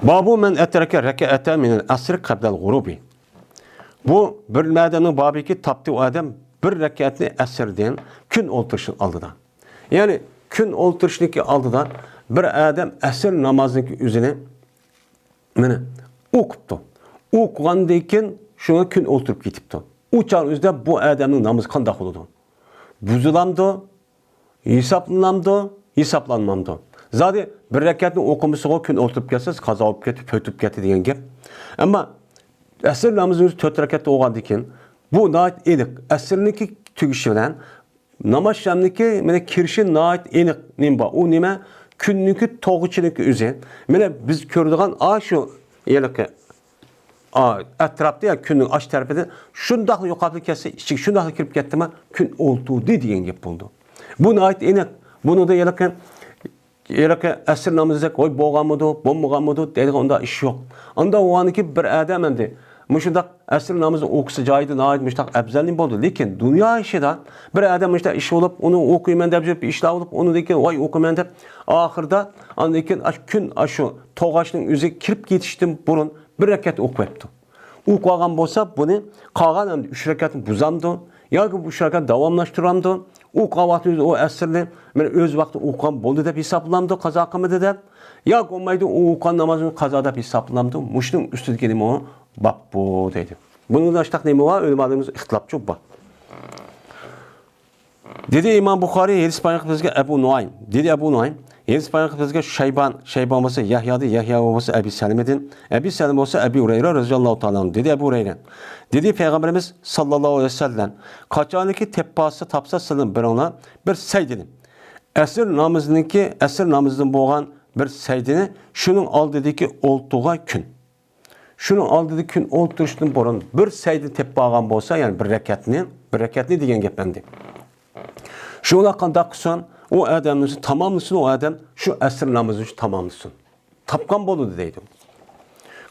بابۇ مەن ئەترەكە رەكەئەتە مىنەل ئەسرى قەبلەل غۇرۇبى. بۇ بىر ئادەمنىڭ بابىكى تاپتى ئۇ ئادەم بىر رەكەتنى ئەسىردىن كۈن ئولتۇرۇشنىڭ ئالدىدا. يەنى كۈن ئولتۇرۇشنىڭكى ئالدىدا بىر ئادەم ئەسىر نامازنىڭكى ئۆزىنى مانا ئوقۇپتۇ. ئوقۇغاندىن كېيىن شۇڭا كۈن ئولتۇرۇپ كېتىپتۇ. ئۇ چاغ ئۆزىدە بۇ ئادەمنىڭ نامىزى قانداق بولىدۇ؟ بۇزۇلامدۇ؟ ھېسابلىنامدۇ؟ ھېسابلانمامدۇ؟ زادى بىر رەكەتنى ئوقۇمىسىغۇ كۈن ئولتۇرۇپ كەتسە، قازا بولۇپ كەتتى، پۆتۈپ كەتتى دېگەن گەپ. ئەمما ئەسىر نامىزىمىز تۆت رەكەتتە بولغاندىن كېيىن، بۇ ناھايىتى ئېنىق. ئەسىرنىڭكى تۈگىشى بىلەن ناماز شامنىڭكى مانا كىرىشى ناھايىتى ئېنىق نېمە بار؟ ئۇ نېمە؟ كۈننىڭكى تۇغۇشىنىڭكى ئۆزى. مانا بىز كۆرىدىغان ئاشۇ ھېلىقى ئا، ئەتراپتا، يا كۈننىڭ ئاش تەرىپىدە شۇنداقلا يوقاپلا كەتسە، ئىچىگە شۇنداقلا كىرىپ كەتتىما، كۈن ئولتۇردى دېگەن گەپ بولىدۇ. بۇ ناھايىتى ئېنىق. بۇنىڭدا ھېلىقى، ھېلىقى ئەسىر نامىزىدەك، ۋاي، بولغانمىدۇ، بولمىغانمىدۇ دەيدىغان ئۇنداق ئىش يوق. ئاندا بولغاندىكىن بىر ئادەم ئەمدى مۇشۇنداق ئەسىر نامىزى ئوقۇسا جايىدا ناھايىتى مۇشۇنداق ئەپزەل نېمە بولدى. لېكىن دۇنيا ئىشىدا بىر ئادەم مۇشۇنداق ئىش بولۇپ، ئۇنى ئوقۇيمەن دەپ يۈرۈپ، ئىشلار بولۇپ، ئۇنىڭدىن كېيىن، ۋاي، ئوقۇيمەن دەپ، ئاخىرىدا ئاندىن كېيىن ئاشۇ كۈن، ئاشۇ توغاشنىڭ ئۆزىگە كىرىپ كېتىشتىن بۇرۇن بىر رەكەت ئوقۇۋەپتۇ. ئوقۇۋالغان بولسا، بۇنى قالغان ئەمدى ئۈچ رەكەتنى بۇزامدۇ ياكى بۇ ئۈچ رەكەت داۋاملاشتۇرامدۇ؟ ئوقۇغان ۋاقتىمىزدا ئۇ ئەسىرنى مانا ئۆز ۋاقتىدا ئوقۇغان بولدى دەپ ھېسابلىنامدۇ، قازا قىلمىدى دەپ؟ ياكى بولمايدۇ، ئۇ ئوقۇغان نامازنى قازا دەپ ھېسابلىنامدۇ؟ مۇشۇنىڭ ئۈستىدىكى نېمە ئۇ؟ باب بۇ دەيدۇ. بۇنىڭدا ئاشتاق نېمە بار؟ ئۆلىمالىرىمىز ئىختىلاپچۇ بار. دېدى ئىمام بۇخارىي، ھەدىس بايان قىلىپ بىزگە ئەبۇ نۇئايم. دېدى ئەبۇ نۇئايم، ھەدىس بايان قىلىپ بىزگە شەيبان، شەيبان بولسا يەھيادىن، يەھيا بولسا ئەبى سەلىمىدىن، ئەبى سەلىمە بولسا ئەبى ھۇرەيرە رەزىياللاھۇ تائالا ئەنھۇ. دېدى ئەبۇ ھۇرەيرە. دېدى پەيغەمبىرىمىز ساللاللاھۇ ئەلەيھى ۋەسەللەم، قاچانكى تېپىپ قالسا، تاپسا سىلىدىن بىرىڭلار بىر سەيدىنى، ئەسىر نامىزىنىڭكى، ئەسىر نامىزىدىن بولغان بىر سەيدىنى شۇنىڭ ئالدىدىكى ئولتۇغا كۈن. شۇنىڭ ئالدىدا كۈن ئولتۇرۇشتىن بۇرۇن بىر سەيدىنى تېپىپ ئالغان بولسا، يەنى بىر رەكەتنى، بىر رەكەتنى دېگەن گەپ ئەمدى. شۇڭا قانداق قىلسۇن؟ ئۇ ئادەمنى تاماملىسۇن، ئۇ ئادەم شۇ ئەسىر نامىزىنى تاماملىسۇن. تاپقان بولىدۇ دەيدۇ.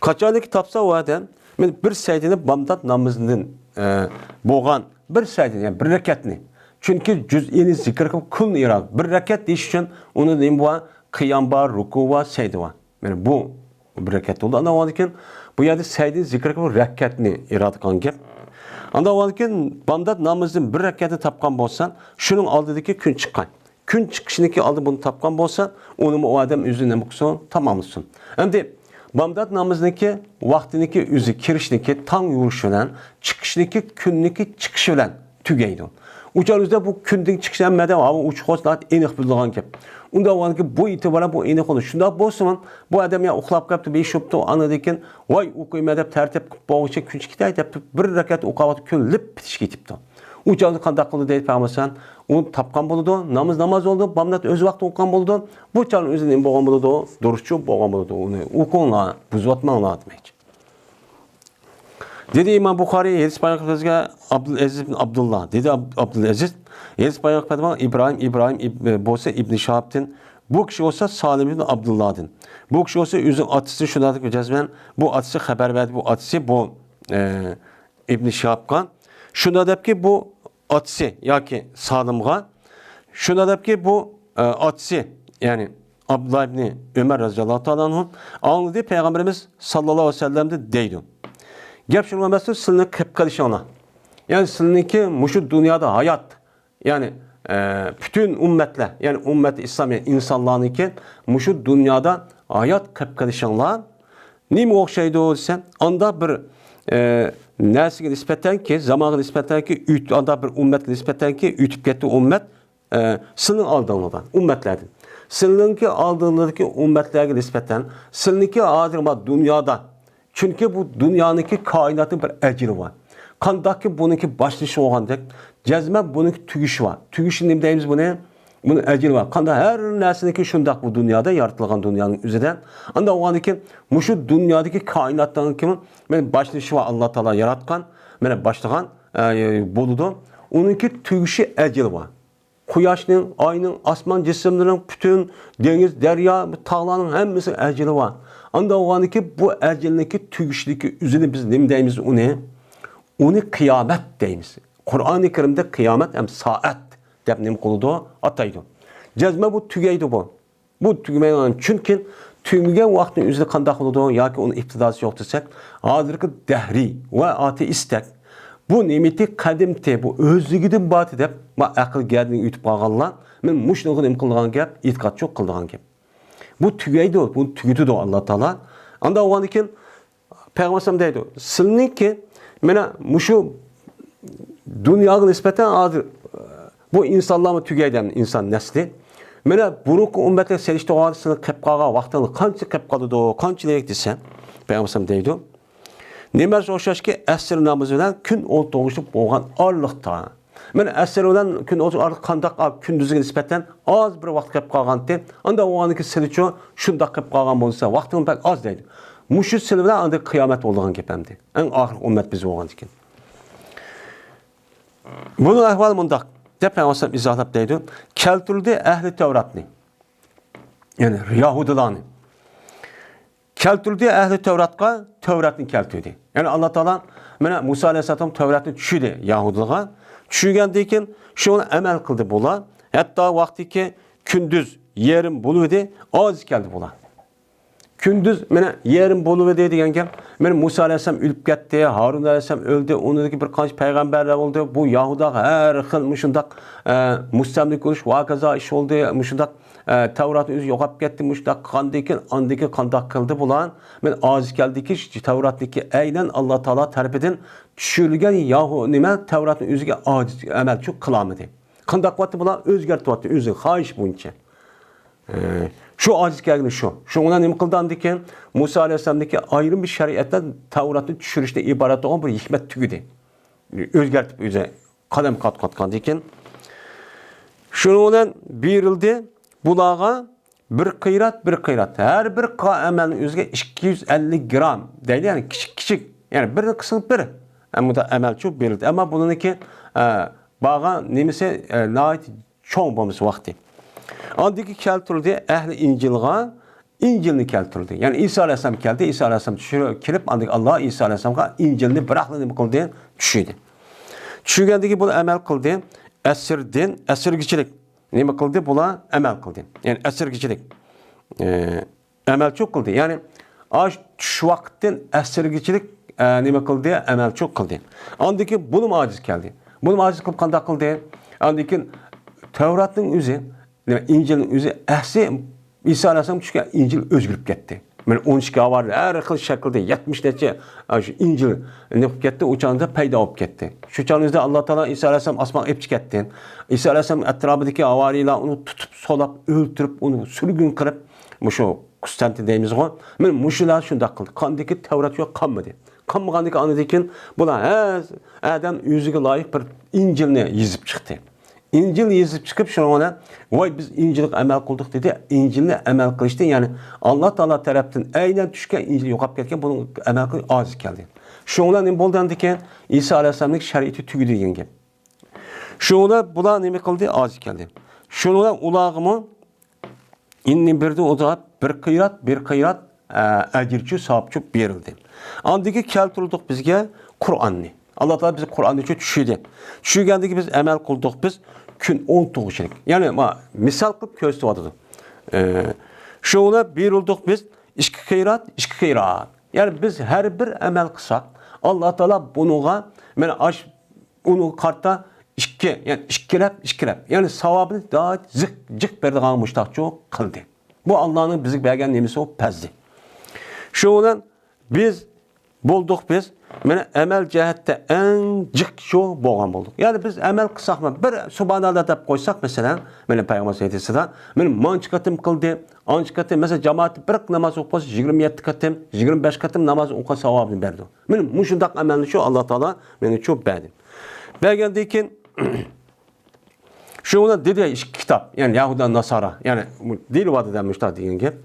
قاچانكى تاپسا ئۇ ئادەم، مانا بىر سەيدىنى بامدات نامىزىدىن، ئە، بولغان بىر سەيدىنى، يەنى بىر رەكەتنى. چۈنكى جۈزئىنى زىكىر قىلىپ، كۈلنى ئىراد. بىر رەكەت دېيىش ئۈچۈن ئۇنى نېمە بار؟ قىيام بار، رۇكۇ بار، سەيدە بار. مانا بۇ بىر رەكەت بولدى. ئاندىن ئاۋۋالدىن كېيىن بۇ يەردە سەيدىنى زىكىر قىلىپ رەكەتنى ئىرادە قىلغان گەپ. ئاندىن ئاۋۋالدىن كېيىن بامدات نامىزىدىن بىر رەكەتنى تاپقان بولسا، شۇنىڭ ئالدىدىكى كۈن چىققان. كۈن چىقىشىنىڭكى ئالدى بۇنى تاپقان بولسا، ئۇنىمۇ ئۇ ئادەم ئۆزى نېمە قىلسۇن؟ تاماملىسۇن. ئەمدى بامدات نامىزىنىڭكى ۋاقتىنىڭكى ئۆزى كىرىشنىڭكى تاڭ يورۇشى بىلەن، چىقىشنىڭكى كۈننىڭكى چىقىشى بىلەن تۈگەيدۇ. ئۇ چاغ ئۆزىدە بۇ كۈندىن چىقىش ھەممەدە ھاۋا ئوچۇق بولسا ناھايىتى ئېنىق بىلىدىغان گەپ. ئۇنداق بولغاندىكىن بۇ ئېتىبار بىلەن بۇ ئېنىق بولىدۇ. شۇنداق بولسىمۇ، بۇ ئادەم يا ئۇخلاپ قاپتۇ، بېشى ئۇپتۇ، ئاندىن كېيىن، ۋاي، ئوقۇيمەن دەپ تەرتىپ قىلىپ بولغۇچە كۈن چىقىپ كېتەي دەپتۇ، بىر رەكەت ئوقۇۋاتىدۇ، كۈن لىپ پېتىشىپ كېتىپتۇ. ئۇ چاغدا قانداق قىلدى دەيدۇ پەيغەمبەر ئەلەيھىسسالام؟ ئۇنى تاپقان بولىدۇ، ناماز ناماز بولىدۇ، بامدات ئۆز ۋاقتىدا ئوقۇغان بولىدۇ، بۇ چاغدا ئۆزى نېمە بولغان بولىدۇ؟ دۇرۇسچۇ بولغان بولىدۇ، ئۇنى ئوقۇڭلار، بۇزۇۋاتماڭلار دېمەكچى. دېدى ئىمام بۇخارىي، ھەدىس بايان قىلىپ بىزگە ئابدۇلئەزىز ئىبن ئابدۇللا. دېدى ئاب-، ئابدۇلئەزىز، ھەدىس بايان قىلىپ بەرگەن ئىبراھىم، ئىبراھىم ئىب-، بولسا ئىبنى شىھابتىن، بۇ كىشى بولسا سالىم ئىبن ئابدۇللادىن. بۇ كىشى بولسا ئۆزىنىڭ ئاتىسى شۇنداق دەپ جەزمەن بۇ ئاتىسى خەۋەر بەردى، بۇ ئاتىسى بۇ، ئە، ئىبنى شىھابقا. شۇنداق دەپكى بۇ ئاتىسى ياكى سالىمغا، شۇنداق دەپكى بۇ، ئە، ئاتىسى، يەنى ئابدۇللا ئىبنى ئۆمەر رەزىياللاھۇ تائالا ئەنھۇ ئاڭلىدى، پەيغەمبىرىمىز ساللاللاھۇ ئەلەيھى ۋەسەللەمدىن دەيدۇ. گەپ شۇنىڭ ئەمەستۇر، سىلىنىڭ قېلىپ قېلىشىڭلار. يەنى سىلىنىڭكى مۇشۇ دۇنيادا ھايات، يەنى، ئە، پۈتۈن ئۈممەتلەر، يەنى ئۈممەتى ئىسلام، يەنى ئىنسانلارنىڭكى مۇشۇ دۇنيادا ھايات قېلىپ قېلىشىڭلار نېمىگە ئوخشايدۇ دېسە، ئاندا بىر، ئە، نەرسىگە نىسبەتەنكى، زامانغا نىسبەتەنكى، ئۆت-، ئاندا بىر ئۈممەتكە نىسبەتەنكى ئۆتۈپ كەتتى ئۈممەت، ئە، سىلىنىڭ ئالدىڭلاردا ئۈممەتلەردىن. سىلىنىڭكى ئالدىڭلاردىكى ئۈممەتلەرگە نىسبەتەن، سىلىنىڭكى ھازىر ما دۇنيادا چۈنكى بۇ دۇنيانىڭكى، كائىناتنىڭ بىر ئەجىلى بار. قانداقكى بۇنىڭكى باشلىنىشى بولغاندەك، جەزمەن بۇنىڭكى تۈگىشى بار. تۈگىشى نېمە دەيمىز بۇنى؟ بۇنىڭ ئەجىلى بار. قانداق ھەر نەرسىنىڭكى شۇنداق بۇ دۇنيادا، يارىتىلغان دۇنيانىڭ ئۆزىدە. ئانداق بولغاندىكىن، مۇشۇ دۇنيادىكى كائىناتنىڭكى مانا باشلىنىشى بار، ئاللا تائالا ياراتقان، مانا باشلىغان، ئە، بولىدۇ. ئۇنىڭكى تۈگىشى، ئەجىلى بار. قۇياشنىڭ، ئاينىڭ، ئاسمان جىسىملىرىنىڭ، پۈتۈن دېڭىز، دەريا، تاغلارنىڭ ھەممىسىنىڭ ئەجىلى بار. ئانداق بولغاندىكىن، بۇ ئەجىلنىڭكى تۈگىشىدىكى ئۆزىنى بىز نېمە دەيمىز ئۇنى؟ ئۇنى قىيامەت دەيمىز. قۇرئانى كەرىمدە قىيامەت ھەم سائەت دەپ نېمە قىلىدۇ؟ ئاتايدۇ. جەزمەن بۇ تۈگەيدۇ بۇ. بۇ تۈگىمەيدىغان، چۈنكى تۈگىمىگەن ۋاقىتنىڭ ئۆزىدە قانداق بولىدۇ ياكى ئۇنىڭ ئىپتىداسى يوق دېسەك، ھازىرقى دەھرىي ۋە ئاتېئىستەك، بۇ نېمىتى قەدىمتى، بۇ ئۆزلۈكىدىن بارتى دەپ، ما ئەقىل گەدىنىگە ئۆتۈپ قالغانلار، مەن مۇشۇنىڭغا نېمە قىلىدىغان گەپ، ئېتىقادچىلىق قىلىدىغان گەپ. بۇ تۈگەيدۇ، بۇنى تۈگىتىدۇ ئاللا تائالا. ئانداق بولغاندىكىن، پەيغەمبەر ئەلەيھىسسالام دەيدۇ، سىلىنىڭكى مانا مۇشۇ دۇنياغا نىسبەتەن ھازىر بۇ ئىنسانلارمۇ تۈگەيدۇ، ئەمدى ئىنسان نەسلى. مانا بۇرۇنقى ئۈممەتلەر سېلىشتۇرغاندا سىلىنىڭ قېلىپ قالغان ۋاقتىڭلار قانچە قېلىپ قالىدۇ، قانچىلىك دېسە، پەيغەمبەر ئەلەيھىسسالام دەيدۇ، نېمەزگە ئوخشاشكى ئەسىر نامىزى بىلەن كۈن ئولتۇرغۇچە بولغان ئارىلىقتا. مانا ئەسىر بىلەن كۈن ئولتۇرغۇچە ئارىلىق قانداق، كۈندۈزگە نىسبەتەن ئاز بىر ۋاقىت قېلىپ قالغانتى. ئانداق بولغاندىكىن سىلىچۇ شۇنداق قېلىپ قالغان بولسا، ۋاقتىڭ بەك ئاز دەيدۇ. مۇشۇ سىلى بىلەن ئاندىن قىيامەت بولىدىغان گەپ ئەمدى. ئەڭ ئاخىرقى ئۈممەت بىز بولغاندىكىن. بۇنىڭ ئەھۋالى مۇنداق، دەپ پەيغەمبەر ئىزاھلاپ دەيدۇ. كەلتۈردى ئەھلى تەۋراتنى. يەنى يەھۇدىيلارنى. كەلتۈردى ئەھلى تەۋراتقا، تەۋراتنى كەلتۈردى. يەنى ئاللا تائالا مانا مۇسا ئەلەيھىسسالام تەۋراتنى چۈشۈردى يەھۇدىيلارغا. چۈشۈرگەندىن كېيىن شۇنى ئەمەل قىلدى بۇلار. ھەتتا ۋاقتىكى كۈندۈز يېرىم بولۇۋىدى، ئاجىز كەلدى بۇلار. كۈندۈز مانا يېرىم بولۇۋىدى دېگەن گەپ. مانا مۇسا ئەلەيھىسسالام ئۆلۈپ كەتتى، ھارۇن ئەلەيھىسسالام ئۆلدى، ئۇنىڭدىن كېيىن بىر قانچە پەيغەمبەرلەر بولدى. بۇ يەھۇدىيلارغا ھەر خىل مۇشۇنداق، ئە، مۇستەملىكە ئۇرۇش، ۋاكازا ئىش بولدى. مۇشۇنداق، ئە، تەۋراتنى ئۆزى يوقاپ كەتتى، مۇشۇنداق قىلغاندىن كېيىن، ئاندىن كېيىن قانداق قىلدى بۇلار؟ مانا ئاجىز كەلدىكى، تەۋراتنىكى ئەينەن ئاللا تائالا تەرىپىدىن چۈشۈرۈلگەن يەھۇ-، نېمە، تەۋراتنىڭ ئۆزىگە ئاجىز، ئەمەلچۇ قىلالمىدى. قانداق قىلىۋاتتى بۇلار؟ ئۆزگەرتىۋاتتى ئۆزى خاھىش بويىچە. ئە، شۇ ئاجىز كەلگىنى شۇ. شۇنىڭ بىلەن نېمە قىلدى ئاندىن كېيىن؟ مۇسا ئەلەيھىسسالامدىكى ئايرىم بىر شەرىئەتتە تەۋراتنى چۈشۈرۈشتىن ئىبارەت بولغان بىر ھېكمەت تۈگىدى. ئۆزگەرتىپ ئۆزى قەدەم قاتقانتىكىن. شۇنىڭ بىلەن بېرىلدى بۇلارغا بىر قىرات، بىر قىرات. ھەر بىر قا-، ئەمەلنىڭ ئۆزىگە ئىككى يۈز ئەللىك گرام دەيدۇ، يەنى كىچىك، كىچىك. يەنى بىرنى قىلسىڭىز بىر. ئەمما ئەمەلچۇ بېرىلدى. ئەمما بۇنىڭكى، ئە، بارغان نېمىسى، ئە، ناھايىتى چوڭ بولمىسا ۋاقتى. ئاندىن كېيىن كەلتۈرۈلدى ئەھلى ئىنجىلغا، ئىنجىلنى كەلتۈرۈلدى. يەنى ئىسا ئەلەيھىسسالام كەلدى، ئىسا ئەلەيھىسسالام چۈشۈرۈپ كېلىپ، ئاندىن كېيىن ئاللا ئىسا ئەلەيھىسسالامغا ئىنجىلنى بىراقلا نېمە قىلدى؟ چۈشۈردى. چۈشۈرگەندىن كېيىن بۇلار ئەمەل قىلدى. ئەسىردىن، ئەسىرگىچىلىك نېمە قىلدى؟ بۇلار ئەمەل قىلدى. يەنى ئەسىرگىچىلىك، ئە، ئەمەلچۇ قىلدى. يەنى ئاش چۈش ۋاقىتتىن ئەسىرگىچىلىك، ئە، نېمە قىلدى؟ ئەمەلچۇ قىلدى. ئاندىن كېيىن بۇنىمۇ ئاجىز كەلدى. بۇنىمۇ ئاجىز قىلىپ قانداق قىلدى؟ ئاندىن كېيىن تەۋراتنىڭ ئۆزى، نېمە، ئىنجىلنىڭ ئۆزى ئەسلى ئىسا ئەلەيھىسسالام چۈشكەن ئىنجىل ئۆزگىرىپ كەتتى. مانا ئون ئىككى ھاۋارى ھەر خىل شەكىلدە يەتمىش نەچچە، ئە، شۇ ئىنجىل نېمە قىلىپ كەتتى، ئۇ چاغدا پەيدا بولۇپ كەتتى. شۇ چاغنىڭ ئۆزىدە ئاللا تائالا ئىسا ئەلەيھىسسالام ئاسمانغا ئېلىپ چىقىپ كەتتى. ئىسا ئەلەيھىسسالام ئەتراپىدىكى ھاۋارىيلار ئۇنى تۇتۇپ، سولاپ، ئۆلتۈرۈپ، ئۇنى سۈرگۈن قىلىپ، مۇشۇ قۇستەنتىن دەيمىزغۇ، مانا مۇشۇلار شۇنداق قىلدى. قاندىكى تەۋرات يوق، قالمىدى. قالمىغاندىكىن ئاندىن كېيىن بۇلار ھەر ئادەم ئۆزىگە لايىق بىر ئىنجىلنى يېزىپ چىقتى. ئىنجىل يېزىپ چىقىپ، شۇنىڭ بىلەن، ۋاي، بىز ئىنجىلگە ئەمەل قىلدۇق، دېدى. ئىنجىلنى ئەمەل قىلىشتىن، يەنى ئاللا تائالا تەرەپتىن ئەينەن چۈشكەن ئىنجىل يوقاپ كەتكەن، بۇنى ئەمەل قىلىش ئاجىز كەلدى. شۇنىڭ بىلەن نېمە بولدى ئاندىن كېيىن؟ ئىسا ئەلەيھىسسالامنىڭ شەرىئىتى تۈگىدى دېگەن گەپ. شۇنىڭ بىلەن بۇلار نېمە قىلدى؟ ئاجىز كەلدى. شۇنىڭ بىلەن ئۇلارغىمۇ ئىننى بىردە ئۇزاپ، بىر قىرات، بىر قىرات، ئە، ئەجىرچۇ، ساۋابچۇ بېرىلدى. ئاندىن كېيىن كەلتۈردۇق بىزگە قۇرئاننى. ئاللا تائالا بىزگە قۇرئاننى چۈشۈردى. چۈشۈرگەندىن كېيىن بىز ئەمەل قىلدۇق، بىز كۈن ئون توغۇزچىلىك. يەنى، ما، مىسال قىلىپ كۆرسىتىۋاتىدۇ. ئە، شۇنى بېرىلدۇق بىز ئىككى قىرات، ئىككى قىرات. يەنى بىز ھەر بىر ئەمەل قىلساق، ئاللا تائالا بۇنىڭغا، مانا، ئاش ئۇنىڭغا قارىتا ئىككى، يەنى ئىككىلەپ، ئىككىلەپ. يەنى ساۋابىنى دائىم جىق، جىق بېرىدىغان مۇشتاقچۇ قىلدى. بۇ ئاللانىڭ بىزگە بەرگەن نېمىسى، ئۇ پەزلى. شۇنىڭ بىلەن بىز بولدۇق بىز. مانا ئەمەل جەھەتتە ئەڭ جىق شۇ بولغان بولدۇق. يەنى بىز ئەمەل قىلساقمۇ، بىر سۇبھاناللا دەپ قويساق، مەسىلەن، مانا پەيغەمبەر ھەدىسىدە، مانا مانچە قېتىم قىلدى، ئانچە قېتىم، مەسىلەن، جامائەتتە بىر ناماز ئوقۇپ قالسا، يىگىرمە يەتتە قېتىم، يىگىرمە بەش قېتىم ناماز ئوقۇغان ساۋابىنى بەردى. مانا مۇشۇنداق ئەمەلنى شۇ ئاللا تائالا مانا شۇ بەردى. بەرگەندىن كېيىن، شۇنىڭ بىلەن دېدى ئىككى كىتاب، يەنى يەھۇدا، ناسارا، يەنى دېيىلىۋاتىدۇ مۇشۇنداق دېگەن گەپ.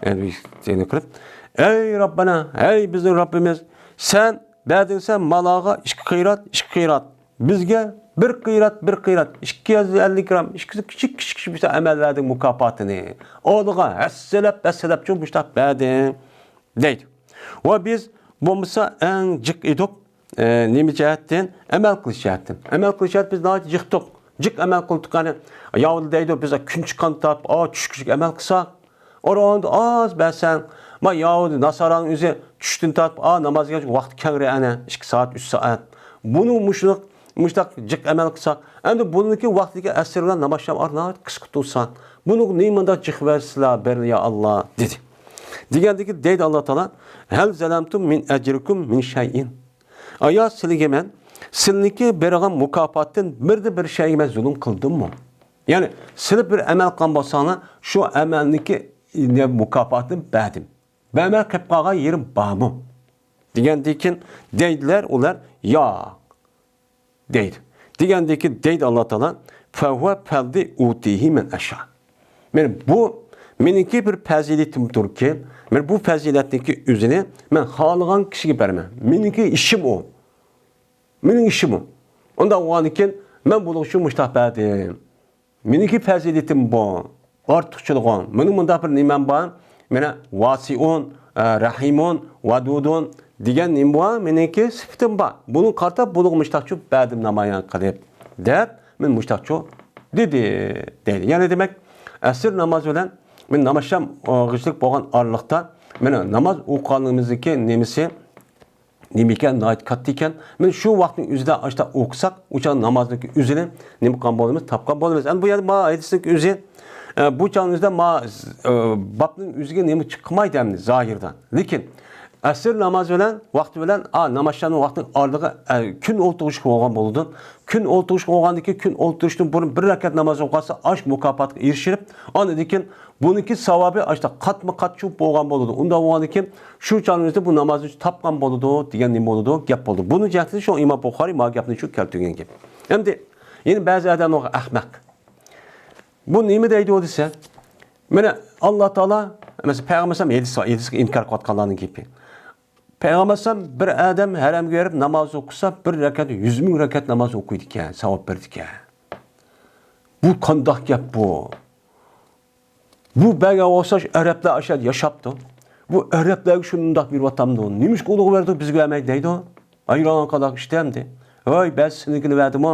يەنى بىر سېنى قىلىپ، ئەي رەببەنا، ئەي بىزنىڭ رەببىمىز، سەن بەردىڭ سەن مالاغا ئىككى قىرات، ئىككى قىرات. بىزگە بىر قىرات، بىر قىرات، ئىككى يۈز ئەللىك گرام، ئىككى كىچىك، كىچىك، كىچىك بىر ئەمەل بەردىڭ مۇكاپاتىنى. ئالدىغا ھەسسىلەپ، ھەسسىلەپ شۇ مۇشۇنداق بەردىڭ، دەيدۇ. ۋە بىز بولمىسا ئەڭ جىق ئىدۇق، ئە، نېمە جەھەتتىن؟ ئەمەل قىلىش جەھەتتىن. ئەمەل قىلىش جەھەتتە بىز ناھايىتى جىقتۇق. جىق ئەمەل قىلدۇق. يەنى يەھۇدىي دەيدۇ، بىز كۈن چىققان تاپ، ئا، چۈشكىچە ئەمەل قىلساق. ئورۇندا ئاز بەرسەڭ، ما يەھۇدىي، ناسارانىڭ ئۆزى چۈشتىن تارتىپ، ئا، نامازغا ۋاقتى كەڭرى ئەنە، ئىككى سائەت، ئۈچ سائەت. بۇنى مۇشۇنداق، مۇشۇنداق جىق ئەمەل قىلساق، ئەمدى بۇنىڭكى ۋاقتىدىكى ئەسىرلەر ناماز شام ئارا ناھايىتى قىسقا تۇرسا، بۇنىڭغا نېمانداق جىق بەرسىلەر، بەرلى يا ئاللا، دېدى. دېگەندىكى دەيدۇ ئاللا تائالا، ھەل زەلەمتۇم مىن ئەجرىكۇم مىن شەيئىن. ئايا سىلىگە مەن سىلىنىڭكى بېرىدىغان مۇكاپاتتىن بىردە بىر شەيگە مەن زۇلۇم قىلدىممۇ؟ يەنى سىلى بىر ئەمەل قىلغان بولساڭلار، شۇ ئەمەلنىڭكى مۇكاپاتىنى بەردىم. بەرمەي قېلىپ قالغان يېرىم بارمۇ؟ دېگەندىن كېيىن دەيدىلەر ئۇلار، ياق، دەيدۇ. دېگەندىن كېيىن دەيدۇ ئاللا تائالا، فەھۇۋە فەزلى ئۇتىھى مەن ئەشا. مانا بۇ مېنىڭكى بىر پەزىلىتىمدۇركى، مانا بۇ پەزىلەتنىڭكى ئۆزىنى مەن خالىغان كىشىگە بېرىمەن. مېنىڭكى ئىشىم ئۇ. مېنىڭ ئىشىم ئۇ. ئۇنداق بولغاندىكىن مەن بۇنىڭ ئۈچۈن مۇشتاق بەردىم. مېنىڭكى پەزىلىتىم بۇ. ئارتۇقچىلىقىم. مېنىڭ مۇنداق بىر نېمەم بار. مانا ۋاسىئۇن، ئە، رەھىمۇن، ۋەدۇدۇن دېگەن نېمە بار؟ مېنىڭكى سۈپىتىم بار. بۇنىڭغا قارىتا بۇنىڭغا مۇشتاقچۇ بەردىم نامايان قىلىپ دەپ، مەن مۇشتاقچۇ دېدى، دەيدۇ. يەنى دېمەك، ئەسىر نامازى بىلەن مەن ناماز شام ئوقۇغۇچىلىق بولغان ئارىلىقتا، مانا ناماز ئوقۇغانلىقىمىزدىكى نېمىسى، نېمە ئىكەن، ناھايىتى كاتتا ئىكەن. مانا شۇ ۋاقىتنىڭ ئۆزىدە ئاشتا ئوقۇساق، ئۇ چاغ نامازنىڭكى ئۆزىنى نېمە قىلغان بولىمىز، تاپقان بولىمىز. ئەمدى بۇ يەردە ما ھەدىسنىڭكى ئۆزى، ئە، بۇ چاغنىڭ ئۆزىدە ما، ئە، بابنىڭ ئۆزىگە نېمە چىقمايدۇ ئەمدى زاھىردا. لېكىن ئەسىر نامازى بىلەن، ۋاقتى بىلەن، ئا، ناماز شامنىڭ ۋاقتىنىڭ ئارىلىقى، ئە، كۈن ئولتۇرۇشلۇق بولغان بولىدۇ. كۈن ئولتۇرۇشلۇق بولغاندىن كېيىن، كۈن ئولتۇرۇشتىن بۇرۇن بىر رەكەت ناماز ئوقۇسا، ئاش مۇكاپاتقا ئېرىشىپ، ئاندىن كېيىن بۇنىڭكى ساۋابى ئاشتا قاتمۇ قات شۇ بولغان بولىدۇ. ئۇنداق بولغاندىن كېيىن شۇ چاغنىڭ ئۆزىدە بۇ نامازنى تاپقان بولىدۇ دېگەن نېمە بولىدۇ؟ گەپ بولىدۇ. بۇنىڭ جەھەتتىن شۇ ئىمام بۇخارىي ما گەپنى شۇ كەلتۈرگەن گەپ. ئەمدى يەنە بەزى ئادەملەر ئەخمەق. بۇ نېمە دەيدۇ دېسە، مانا ئاللا تائالا، مەسىلەن، پەيغەمبەر ئەلەيھىسسالام ھەدىس بار، ھەدىسكە ئىنكار قىلىۋاتقانلارنىڭ گېپى. پەيغەمبەر ئەلەيھىسسالام بىر ئادەم ھەرەمگە بېرىپ ناماز ئوقۇسا، بىر رەكەت يۈز مىڭ رەكەت ناماز ئوقۇيدىكەن، ساۋاب بېرىدىكەن. بۇ قانداق گەپ بۇ؟ بۇ بەرگەن ئوخشاش ئەرەبلەر ئاشۇ يەردە ياشاپتۇ. بۇ ئەرەبلەرگە شۇنداق بېرىۋاتامدۇ؟ نېمىشقا ئۇنىڭغا بەردى، بىزگە بەرمەيدۇ دەيدۇ. ھەيران قالاق ئىشتە ئەمدى. ھەي، بەزى سېنىڭكىنى بەردىمۇ؟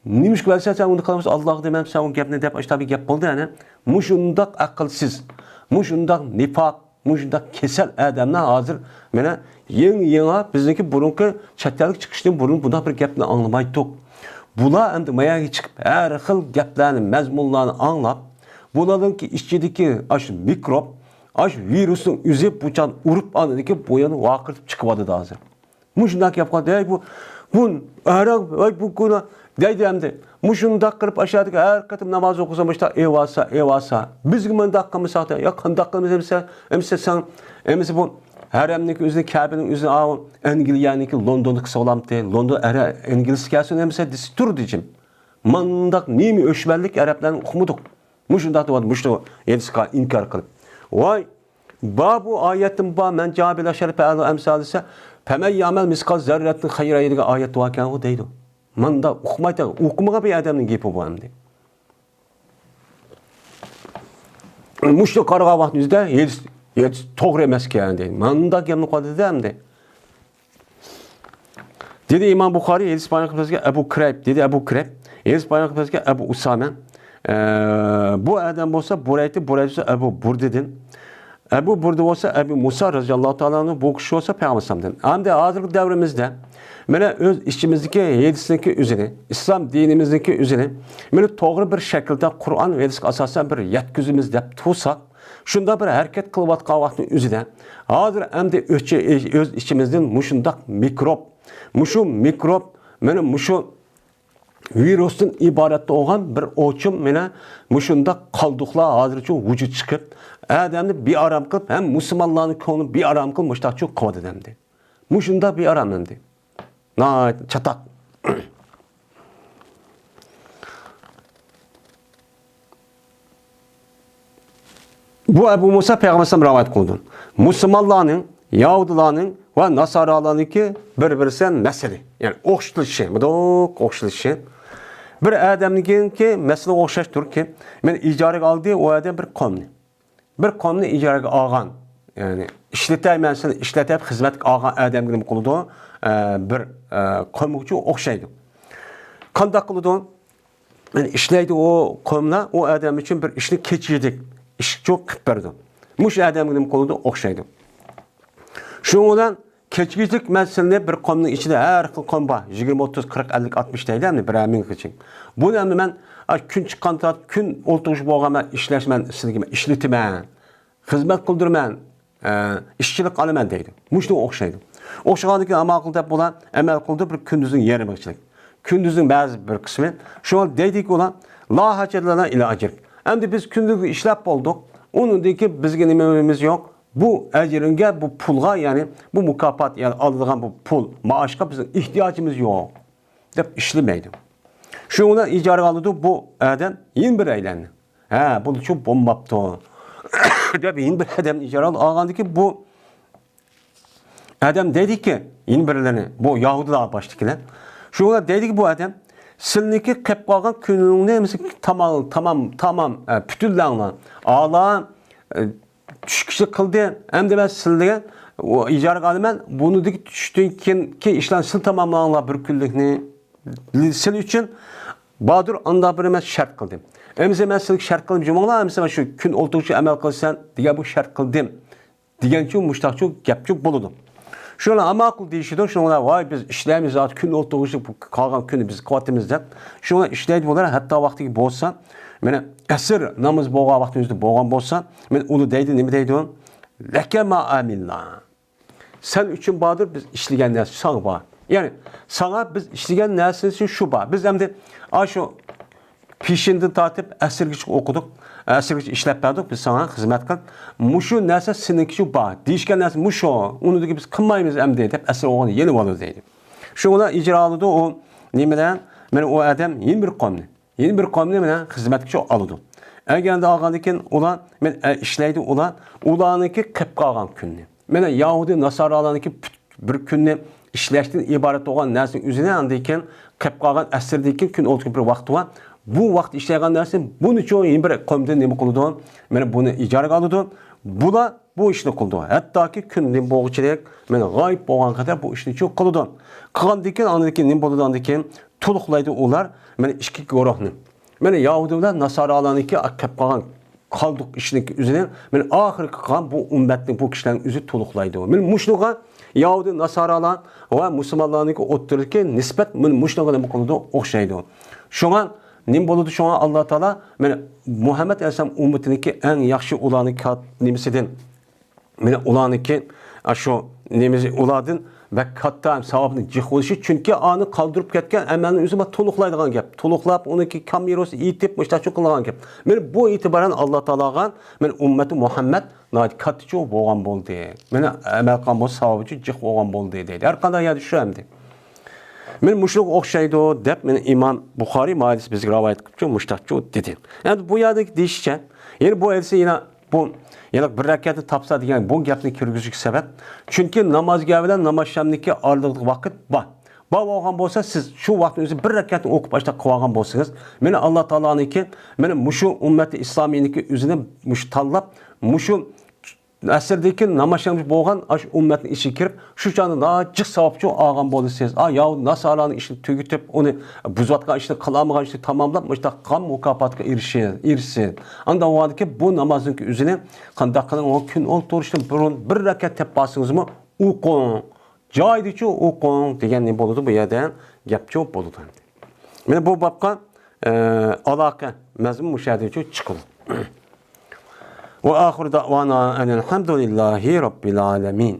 نېمىشقا بەرسەن سەن ئۇنى قىلمىسا، ئاللاغا دېمەم سەن ئۇ گەپنى دەپ، ئاشۇنداق بىر گەپ بولدى يەنە. مۇشۇنداق ئەقىلسىز، مۇشۇنداق نىپاق، مۇشۇنداق كېسەل ئادەملەر ھازىر مانا يېڭى-يېڭى بىزنىڭكى بۇرۇنقى چەت ئەلگە چىقىشتىن بۇرۇن بۇنداق بىر گەپنى ئاڭلىمايتتۇق. بۇلار ئەمدى ماياغا چىقىپ ھەر خىل گەپلەرنى، مەزمۇنلارنى ئاڭلاپ، بۇلارنىڭكى ئىچىدىكى ئاشۇ مىكروب، ئاشۇ ۋىرۇسنىڭ ئۆزى بۇ چاغدا ئۇرۇپ، ئاندىن كېيىن بۇ يەردىن ۋارقىرىتىپ چىقىۋاتىدۇ ھازىر. مۇشۇنداق گەپ قىلدى، ھەي بۇ، بۇ، ھەرە، ھەي بۇ كۇنا دەيدۇ ئەمدى. مۇشۇنداق قىلىپ ئاشۇ يەردىكى ھەر قېتىم ناماز ئوقۇسا مۇشۇنداق ئېۋالسا، ئېۋالسا. بىزگە مۇنداق قىلمىساق، يا قانداق قىلمىسا، ئەمىسە، ئەمىسە سەن، ئەمىسە بۇ ھەرەمنىڭكى ئۆزىنى، كەبىنىڭ ئۆزىنى ئاۋۇ ئەنگلىيەنىڭكى لوندوندا قىلسا بولامتى؟ لوندون ئەرە، ئىنگلىز كەلسۇن ئەمىسە دېسە تۇردى جىم. مۇنداق نېمە ئۆچمەنلىك ئەرەبلەرنى ئۇقمىدۇق. مۇشۇنداق دەۋاتىدۇ، مۇشۇ ھەدىسكە ئىنكار قىلىپ. ۋاي، بار بۇ ئايەتتىن بار، مەن جا بىلا شەرىف ئەلۇ ئەمسال دېسە، پەمەن يامەل مىسقال زەررەتتىن خەيرا دېگەن ئايەت باركەنغۇ دەيدۇ. ماندا ئۇقمايدۇ، ئوقۇمىغان بىر ئادەمنىڭ گېپى بۇ ئەمدى. مۇشۇ قارىغان ۋاقتىمىزدا ھېچ، ھېچ توغرا ئەمەسكەن دەيدۇ. ماندا گەپنى قىلدى ئەمدى. دېدى ئىمام بۇخارىي، ھەدىس بايان قىلىپ بەرگەن ئەبۇ كۇرەيب، دېدى ئەبۇ كۇرەيب، ھەدىس بايان قىلىپ بەرگەن ئەبۇ ئۇسامە. ئە، بۇ ئادەم بولسا بۇرەيدە، بۇرەيدە بولسا ئەبۇ بۇردىدىن. ئەبۇ بۇردە بولسا ئەبۇ مۇسا رەزىياللاھۇ تائالا ئەنھۇ، بۇ كىشى بولسا پەيغەمبەر ئەلەيھىسسالامدىن. ئەمدى ھازىرقى دەۋرىمىزدە مانا ئۆز ئىچىمىزدىكى ھەدىسنىڭكى ئۆزىنى، ئىسلام دىنىمىزنىڭكى ئۆزىنى مانا توغرا بىر شەكىلدە قۇرئان ۋە ھەدىسكە ئاساسەن بىر يەتكۈزىمىز دەپ تۇرساق، شۇنداق بىر ھەرىكەت قىلىۋاتقان ۋاقىتنىڭ ئۆزىدە، ھازىر ئەمدى ئۆچ-، ئۆز ئىچىمىزدىن مۇشۇنداق مىكروب، مۇشۇ مىكروب، مانا مۇشۇ ۋىرۇستىن ئىبارەت بولغان بىر ئوچۇم، مانا مۇشۇنداق قالدۇقلار ھازىرچۇ ۋۇجۇد چىقىپ، ئادەمنى بىئارام قىلىپ، ھەم مۇسۇلمانلارنىڭ كۆڭلىنى بىئارام قىلىپ، مۇشۇنداقچۇ قىلىۋاتىدۇ ئەمدى. مۇشۇنداق بىئارام ئەمدى. ناھايىتى چاتاق. بۇ ئەبۇ مۇسا پەيغەمبەر ئەلەيھىسسالام رىۋايەت قىلىدۇ. مۇسۇلمانلارنىڭ، يەھۇدىيلارنىڭ ۋە ناسارالارنىڭكى بىر-بىرسى نەسلى، يەنى ئوخشىتىلىشى، مۇنداق ئوخشىتىلىشى. بىر ئادەمنىڭكى مەسىلە ئوخشاشتۇركى، مەن ئىجارىگە ئالدى ئۇ ئادەم بىر قومنى. بىر قومنى ئىجارىگە ئالغان، يەنى ئىشلىتەي، مەن سېنى ئىشلىتەپ خىزمەتكە ئالغان ئادەمگە نېمە قىلىدۇ؟ ئە، بىر، ئە، قومغىچۇ ئوخشايدۇ. قانداق قىلىدۇ؟ يەنى ئىشلەيدۇ ئۇ قوملار، ئۇ ئادەم ئۈچۈن بىر ئىشنى كېچىكتۈرۈپ، ئىشچۇ قىلىپ بېرىدۇ. مۇشۇ ئادەمگە نېمە قىلىدۇ؟ ئوخشايدۇ. شۇنىڭ بىلەن كېچىكتۈرۈپ مەن سىلىنى بىر قومنىڭ ئىچىدە، ھەر خىل قوم بار، يىگىرمە، ئوتتۇز، قىرىق، ئەللىك، ئاتمىش دەيدۇ، ئەمدى بىرەر مىڭغىچە. بۇنى ئەمدى مەن، ئا، كۈن چىققان سائەت، كۈن ئولتۇرۇش بولغان مەن ئىشلەش، مەن سىلىگە مەن ئىشلىتىمەن، خىزمەت قىلدۇرىمەن، ئە، ئىشچىلىق ئالىمەن دەيدۇ. مۇشۇنىڭغا ئوخشايدۇ. ئوخشىغاندىن كېيىن ئەمەل قىل دەپ بۇلار ئەمەل قىلىدۇ بىر كۈندۈزنىڭ يېرىمىغىچىلىك. كۈندۈزنىڭ بەزى بىر قىسمى. شۇڭا دەيدۇكى ئۇلار، لا ھاجەتە لەنا ئىلە ئەجرىك. ئەمدى بىز كۈندۈزگە ئىشلەپ بولدۇق. ئۇنىڭدىن كېيىن بىزگە نېمىمىز يوق؟ بۇ ئەجرىڭگە، بۇ پۇلغا، يەنى بۇ مۇكاپات، يەنى ئالىدىغان بۇ پۇل، مائاشقا بىزنىڭ ئېھتىياجىمىز يوق، دەپ ئىشلىمەيدۇ. شۇنىڭ بىلەن ئىجارىگە ئالىدۇ بۇ ئادەم يەنە بىر ئەيلەننى. ھە، بۇنىچۇ بولماپتۇ، دەپ يەنە بىر ئادەمنى ئىجارىگە ئالغاندىكىن بۇ ئادەم دەيدىكى، يەنە بىرلىرىنى، بۇ يەھۇدىيلار باشتىكىلەر. شۇنىڭ بىلەن دەيدىكى بۇ ئادەم، سىلىنىڭكى قېلىپ قالغان كۈنىڭنى مەسىلەن تامام، تامام، تامام، ئە، پۈتۈنلەڭلار. ئالا، ئە، چۈشكىچە قىلدى. ئەمدى مەن سىلىگە ئۇ ئىجارىگە ئالىمەن. بۇنىڭدىكى چۈشتىن كېيىنكى ئىشلارنى سىل تاماملاڭلار بىر كۈنلۈكنى. سىل ئۈچۈن باردۇر ئانداق بىر مەن شەرت قىلدىم. ئەمىسە مەن سىلىگە شەرت قىلدىم، جۇمۇڭلار، ئەمىسە مەن شۇ كۈن ئولتۇرۇشقا ئەمەل قىلىسەن دېگەن بۇ شەرت قىلدىم. دېگەنچۇ، مۇشتاقچۇ، گەپچۇ بولىدۇ. شۇلار ئەمەل قىل دېيىشىدۇ، شۇنىڭ بىلەن، ۋاي، بىز ئىشلەيمىز، زادى كۈن ئولتۇرۇشۇپ قالغان كۈنى بىز قىلىۋاتىمىز دەپ. شۇڭا ئىشلەيدۇ بۇلار، ھەتتا ۋاقتىكى بولسا، مانا ئەسىر نامىزى بولغان ۋاقتىمىزدا بولغان بولسا، مانا ئۇنى دەيدۇ، نېمە دەيدۇ؟ لەكە ما ئامىلنا. سەن ئۈچۈن باردۇر، بىز ئىشلىگەن نەرسە ساڭا بار. يەنى ساڭا بىز ئىشلىگەن نەرسىسى شۇ بار. بىز ئەمدى ئاشۇ پېشىندىن تارتىپ ئەسىرگىچە ئوقۇدۇق، ئەسىرگىچە ئىشلەپ بەردۇق، بىز ساڭا خىزمەت قىل. مۇشۇ نەرسە سېنىڭكى شۇ بار. دېيىشكەن نەرسە مۇشۇ. ئۇنىڭدىن كېيىن بىز قىلمايمىز ئەمدى دەپ ئەسىر ئوغلىنى يېنىۋالىدۇ دەيدۇ. شۇ بىلەن ئىجرا ئالىدۇ ئۇ نېمىدە؟ مانا ئۇ ئادەم يەنە بىر قومنى. يەنە بىر قومنى مانا خىزمەتكە شۇ ئالىدۇ. ئەگەندە ئالغاندىن كېيىن ئۇلار، مەن، ئە، ئىشلەيدۇ ئۇلار. ئۇلارنىڭكى قېلىپ قالغان كۈننى. مانا يەھۇدىي ناسارالارنىڭكى پۈت-، بىر كۈننى ئىشلەشتىن ئىبارەت بولغان نەرسىنىڭ ئۆزىنى ئاندىن كېيىن قېلىپ قالغان ئەسىردىن كېيىن كۈن ئولتۇرۇپ بىر ۋاقتى بار. بۇ ۋاقىت ئىشلەيدىغان نەرسىنى بۇنىچۇ يەنە بىر قومدىن نېمە قىلىدۇ؟ مانا بۇنى ئىجارىگە ئالىدۇ. بۇلار بۇ ئىشنى قىلىدۇ. ھەتتاكى كۈن نېمە بولغۇچىلىك، مانا غايىب بولغان قەدەر بۇ ئىشنىچۇ قىلىدۇ. قىلغاندىن كېيىن، ئاندىن كېيىن نېمە بولىدۇ؟ ئاندىن كېيىن تولۇقلايدۇ ئۇلار، مانا ئىككى گۇرۇھنى. مانا يەھۇدىي بىلەن ناسارالارنىڭكى قېلىپ قالغان قالدۇق ئىشنىڭكى ئۆزىنى، مانا ئاخىرقى قالغان بۇ ئۈممەتنى، بۇ كىشىلەرنىڭ ئۆزى تولۇقلايدۇ. مانا مۇشۇنىڭغا يەھۇدىي ناسارالار ۋە مۇسۇلمانلارنىڭكى ئوتتۇرىدىكى نىسبەت مانا مۇشۇنىڭغا نېمە قىلىدۇ؟ ئوخشايدۇ. شۇڭا نېمە بولىدۇ؟ شۇڭا ئاللا تائالا مانا مۇھەممەد ئەلەيھىسسالام ئۈممىتىنىڭكى ئەڭ ياخشى ئۇلارنىڭ كات-، نېمىسىدىن، مانا ئۇلارنىڭكى، ئاشۇ نېمىسى، ئۇلاردىن بەك كاتتا ھەم ساۋابنى جىق بولۇشى، چۈنكى ئانى قالدۇرۇپ كەتكەن ئەمەلنى ئۆزى بار تولۇقلايدىغان گەپ. تولۇقلاپ، ئۇنىڭكى كامىروسى ئېيتىپ، مۇشتاچۇ قىلىدىغان گەپ. مانا بۇ ئېتىبارەن ئاللا تائالاغا، مانا ئۈممەتى مۇھەممەد ناھايىتى كاتتىچۇ بولغان بولدى. مانا ئەمەل قىلغان بولسا، ساۋابىچۇ جىق بولغان بولدى، دەيدۇ. ھەر قانداق يەردە شۇ ئەمدى. مانا مۇشۇنىڭغا ئوخشايدۇ، دەپ، مانا ئىمام بۇخارىي ما ھەدىسنى بىزگە رىۋايەت قىلىپچۇ، مۇشتاچۇ دېدى. ئەمدى بۇ يەردىكى دېيىشىچە، يەنى بۇ ھەدىسى يەنە بۇ، يەنە بىر رەكەتنى تاپسا دېگەن بۇ گەپنى كىرگۈزۈشكە سەۋەب. چۈنكى نامازگەر بىلەن نامازشامنىڭكى ئارىلىقىدا ۋاقىت بار. بار بولغان بولسا، سىز شۇ ۋاقىتنىڭ ئۆزى بىر رەكەتنى ئوقۇپ ئاشۇنداق قىلىۋالغان بولسىڭىز، مانا ئاللا تائالانىڭكى، مانا مۇشۇ ئۈممەتى ئىسلامىينىڭكى ئۆزىنى مۇشۇ تاللاپ، مۇشۇ ئەسىردىكى ناماز بولغان ئاشۇ ئۈممەتنىڭ ئىچىگە كىرىپ، شۇ چاغدا ناھايىتى جىق ساۋابچۇ ئالغان بولىسىز. ئا، يەھۇدىي ناسارانىڭ ئىشىنى تۈگىتىپ، ئۇنى بۇزۇۋاتقان ئىشنى، قىلالمىغان ئىشنى تاماملاپ، مۇشۇنداق قان مۇكاپاتقا ئېرىشىسىز، ئېرىشىسىز. ئانداق بولغاندىكىن بۇ نامازنىڭكى ئۆزىنى قانداق قىلىڭ، ئۇ كۈن ئولتۇرۇشتىن بۇرۇن بىر رەكەت تېپىپ قالسىڭىزمۇ ئوقۇڭ. جايىدىچۇ ئوقۇڭ دېگەن نېمە بولىدۇ بۇ يەردە؟ گەپچۇ بولىدۇ. مانا بۇ بابقا، ئە، ئالاقە مەزمۇن مۇشۇ يەردىچۇ چىقىدۇ. وآخر دعوانا أن الحمد لله رب العالمين.